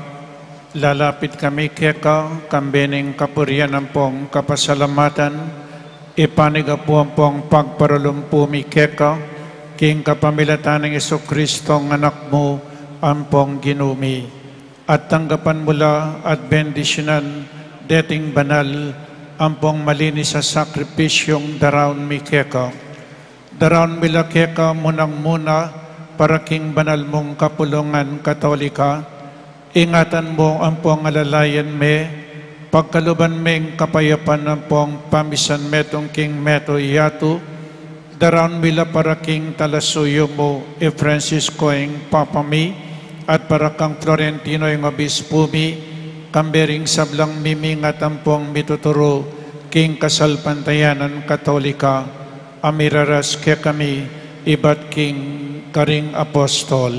lalapit kami keka, kambe ning kapurian ampong kapasalamatan, ipanigapu ampong pagparalumpu mi keka, king kapamilatan nang Jesucristo, Anak mu, ampong Ginu mi. At tanggapan mu la, at bendisyunan deting banal, ampong malinis a sakripisyung daraun mi keka. Daraun mi la keka munang muna, para king banal mung kapulungan Katolika, ingatan mu ampong alalayan me, pagkaluban meng kapayapan ampong pamisan metung king meto yatu, daraun mi la para king talasuyu mu, i Francisco ing Papa mi, at para kang Florentino ing Obispu mi, kambe ring sablang mimingat ampong mituturu king kasalpantayanan Katolika, a miraras kekami ibat king karing apostol.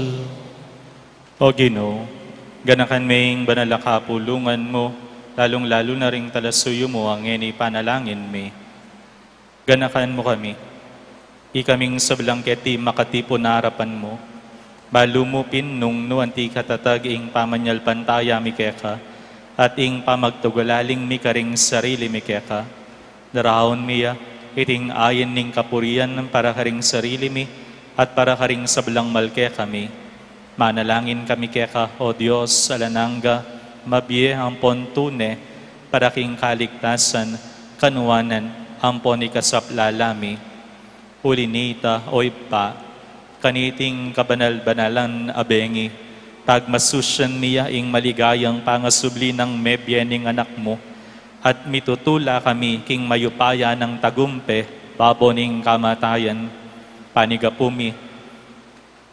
O Ginu, ganakan me ing banal a kapulungan mu, lalung-lalu na ring talasuyu mu, a ngeni panalangin mi. Ganakan mu kami, ikaming sablang keti makatipun arapan mu, balu mu pin nung nu anti katatag ing pamanyalpantaya mi keka, At ing pamagtugalaling mi karing sarili mi keka, daraun mi ya iting ain ning kapurian para karing sarili mi at para karing sablang mal kekami. Manalangin kami keka, O Dios alang angga, mabie ampon tune, para king kaligtasan, kanuanan ampon ikasaplala mi. Uli nita, O Ibpa, kaniting kabanal-banalan a bengi, pagmasusyan mi ya ing maligayang pangasubli nang mebie ning Anak mu, at mitutula kami king mayupaya nang tagumpe babo ning kamatayan. Panigapu mi,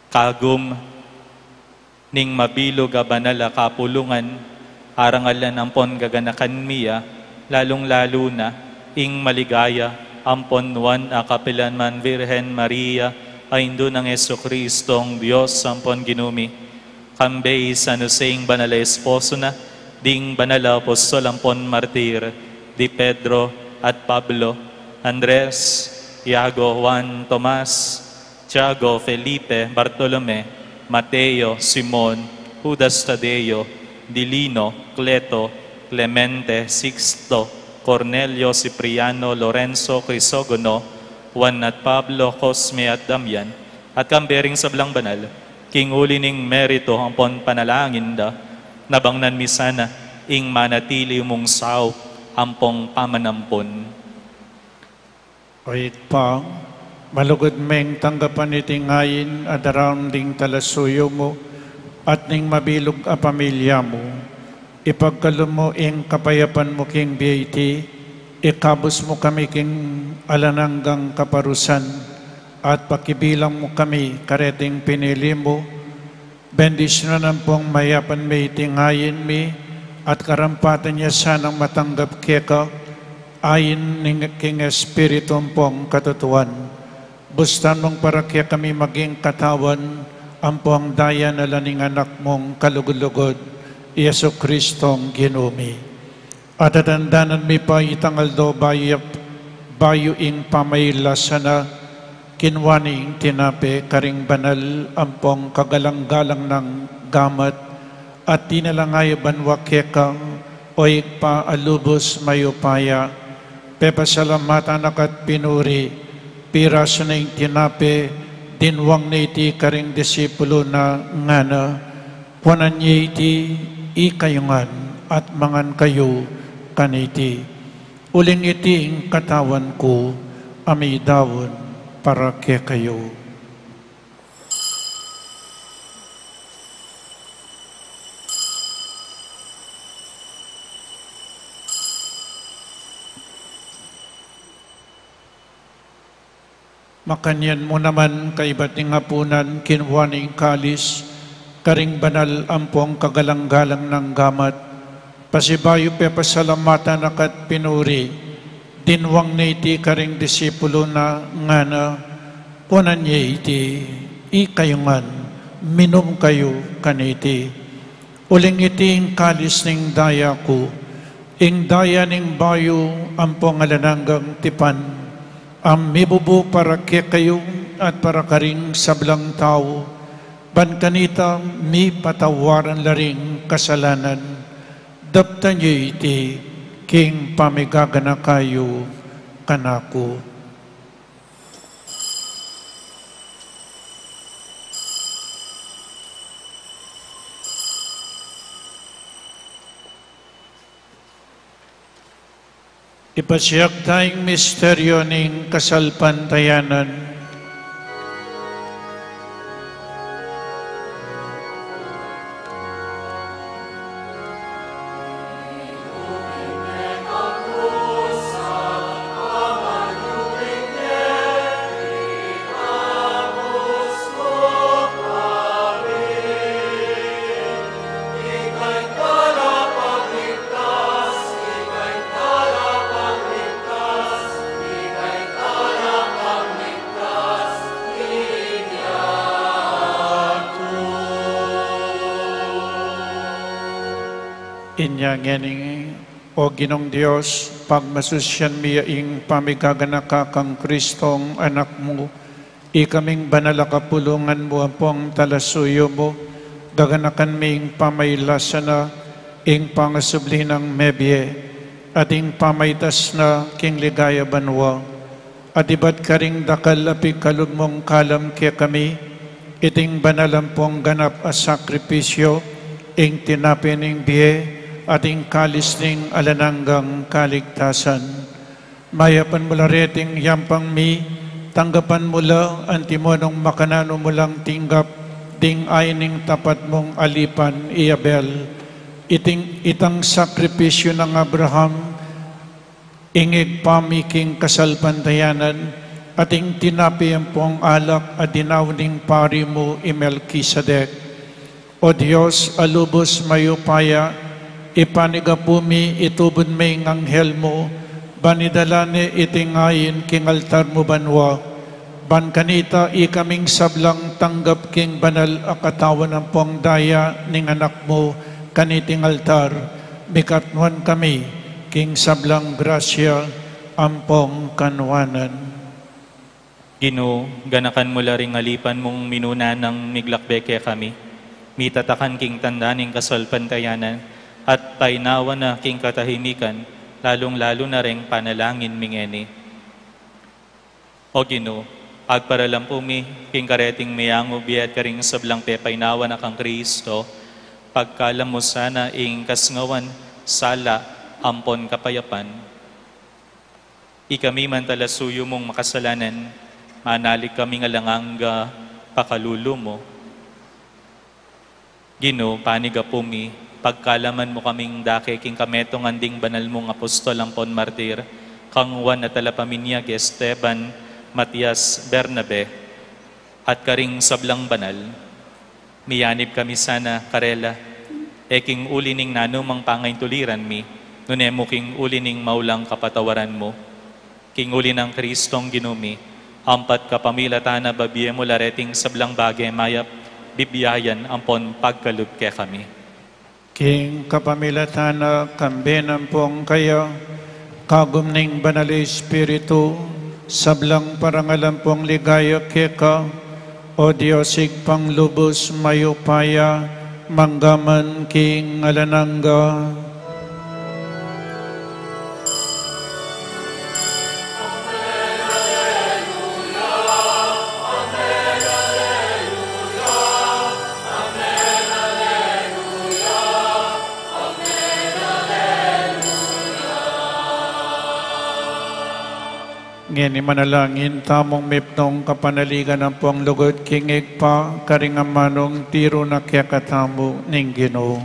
kagum ning mabilug a banal a kapulungan, arangalan ampon gaganakan mi ya, lalung-lalu na ing maligaya ampon nuan a kapilan man Virgen Maria, a Indu nang Jesucristong Dios ampon Ginu mi, kambe i San Jose ing banal a esposo na, ding banal a apostol ampon martir, di Pedro at Pablo, Andres, Yago, Juan, Tomas, Tiago, Felipe, Bartolome, Mateo, Simon, Judas Tadeo, Dilino, Cleto, Clemente, Sixto, Cornelio, Cipriano, Lorenzo, Crisogono, Juan at Pablo, Cosme at Damian, at kambe ring sablang banal, king uli ning meritu ampon panalangin da, nabangnan mi sana ing manatili mung saup ampong pamanampun. O Ibpa, malugud meng tanggapan iting ain a daraun ding talasuyu mu at ning mabilug a pamilya mu. Ipagkalub mu ing kapayapan mu king bie iti, ikabus mu kami king alang anggang kaparusan, at pakibilang mu kami kareting pinili mu, bendisyunan ampong mayapan mi iting ain mi, at karampatan ya sanang matanggap keka, ain ning king Espiritu ampong katutuan. Bustan mung para kekami maging katawan ampong daya na la ning Anak mung kalugud-lugud, Jesucristong Ginu mi. At tatandanan mi pa itang aldo bayu, bayu ing pamailasan na, kinua ne ing tinape karing banal ampong kagalang-galang nang gamat, at dinalang ya banua keka, O Ibpa a lubus mayupaya, pepasalamatan na ka at pinuri, pirasu ne ing tinape, dinwang ne iti karing disipulu na, ngana, kuanan ye iti ikayu ngan at mangan kayu kaniti. Uling iti ing katawan ku a midaun para kekayu. Makanyan mu naman kaibat ning apunan, kinua ne ing kalis, karing banal ampong kagalang-galang nang gamat, pasibayu pepasalamatan na ka at pinuri, dinwang ne iti karing disipulu na, ngana, kuanan ye iti ikayu ngan, minum kayu kaniti. Uling iti ing kalis ning daya ku, ing daya ning bayu ampong alang anggang tipan, a mibubu para kekayu at para karing sablang tau, ban kanita mipatawaran la ring kasalanan. Daptan ye iti king pamigaganaka yu kanaku. Ipasiag taya ing misteryo ning kasalpantayanan. Inya ngeni, O Ginung Dios, pagmasusyan mi ya ing pamigaganaka kang Kristong Anak mu, ikaming banal a kapulungan mu ampong talasuyu mu, gaganakan mi ing pamailasan na, ing pangasubli nang mebie, at ing pamaitas na king ligaya banua, at ibat karing dakal a pikalub mung kalam kekami, iting banal ampong ganap a sakripisyo, ing tinape ning bie, at ing kalis ning alang anggang kaligtasan. Mayapan mu la reting yampang mi, tanggapan mu la antimo nung makananu mu lang tinggap ding ain ning tapat mung alipan i Abel. Iting, itang sakripisyu nang Abraham, ing Ibpa mi king kasalpantayanan, at ing tinape ampong alak a dinaun ning pari mu i Melkisedek. O Dios a lubus mayupaya, ipanigapu mi itubud me ing anghel mu, ban idala ne iting ain king altar mu banua. Ban kanita ikaming sablang tanggap king banal a katawan ampong daya ning Anak mu kaniting altar, mikatnuan kami king sablang grasya ampong kanuanan. Ginu, ganakan mu la ring alipan mung minuna nang miglakbe kekami, mitatakan king tanda ning kasalpantayanan, at painawa na king katahimikan, lalung-lalu na reng panalangin mi ngeni. O Ginu, pagparalampu mi king kareting meyangu bie at karing sablang pepainawa na kang Kristo, pagkalam mu sana ing kasngawan, sala, ampon kapayapan. Ikami man talasuyu mung makasalanan, manalig kaming alang angga pakalulu mu. Ginu, panigapu mi, pagkalaman mu kaming dake king kametungan ding banal mung apostol ampon martir, kang Juan a talapaminyag, Esteban, Matias, Bernabe, at karing sablang banal. Miyanib kami sana karela, e king uli ning nanumang pangaintuliran mi, nune mu king uli ning maulang kapatawaran mu. King uli nang Kristong Ginu mi, ampat kapamilatan na babie mu la reting sablang bage mayap, bibiayan ampon pagkalub kekami. King kapamilatan na, kambe na ampong kaya, kagum ning Banal a Espiritu, sablang parangal ampong ligaya keka, O Dios Ibpang lubus mayupaya, mangga man king alang angga. Ngeni manalangin tamung mipnung kapanaligan ampong lugud king Ibpa, karing amanung tiru na kekatamu ning Ginu.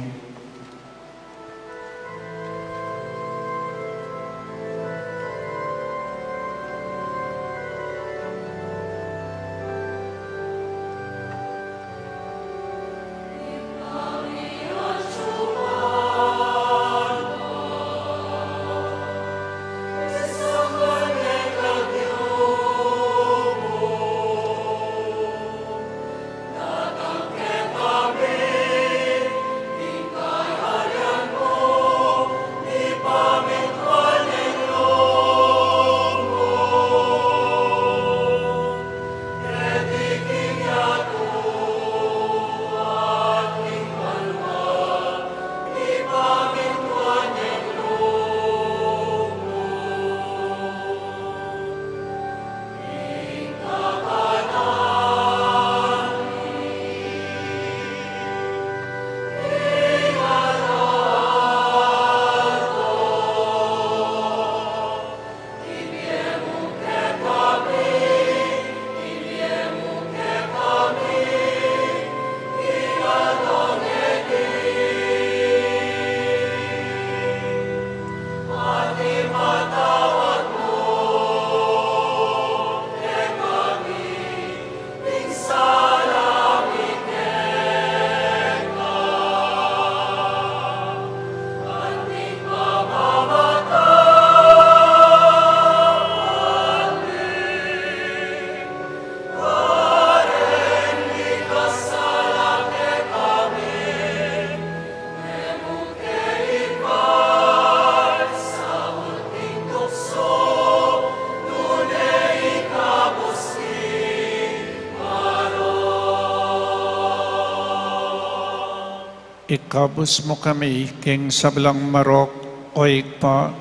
Ikabus mu kami king sablang marok, o Ibpa,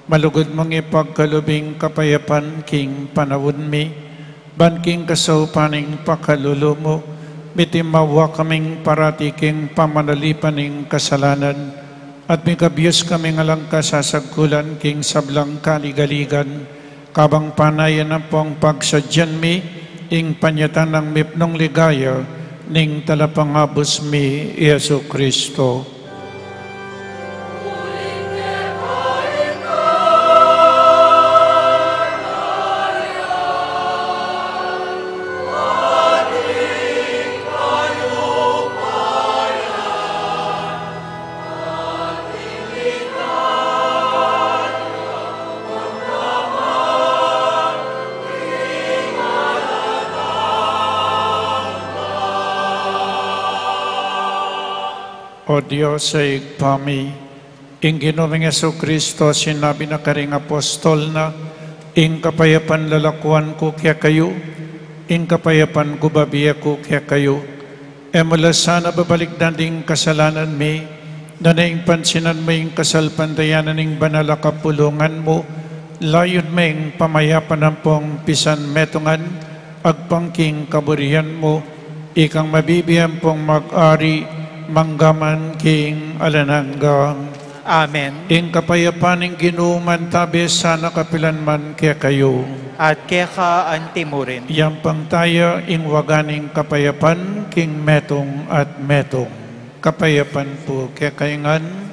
malugud mung ipagkalub ing kapayapan king panaun mi, ban king kasaupan ning pakalulu mu, mitimawa kaming parati king pamanalipan ning kasalanan, at mikabius kaming alang kasasagkulan king sablang kaligaligan, kabang panayan ampong pagsadyan mi ing panyatang mipnung ligaya ning Talapangabus mi, Jesucristo. O Dios a Ibpa mi, ing Ginu ming Jesucristo sinabi na karing apostol na, "Ing kapayapan lalakuan ku kekayu, ing kapayapan ku bibie ku kekayu." E mu la sana babalikdan ding kasalanan mi, nune ing pansinan mu ing kasalpantayanan ning banal a kapulungan mu, layun meng pamayapan ampong pisan metungan, agpang king kaburian mu, ikang mabibie ampong mag-ari mangga man king alang angga. Amen. Ing kapayapan ning Ginu mantabe sana kapilan man kekayu. At keka anti mu rin. Yampang taya ing waga ning kapayapan king metung at metung. Kapayapan pu kekayu ngan.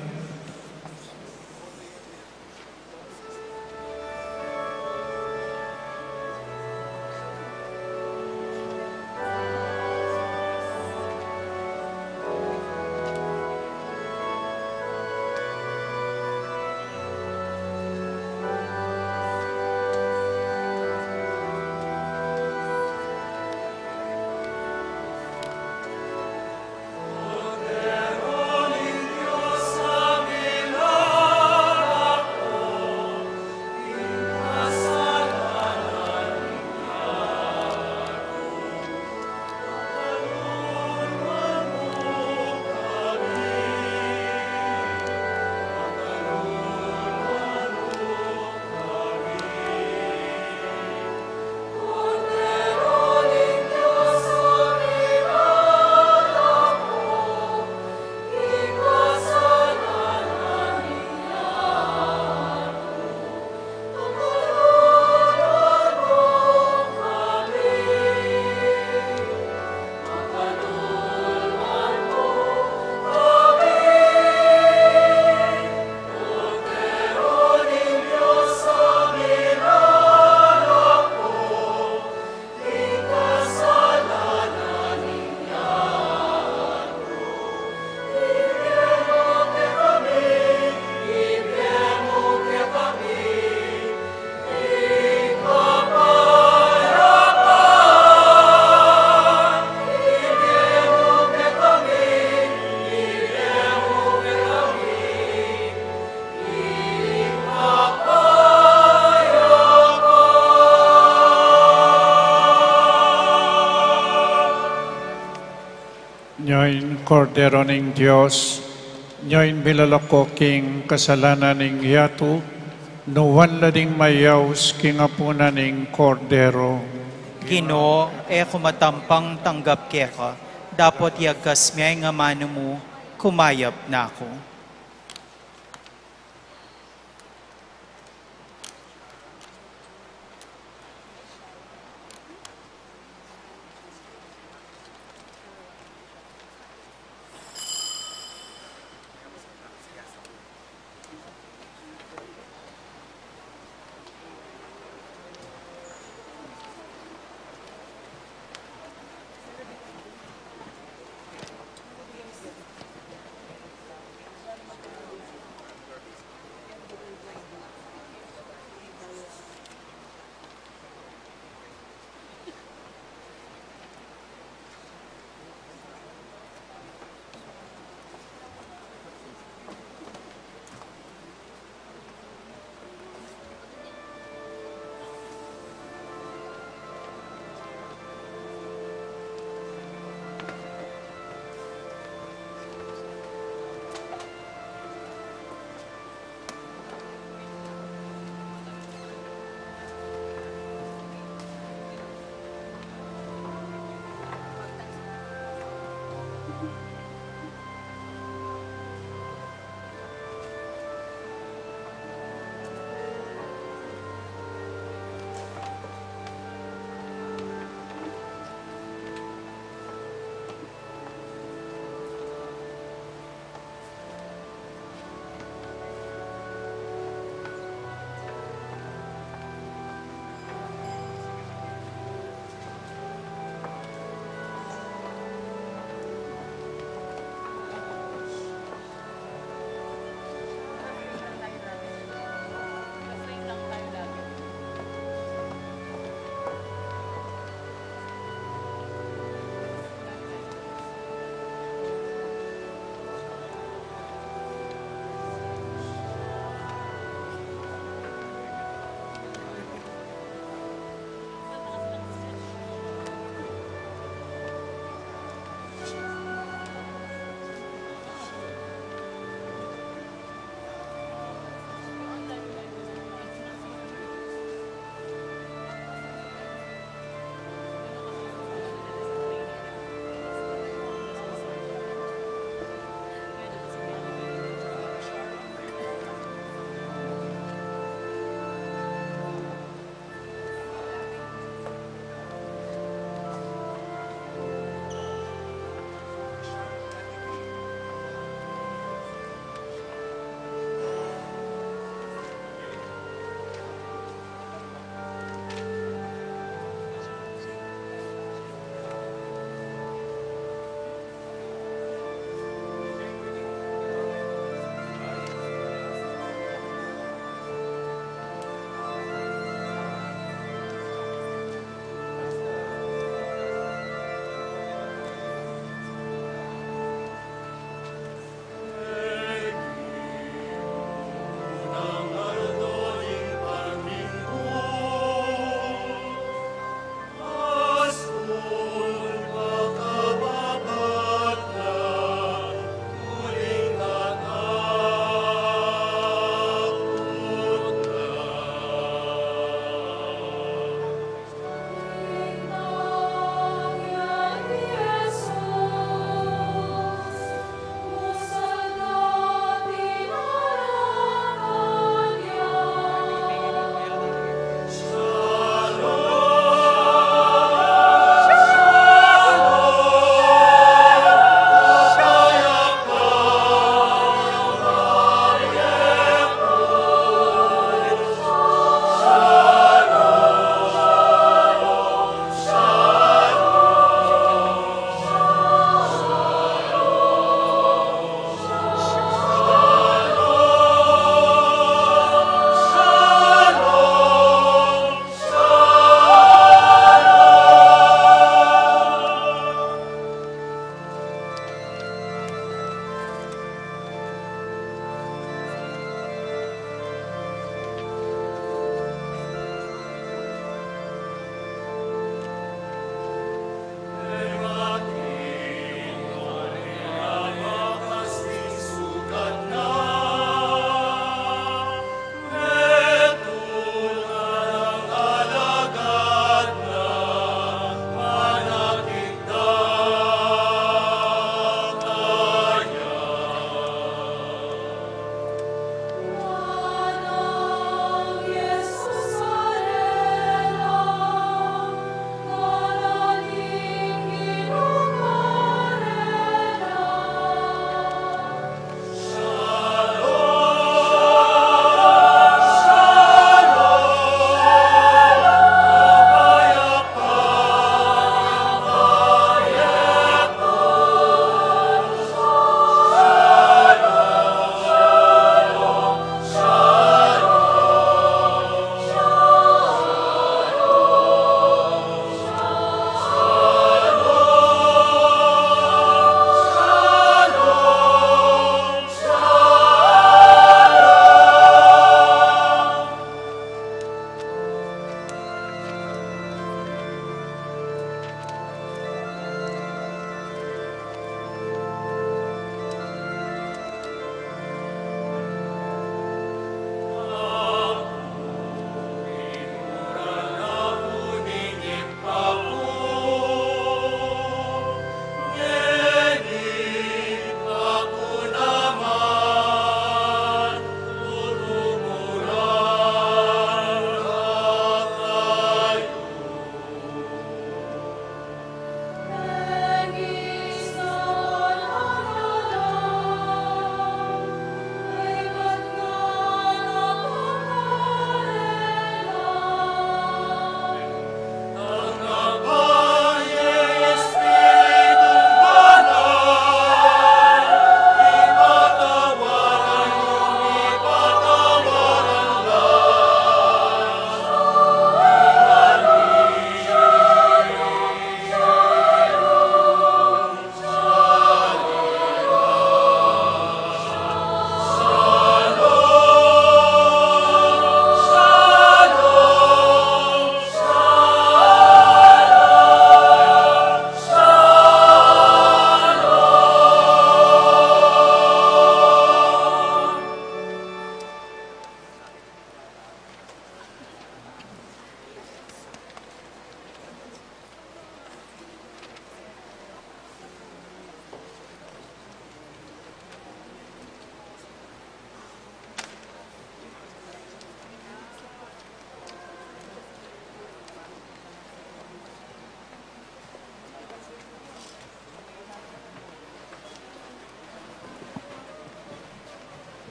Nya ing Kordero ning Dios, nya ing milalako king kasalanan ning yatu, nuan la ding mayaus king apunan ning Kordero. Ginu, e ku matampang tanggap keka, dapot iyagkas me ing amanu mu, kumayap na ku.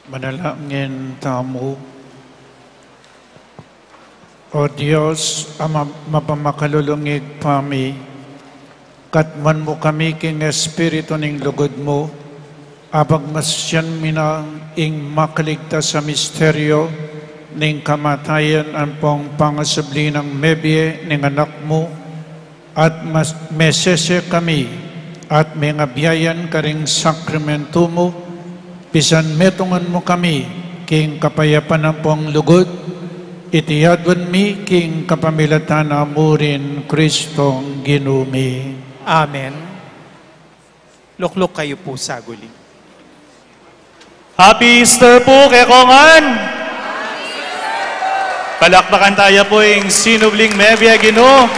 Manalangin tamu. O Dios, a ma-, mapamakalulung Ibpa mi, katmuan mu kami king Espiritu ning lugud mu, apagmasusian mi na ing makaligtas a misteryo ning kamatayan ampong pangasubli nang mebie ning Anak mu, at mas-, mesese kami at mengabiayan karing sakramentu mu, pisan metungan mu kami king kapayapan ampong lugud, iti aduan mi king kapamilatan na murin Kristong Ginu mi. Amen. Lukluk kayu pu saguli. Happy Easter pu kekongan! Palakpakan taya pu ing sinubling mebie Ginu.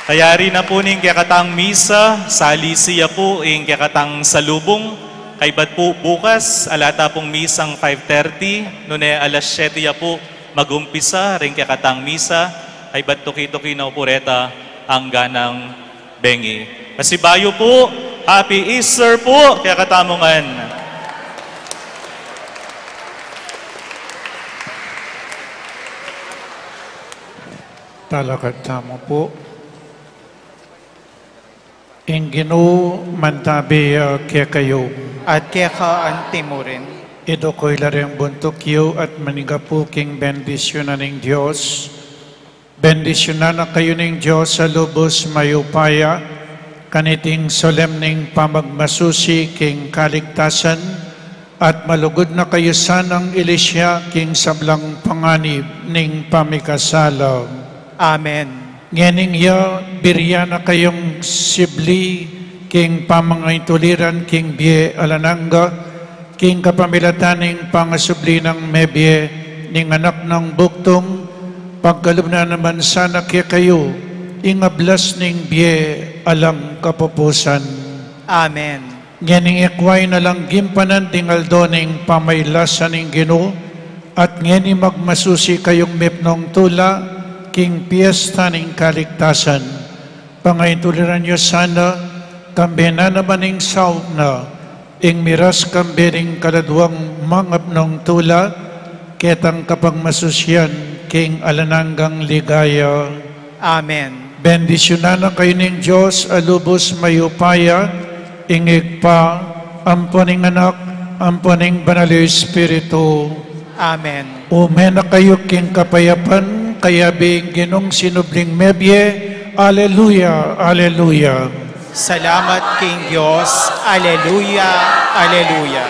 Kayari na pu ning kekatang misa, salisi ya pu ing kekatang salubung. Kaybat pu bukas, ala ta pung misang five thirty, nune alas siyete ya pu magumpisa ring kekatang misa, kaybat tuki-tuki na pu reta anggang bengi. Pasibayu pu, Happy Easter pu kekatamu ngan. Talakad tamu pu. Ing Ginu mantabi ya kekayu. At keka anti mu rin. Idukul la ring buntuk yu at manyaga pu king bendisyunan ning Dios. Bendisyunan na kayu ning Dios a lubus mayupaya, kaniting solemneng pamagmasusi king kaligtasan, at malugud na kayu sanang ilisya king sablang panganib ning pamikasala. Amen. Ngening ya, birian na kayung sibli king pamangaintuliran king bie alang angga, king kapamilatan ning pangasubli nang mebie ning Anak nang Bugtung, pagkalub na naman sana kekayu ing ablas ning bie alang kapupusan. Amen. Ngening ikwa ing alang gimpanan ding aldo ning pamailasan ning Ginu, at ngeni magmasusi kayung mipnung tula king piesta ning kaligtasan. Pangaintuliran yu sana, kambe na naman ing saup na, ing miras kambe ning kaladwang mangapnung tula, ketang kapagmasusian king alang anggang ligaya. Amen. Bendisyunan na kayu ning Dios a lubus mayupaya, ing Ibpa, ampo ning Anak, ampo ning Banal a Espiritu. Amen. Ume na kayu king kapayapan, kayabe ing Ginung sinubling mebie. Aleluya, aleluya. Salamat king Dios. Aleluya, aleluya.